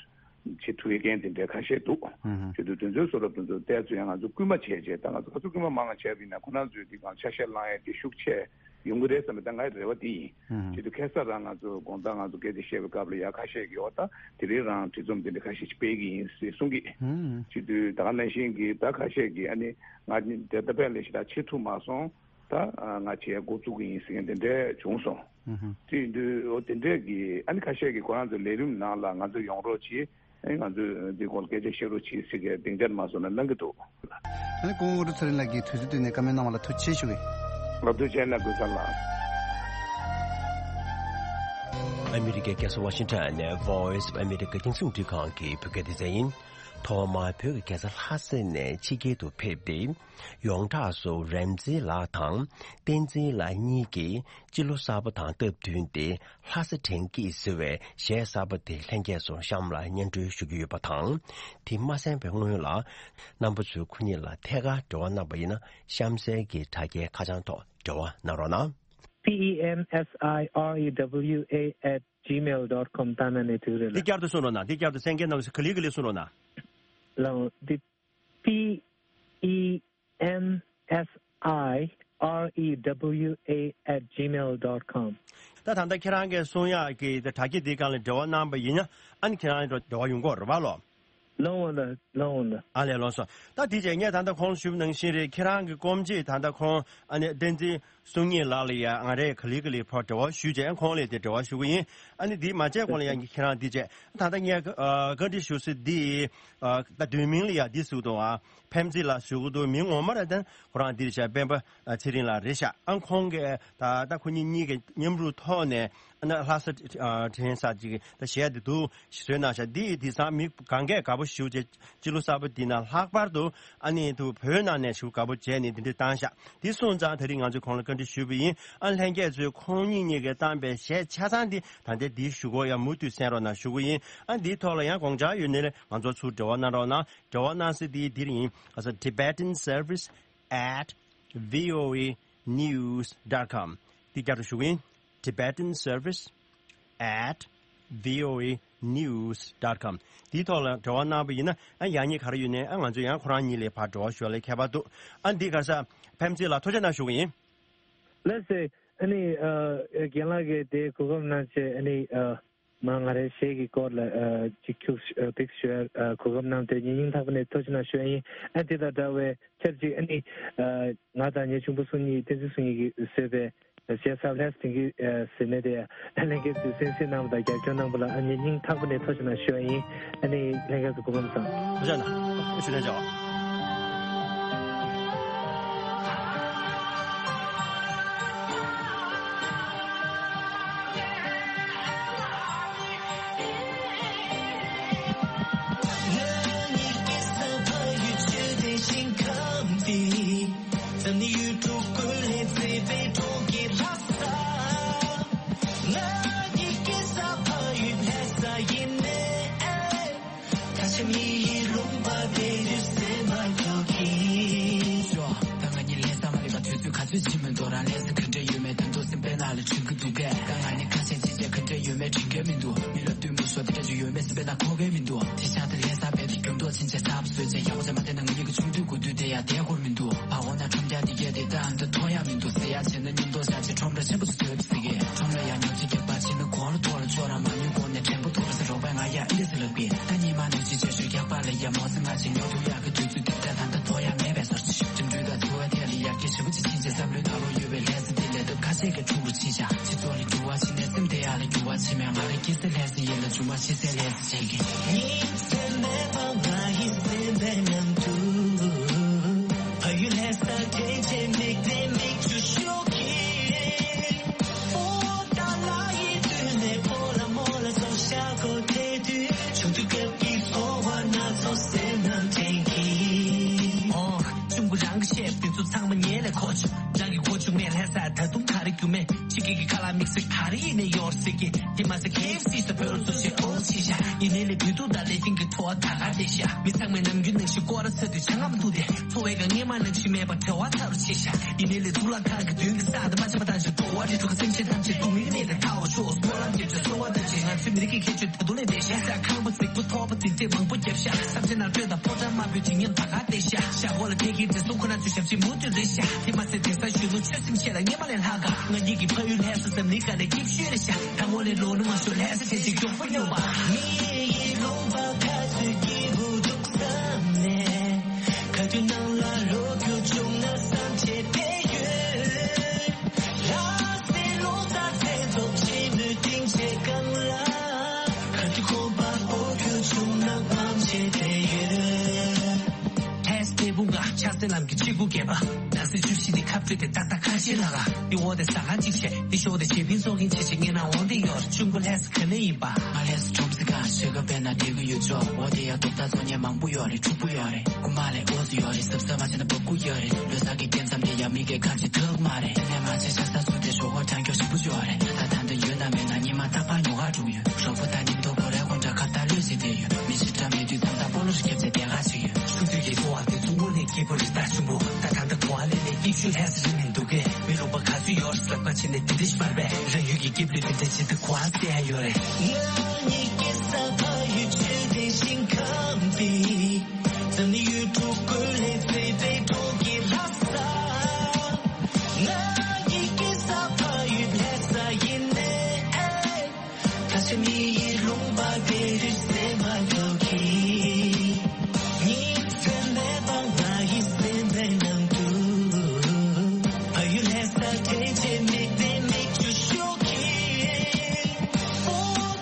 བྱེད་ཐུབ་མཁན་དེ་འདྲ་ཁ་ཤས་འདུག་ཨུ་ཧུ། བྱེད་དུས་དེ་ཚོའི་བཟོ་འདྲ་དེ་ཚོ་བལྟས་ཚོད་ཡང་ང་ཚོ་སྐུལ་མ་བྱས་བྱས། ད་ང་ཚོ་ག་ཚོད་སྐུལ་མ་མང་བ་བྱས་པ་ཡིན་ན་ཁོ་རང་ཚོའི་དེ་གང་ཆ་ཤས་བླང་ཡས་དེ་ཤུགས་ཆེ་ཡོང་གི་རེད་བསམ་པའི་ད་ངའི་རེ་བ་དེ་ཡིན། ཨུ་ཧུ། བྱེད་དུས་ཁ་སང་རང་ང་ཚོ་དགོང་དག་ང་ཚོ་སྐད་ཆ་བཤད་པའི་སྐབས་ལ་ཡ་ཁ་ཤས་ཀྱིས་འོ་ད་དེ་རིང་རང་བྲིས་རྩོམ་དེ་འདྲ་ཁ་ཤས་ཤིག་སྤེལ་གྱི་ཡིན་ཟེར་གསུང་གི་ཨུ་ཧུ། བྱེད་དུས་ད་ག་ནང་བཞིན་གྱི་ད་ཁ་ཤས་ཀྱིས་ཨ་ནི་ང་དེ་ད་དཔེ་ལས་ཞེ་དྲག་བྱེད་ཐུབ་མ་སོང་། ད་ང་བྱེད་འགོ་བཙུགས་ཀྱི་ཡིན་ཟེར་མཁན་དེ་འདྲ་བྱུང་སོང་། ཨུ་ཧུ། དེ་ཡིན་དུས་འོ་དེ་འདྲས་ཀྱི་ཨ་ནི་ཁ་ཤས་ཀྱིས་ཁོ་རང་ཚོའི་ལས་རིམ་ནང་ལ་ང་ཚོ་ཡོང་རོགས་གྱིས། ཨེ་ང་ཚོས་འདི་སྐོར་སྐད་ཆ་བཤད་རོགས་གྱིས་ཟེར་གྱི་སྡིངས་ཆ་མ་བཟོ་ན་གནང་གི་འདུག་ཨ་ནི་སྐུ་ངོ་དངོས་གྲུབ་ཚེ་རིང་ལགས་ཀྱིས་དུས་ཚོད་བཏོན་ནས་བཀའ་མོལ་གནང་བ་ལ་ཐུགས་རྗེ་ཆེ་ཞུ་གི་ཡིན། ལགས་ཐུགས་རྗེ་གནང་། ཀུན་བཟང་ལགས། ཨ་མི་རི་ཀའི་རྒྱལ་ས་ཝ་ཤིང་ཊོན་ནས་Voice of America རྒྱང་སྲིང་རླུང་འཕྲིན་ཁང་གི་བོད་སྐད་སྡེ་ཚན་ཡིན། ཐོག་མར་བོད་ཀྱི་རྒྱལ་ས་ལྷ་ས་ནས་ཕྱི་རྒྱལ་དུ་ཕེབས་ཏེ། ཡོངས་གྲགས་སུ་རིམ་འཛིན་ལགས་དང་བསྟན་འཛིན་ལགས་གཉིས་ཀྱིས་སྤྱི་ལོ་གསར་པ་དང་སྟབས་བསྟུན་ཏེ། ལྷ་ས་དྲན་སྐྱིད་ཟེར་བའི་གཞས་གསར་པ་དེ་ལྷན་རྒྱས་ཚོ་གཤམ་ལ་སྙན་སྒྲོན་ཞུ་རྒྱུ་ཡོད་པ་དང་། དེ་མ་གསན་པའི་སྔོན་ལ། རྣམ་པ་ཚོས་ཁོ་གཉིས་ལ་ཐད་ཀར་འབྲེལ་བ་གནང་པ་ཡིན་ན། གཤམ་གསལ་གྱི་དྲ་རྒྱའི་ཁ་བྱང་ཐོག་འབྲེལ་བ་གནང་རོགས་གནང་། P E N S I R E W A at gmail dot com ལྟ་ན་ནས་དུས་རེད་འདི་ལ། བསྐྱར་དུ་གསུང་རོགས་གནང་། འདི་བསྐྱར་དུ་གསན་མཁན་རྣམས་ཀྱིས་ག་ལེ་ག་ལེ་གསུང་རོགས་གནང་། ལའོ། འདི་P E N S I R E W A at gmail dot com ད་ད་ལྟ་ཁྱེད་རང་གིས་གསུང་ཡག་གི་དྲ་རྒྱ་འདིའི་སྒང་ལ་འབྲེལ་བ་གནང་པ་ཡིན་ན། ཨ་ནི་ཁྱེད་རང་ལ་འབྲེལ་བ་ཡོང་གི་རེད་པ་ལོ། ལོང་བ་ལ་ལོང་བ་ལ། ཨ་ལས་ལོང་སོང་། ད་དེ་རྗེས་ངས་ད་ལྟ་ཁོང་ཞུས་པ་ནང་བཞིན་རེད། ཁྱེད་རང་གི་སྐུ་མཆེད་ད་ལྟ་ཁོང་ཨ་ནི་བསྟན་འཛིན་གསུང་ཉིད་ལགས་ལ་ཡ་ང་རས་ག་ལེ་ག་ལེ་ཕར་འབྲེལ་བ་ཞུས་རྗེས་ཁོང་ལ་དེ་འབྲེལ་བ་ཞུ་གི་ཡིན། ཨ་ནི་འདི་མ་བྱས་གོང་ལ་ཡ་ཁྱེད་རང་འདི་བྱས། ད་ལྟ་ངས་ཨ་བཀའ་འདྲི་ཞུ་ས་འདི་ཨ་ད་བསྡུས་མིང་ལ་ཡ་འདི་ཟེར་གི་འདུག་ཨ། ཕེམ་ཙི་ལགས་ཟེར་གི་འདུག་མིང་ངོ་མ་ར་ད་ཁོ་རང་འདི་རེད་ཤག་སྤེན་པ་ཨ་ཚེ་རིང་ལགས་རེད་ཤག་ཨ་ཁོང་གིས་ད་ད་ཁོ་གཉིས་གཉིས་ཀྱི་མཉམ་རུབ་ཐོག་ནས་ཨ་ན་ལྷ་ས་ཨ་དྲན་ས་ཅིག་ད་གཞས་འདི་འདུག་བཟོས་གནང་ཤག་འདི་དེང་སང་མི་གང་གས་དགའ་པོ་ཞེ་པོ་བྱས། སྤྱི་ལོ་གསར་པ་འདི་ནང་ལྷག་པར་དུ་ཨ་ནི་དུ་བོད་ནང་ནས་ཞེ་པོ་དགའ་པོ་བྱས་ནས་འདི་འདྲ་བཏང་ཤག་འདི་སོང་ཙང་དེ་རིང་ང་ཚོས་ཁོང་ལ་བཀའ་འདྲི་ཞུས་པ་ཡིན། ཨ་ལྷན་རྒྱས་ཚོས་ཁོང་གཉིས་གཉིས་ཀས་བཏང་པའི་གཞས་ཆ་ཚང་འདི་ད་ལྟའི་འདིའི་གཞུག་གུ་ཡང་མུ་མཐུད་གསན་རོགས་གནང་ཞུ་གི་ཡིན། ཨ་འདིའི་ཐོག་ལ་ཡང་དགོངས་འཆར་ཡོད་ན་ང་ཚོ་ཚུར་འབྲེལ་བ་གནང་རོགས་གནང་། འབྲེལ་བ་གནང་ས་འདི་འདིར་ཡིན། ག་ས་Tibetan Service at V O A news dot com འདི་བསྐྱར་དུ་ཞུ་གི་ཡིན། Tibetan Service at V O A news dot com འདིའི་ཐོག་ལ་འབྲེལ་བ་གནང་པ་ཡིན་ན། ཨ་ཡག་ཉེས་ག་རེ་ཡོད་ནའི་ཨ་ང་ཚོ་ཡང་ཁོ་རང་གཉིས་ལ་ཕར་འབྲེལ་བ་ཞུ་བ་ལ་ཁྱད་པར་འདུག་ཨ་འདི་ག་ས་ཕེམ་ཙི་ལགས་ཐུགས་རྗེ་གནང་ཞུ་གི་ཡིན། ལགས་སེ། ཨ་ནི་ཨ་རྒན་ལགས་ཀྱིས་དེ་གོ་སྐབས་གནང་བྱས། ཨ་ནི་ཨ་མ་ང་རའི་གཞས་ཀྱི་སྐོར་ལ་ཨ་ཅིག་ཁྱུག་ཨ་པིག་ཞུ་ཡ་ཨ་གོ་སྐབས་གནང་དེ་ངས་སྙིང་ཐག་པ་ནས་ཐུགས་རྗེ་གནང་ཞུ་ཡ་ཡིན། ཨ་དེ་དང་འདྲ་བའི་ཆར་ཅིག་ཨ་ནི་ཨ་ང་དང་ངའི་གཅུང་པོ་གསུང་གཉིས་བསྟན་འཛིན་གསུང་གཉིས་ཀྱིས་བཟོས་པའི་གཞས་གསར་ལྷ་ས་དེང་གི་ཟེར་ནས་དེ་ལྷན་རྒྱས་ཚོས་གསན་གཟིགས་གནང་བ་དང་རྒྱབ་སྐྱོར་གནང་བ་ལ་ཨ་ནི་སྙིང་ཐག་པ་ནས་ཐུགས་རྗེ་གནང་ཞུ་ཡ་ཡིན། ཨ་ནི་ལྷན་རྒྱས་ཚོ་སྐུ་ཁམས་བཟང་། ཐུགས་རྗེ་གནང་། ཞུ་ལན་ཆེ་བ། ལ་དྲན་གྱི་འདུག་གས། ད་ང་ནི་ཁ་ཤས་ཅི་བྱས་ག་འདྲ་ཡོད་མེད་དྲན་གྱི་མི་འདུག་མི་ལ་བསྟུན་མོ་ཤོར་དེ་འདྲ་ཅིག་ཡོད་མེད་སེམས་པའི་ནང་གོ་གི་མི་འདུག་དེ་ཤ་དེ་ལས་ས་བལ་དེ་རྒྱུ་འགྲོ་ཕྱིན་ཆད་ས་བབ་བཟོས་བྱས་ཡག་པོ་ཟེར་མ་བསྡད་ན་ང་གཉིས་ཀྱི་ཆུང་དུས་དགུ་དུས་དེ་ཡང་དེ་འཁོར་མི་འདུག་བ་འོ་ན་ཁྲོམ་རྒྱག་དེ་གས་དེ་ད་འདི་མཐོང་ཡག་མི་འདུག་ཟེར་ཡག་བྱས་ན་མཉམ་དུ་བཞག་ཅིག་ཁྲོམ་ར་ཆེན་པོ་ཟེར་ཟེར་གི་ཁྲོམ་ལ་ཡང་ཉོ་ཅིག་རྒྱག་པ་ཕྱིན་ན་གོང་ལ་ཐོག་ལ་ཅོག་ར་མ་ཉོས་གོང་ནས་དྲན་པོ་ཐོག་ལ་ཟེར་རོགས་པས་ང་ཡ་ཨི་ལེ་ཟེར་ལབ་པས། ད་ཉི་མ་ནུས་ཅིག་བྱས་ཤོད་རྒྱག་པ་ལ་ཡ་མོ་ཟེར་ང་ཅིག་ཉོ་ཐུབ་ཡག་གི་དུས་ཚོད་དེ་ད་ད་ལྟ་ཐོག་ཡག་མེད་པའི་སོར་ཅིག་འགྲིམ་འགྲུལ་དང་འཚོ་བའི་ཐད་ལ་ཡར་རྒྱས་ཞེ་པོ་ཅིག་ཕྱིན་ཆད་བསམ་བློའི་ནང་ལོགས་ཡོད་པའི་ལས་ས་དེ་ལས་སྟབས་ཁ་ཤས་ཀྱིས་ཁྲུག་རུ་ཕྱིན་བཞག་སྤྱི་ཚོགས་ལ་འགྱུར་བ་ཕྱིན་ནས་སེམས་དེ་ཡག་ལ་འགྱུར་བ་ཕྱིན་མེད་ང་རང་སྐྱེ་སའི་ལས་ས་ཡིན་ལ་རྒྱུ་མ་ཤི་སའི་ལས་ས་བྱེད་ཀྱི། ཉིན་མཚན་མེད་པར་ང་ཡི་སེམས་པའི་ནང་དུ། ཕ་ཡུལ་ལྷ་ས་དྲན་བྱེད་མིག་ལྡན་མིག་ཆུ་ཤོག་གིས། ཨོ་ཏཱ་ལ་ཡི་དུས་ནས་ཕོ་ལ་མོ་ལ་སོགས་ཤ་ཁོ་དེ་དུས་ཆུང་དུས་སྐབས་ཀྱི་ཚོར་བ་སྣ་ཚོགས་སེམས་ནང་དྲན་གྱིས། ཨོ། ཆུང་ཀུ་རང་གི་བཤད་དེ་ཚོ་ཚང་མ་ཉལ་ལས་ཁོ་ཆུ་རང་གི་གོ་ཆུང་མེད་ལྷ་ས་ད་དུང་ག་རེ་རྒྱུ་མེད། ཕྱི་རྒྱལ་གྱི་ཁ་ལག་དམིགས་བསལ་ག་རེ་ཡིན་ནའི་ཡོད་ཟེར་གི་དེ་མ་ཟད་ཁེ་ཨེཕ་སི་སོགས་བོད་ལ་བཟོ་བྱེད་ཨོ་ཤི་ཤ་ཡིན་ནའི་ལས་དུས་ཐུག་དང་ལས་ཀིན་གྱི་ཐོ་བ་ད་ག་བསྡད་ཤ་མི་ཚང་མའི་ནམ་རྒྱུན་ནང་བཞིན་སྐོར་ར་ཚ་དུས་ཆང་ངམ་འཐུང་སྟེ་འཚོ་བའི་སྒང་སྔས་མ་ནང་བཞིན་མེད་པར་བྲེལ་བ་ཚ་རུ་ཆེ་ཤ་ཡིན་ནའི་ལས་གཙུག་ལག་ཁང་གི་མདུན་གྱི་ས་དང་མ་ཆེན་པ་དང་ཞིག་འགྲོ་བ་རི་ཁྲོད་ཀྱི་སེམས་ཅན་ཐམས་ཅད་སྡུག་བསྔལ་གྱི་གནས་ལས་ཐར་བར་ཤོག་གསོལ་བ་འདེབས་བྱས་གསོལ་བ་འདེབས་བྱས་ང་ཚོའི་མི་རིགས་ཀྱི་ཁྱད་ཆོས་ད་དུང་ལས་འདས་ཤ་ས་ཁང་པ་གཟིགས་པོ་ཐོག་པ་འཛིན་ཁྲིམས་མང་པོ་བརྒྱབ་ཤ་ས་ཆ་ནང་སྤྲོད་དང་ཕོ་བྲང་དམར་པོའི་བརྗིད་ཉམས་ད་ག་བསྡད་ཤ་ཤ་འོག་ལ་ཐད་ཀའི་བྲེལ་ཟུང་ཁོ་ན་ཚོའི་ཞབས་ཕྱི་མུ་མཐུད་རེད་ཤ་དེ་མ་ཟད་དེང་སང་གཞོན་ནུ་ཆོས་སེམས་ཤེས་ལ་སྔས་མ་ལས་ལྷག་ག་ང་གཉིས་ཀྱི་ཕ་ཡུལ་ལྷ་ས་འཛམ་གླིང་དཀར་ལས་སྐྱིད་ཤོས་རེད་ཤག་ད་ངོ་ལས་ལོ་ནུ་མ་ཤོར་ལྷ་ས་ཁྱེད་ཀྱི་མགྱོགས་པོ་སྙོམས་པ། མི་ཡི་ལུང་པ་ཁ་ཚུད་སྐྱིད་པོ་འདུག་བསམ་ནས། ཁ་ཐུག་ནང་ལ་ལོ་རྒྱུས་བྱུང་ན་བསམ་བྱས་བསྡད་ཡོད། ལྷ་སའི་ལོ་གསར་མཚན་ཚོགས་ཆེན་མོའི་སྡིངས་ཆའི་སྒང་ལ། ཁ་ཐུག་ཁོམ་པ་ཨོ་རྒྱུས་བྱུང་ན་བསམ་བྱས་བསྡད་ཡོད། ལྷ་སའི་སྤྲེལ་ཕུང་ག་ཕྱག་འཚལ་ལམ་གྱི་ཆིག་སྒོ་བརྒྱད་པ། ནགས་གསེབ་བཅུ་བཞི་དེ་ཁ་སྤྲོད་དེ་ཏག་ཏག་ཁ་ཤས་ལྷག་ག་འདི་འོག་དེ་ཟ་ཁང་གཅིག་བྱས་འདི་ཞོགས་དེ་བྱེད་ཕན་ཚོགས་མཁན་བྱས་བྱས་ངའི་ནང་འོང་དེ་ཡོད་རེད། ཆུང་ཀུ་ལྷ་ས་ག་ནས་ཡིན་པ། ང་ལྷ་ས་ཁྲོམ་གཟིགས་ཁང་ཞེ་ག་བས་ན་དེ་གི་ཡོད་ཆོག་འོ་དེ་ཡ་རྡོག་རྩ་ཚོ་ཉན་མང་པོ་ཡོད་རེད། ཕྲུ་གུ་ཡོད་རེད། རྐུ་མ་ལས་འོ་ཙི་ཡོད་རེད། ཟབ་ཟབ་མ་བྱས་ན་འབབ་ཁུ་ཡོད་རེད། ལོ་གསར་གྱི་རྐྱེན་ཙམ་དེ་ཡ་མི་གའི་ཁ་ཆེ་ཐུག་མ་རེད། དེ་ནས་མ་བྱས་ཆ་ས་སུ་དེ་ཞོགས་པ་གྲང་སྐྱོ་ཞིག་པོ་ཡོད་རེད། ད་ད་འདི་ཡོད་ན་མེད་ན་ཉི་མ་རྟག་པར་ཉོ་ག་འགྲོ་གི་ཡོད། ཞོགས་པ་ད་ཉིན་ཐོ་གོ་རེ་དགོང་དྲ་ཁ་བརྡ་ལོས་བྱེད་བསྡད་ཡོད། མི་ཞིག་འདྲ་མེད་དུས་ཙམ་ད་སྤོ་ལོ་ཞིག་རྒྱབ་བྱས་བསྡད་ག་ཞིག་ཡོད། ཆུང་དུས་ཀྱི་འཚོ་བ་དེ་ཚོ་དངོས་གནས་སྐྱིད་པོ་རེད་ད་ཆུང་མོ། ད་ད་ལྟ་གོ་བ་ལེན་ནས་སྐྱིད་ཤོས་ལྷ་ས་རེད་མི་འདུག་གས། མི་ལུང་པ་ག་ཚོད་ཡོད་རེད་ཟེར་ལབ་ཁ་ཕྱེ་ནས་དེ་འདྲ་ཞིག་མ་རེད་པས། རང་ཡུལ་གྱི་སྐྱིད་སྡུག་དེ་འདྲ་ཇི་ལྟར་གོ་བ་ཟེར་ཡ་ཡོད་རེད། ང་གཉིས་ཀྱི་ས་ཕ་ཡུལ་ཆོས་ལྡན་ཞིང་ཁམས་པའི། འཛམ་གླིང་ཡུལ་གྲུ་ཀུན་ལས་གཙོས་པའི་གྲོང་ཁྱེར་ལྷ་ས། ང་གཉིས་ཀྱི་ས་ཕ་ཡུལ་ལྷ་ས་ཡིན་ནས། ད་ཆ་མི་ཡི་ལུང་པ་དེ་རུ་སེམས་པ་སྐྱོ་གི། ཉིན་མཚན་མེད་པར་ང་ཡི་སེམས་པའི་ནང་དུ། ཕ་ཡུལ་ལྷ་ས་དྲན་བྱེད་མིག་ལྡན་མིག་ཆུ་ཤོག་གིས། ཨོ་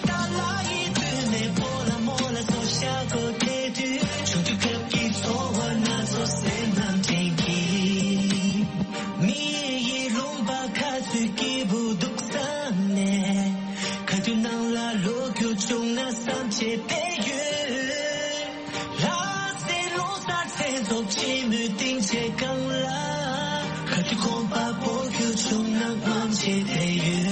ཏཱ་ལ་ཡི་དུས་ནས་ཕོ་ལ་མོ་ལ་སོགས་ཤ་ཁོ་དེ་དུས་ཆུང་དུས་སྐབས་ཀྱི་ཚོར་བ་སྣ་ཚོགས་སེམས་ནང་དྲན་གྱིས། མི་ཡི་ལུང་པ་ཁ་ཚུད་སྐྱིད་པོ་འདུག་བསམ་ནས། ཁ་ཐུག་ནང་ལ་ལོ་རྒྱུས་བྱུང་ན་བསམ་བྱས་བསྡད་ཡོད། ལྷ་སའི་ལོ་གསར་མཚན་ཚོགས་ཆེན་མོའི་སྡིངས་ཆའི་སྒང་ལ། ཁ་ཐུག་ཁོམ་པ་སྤོ་རྒྱུ་བྱུང་ན་བསམ་བྱས་བསྡད་ཡོད།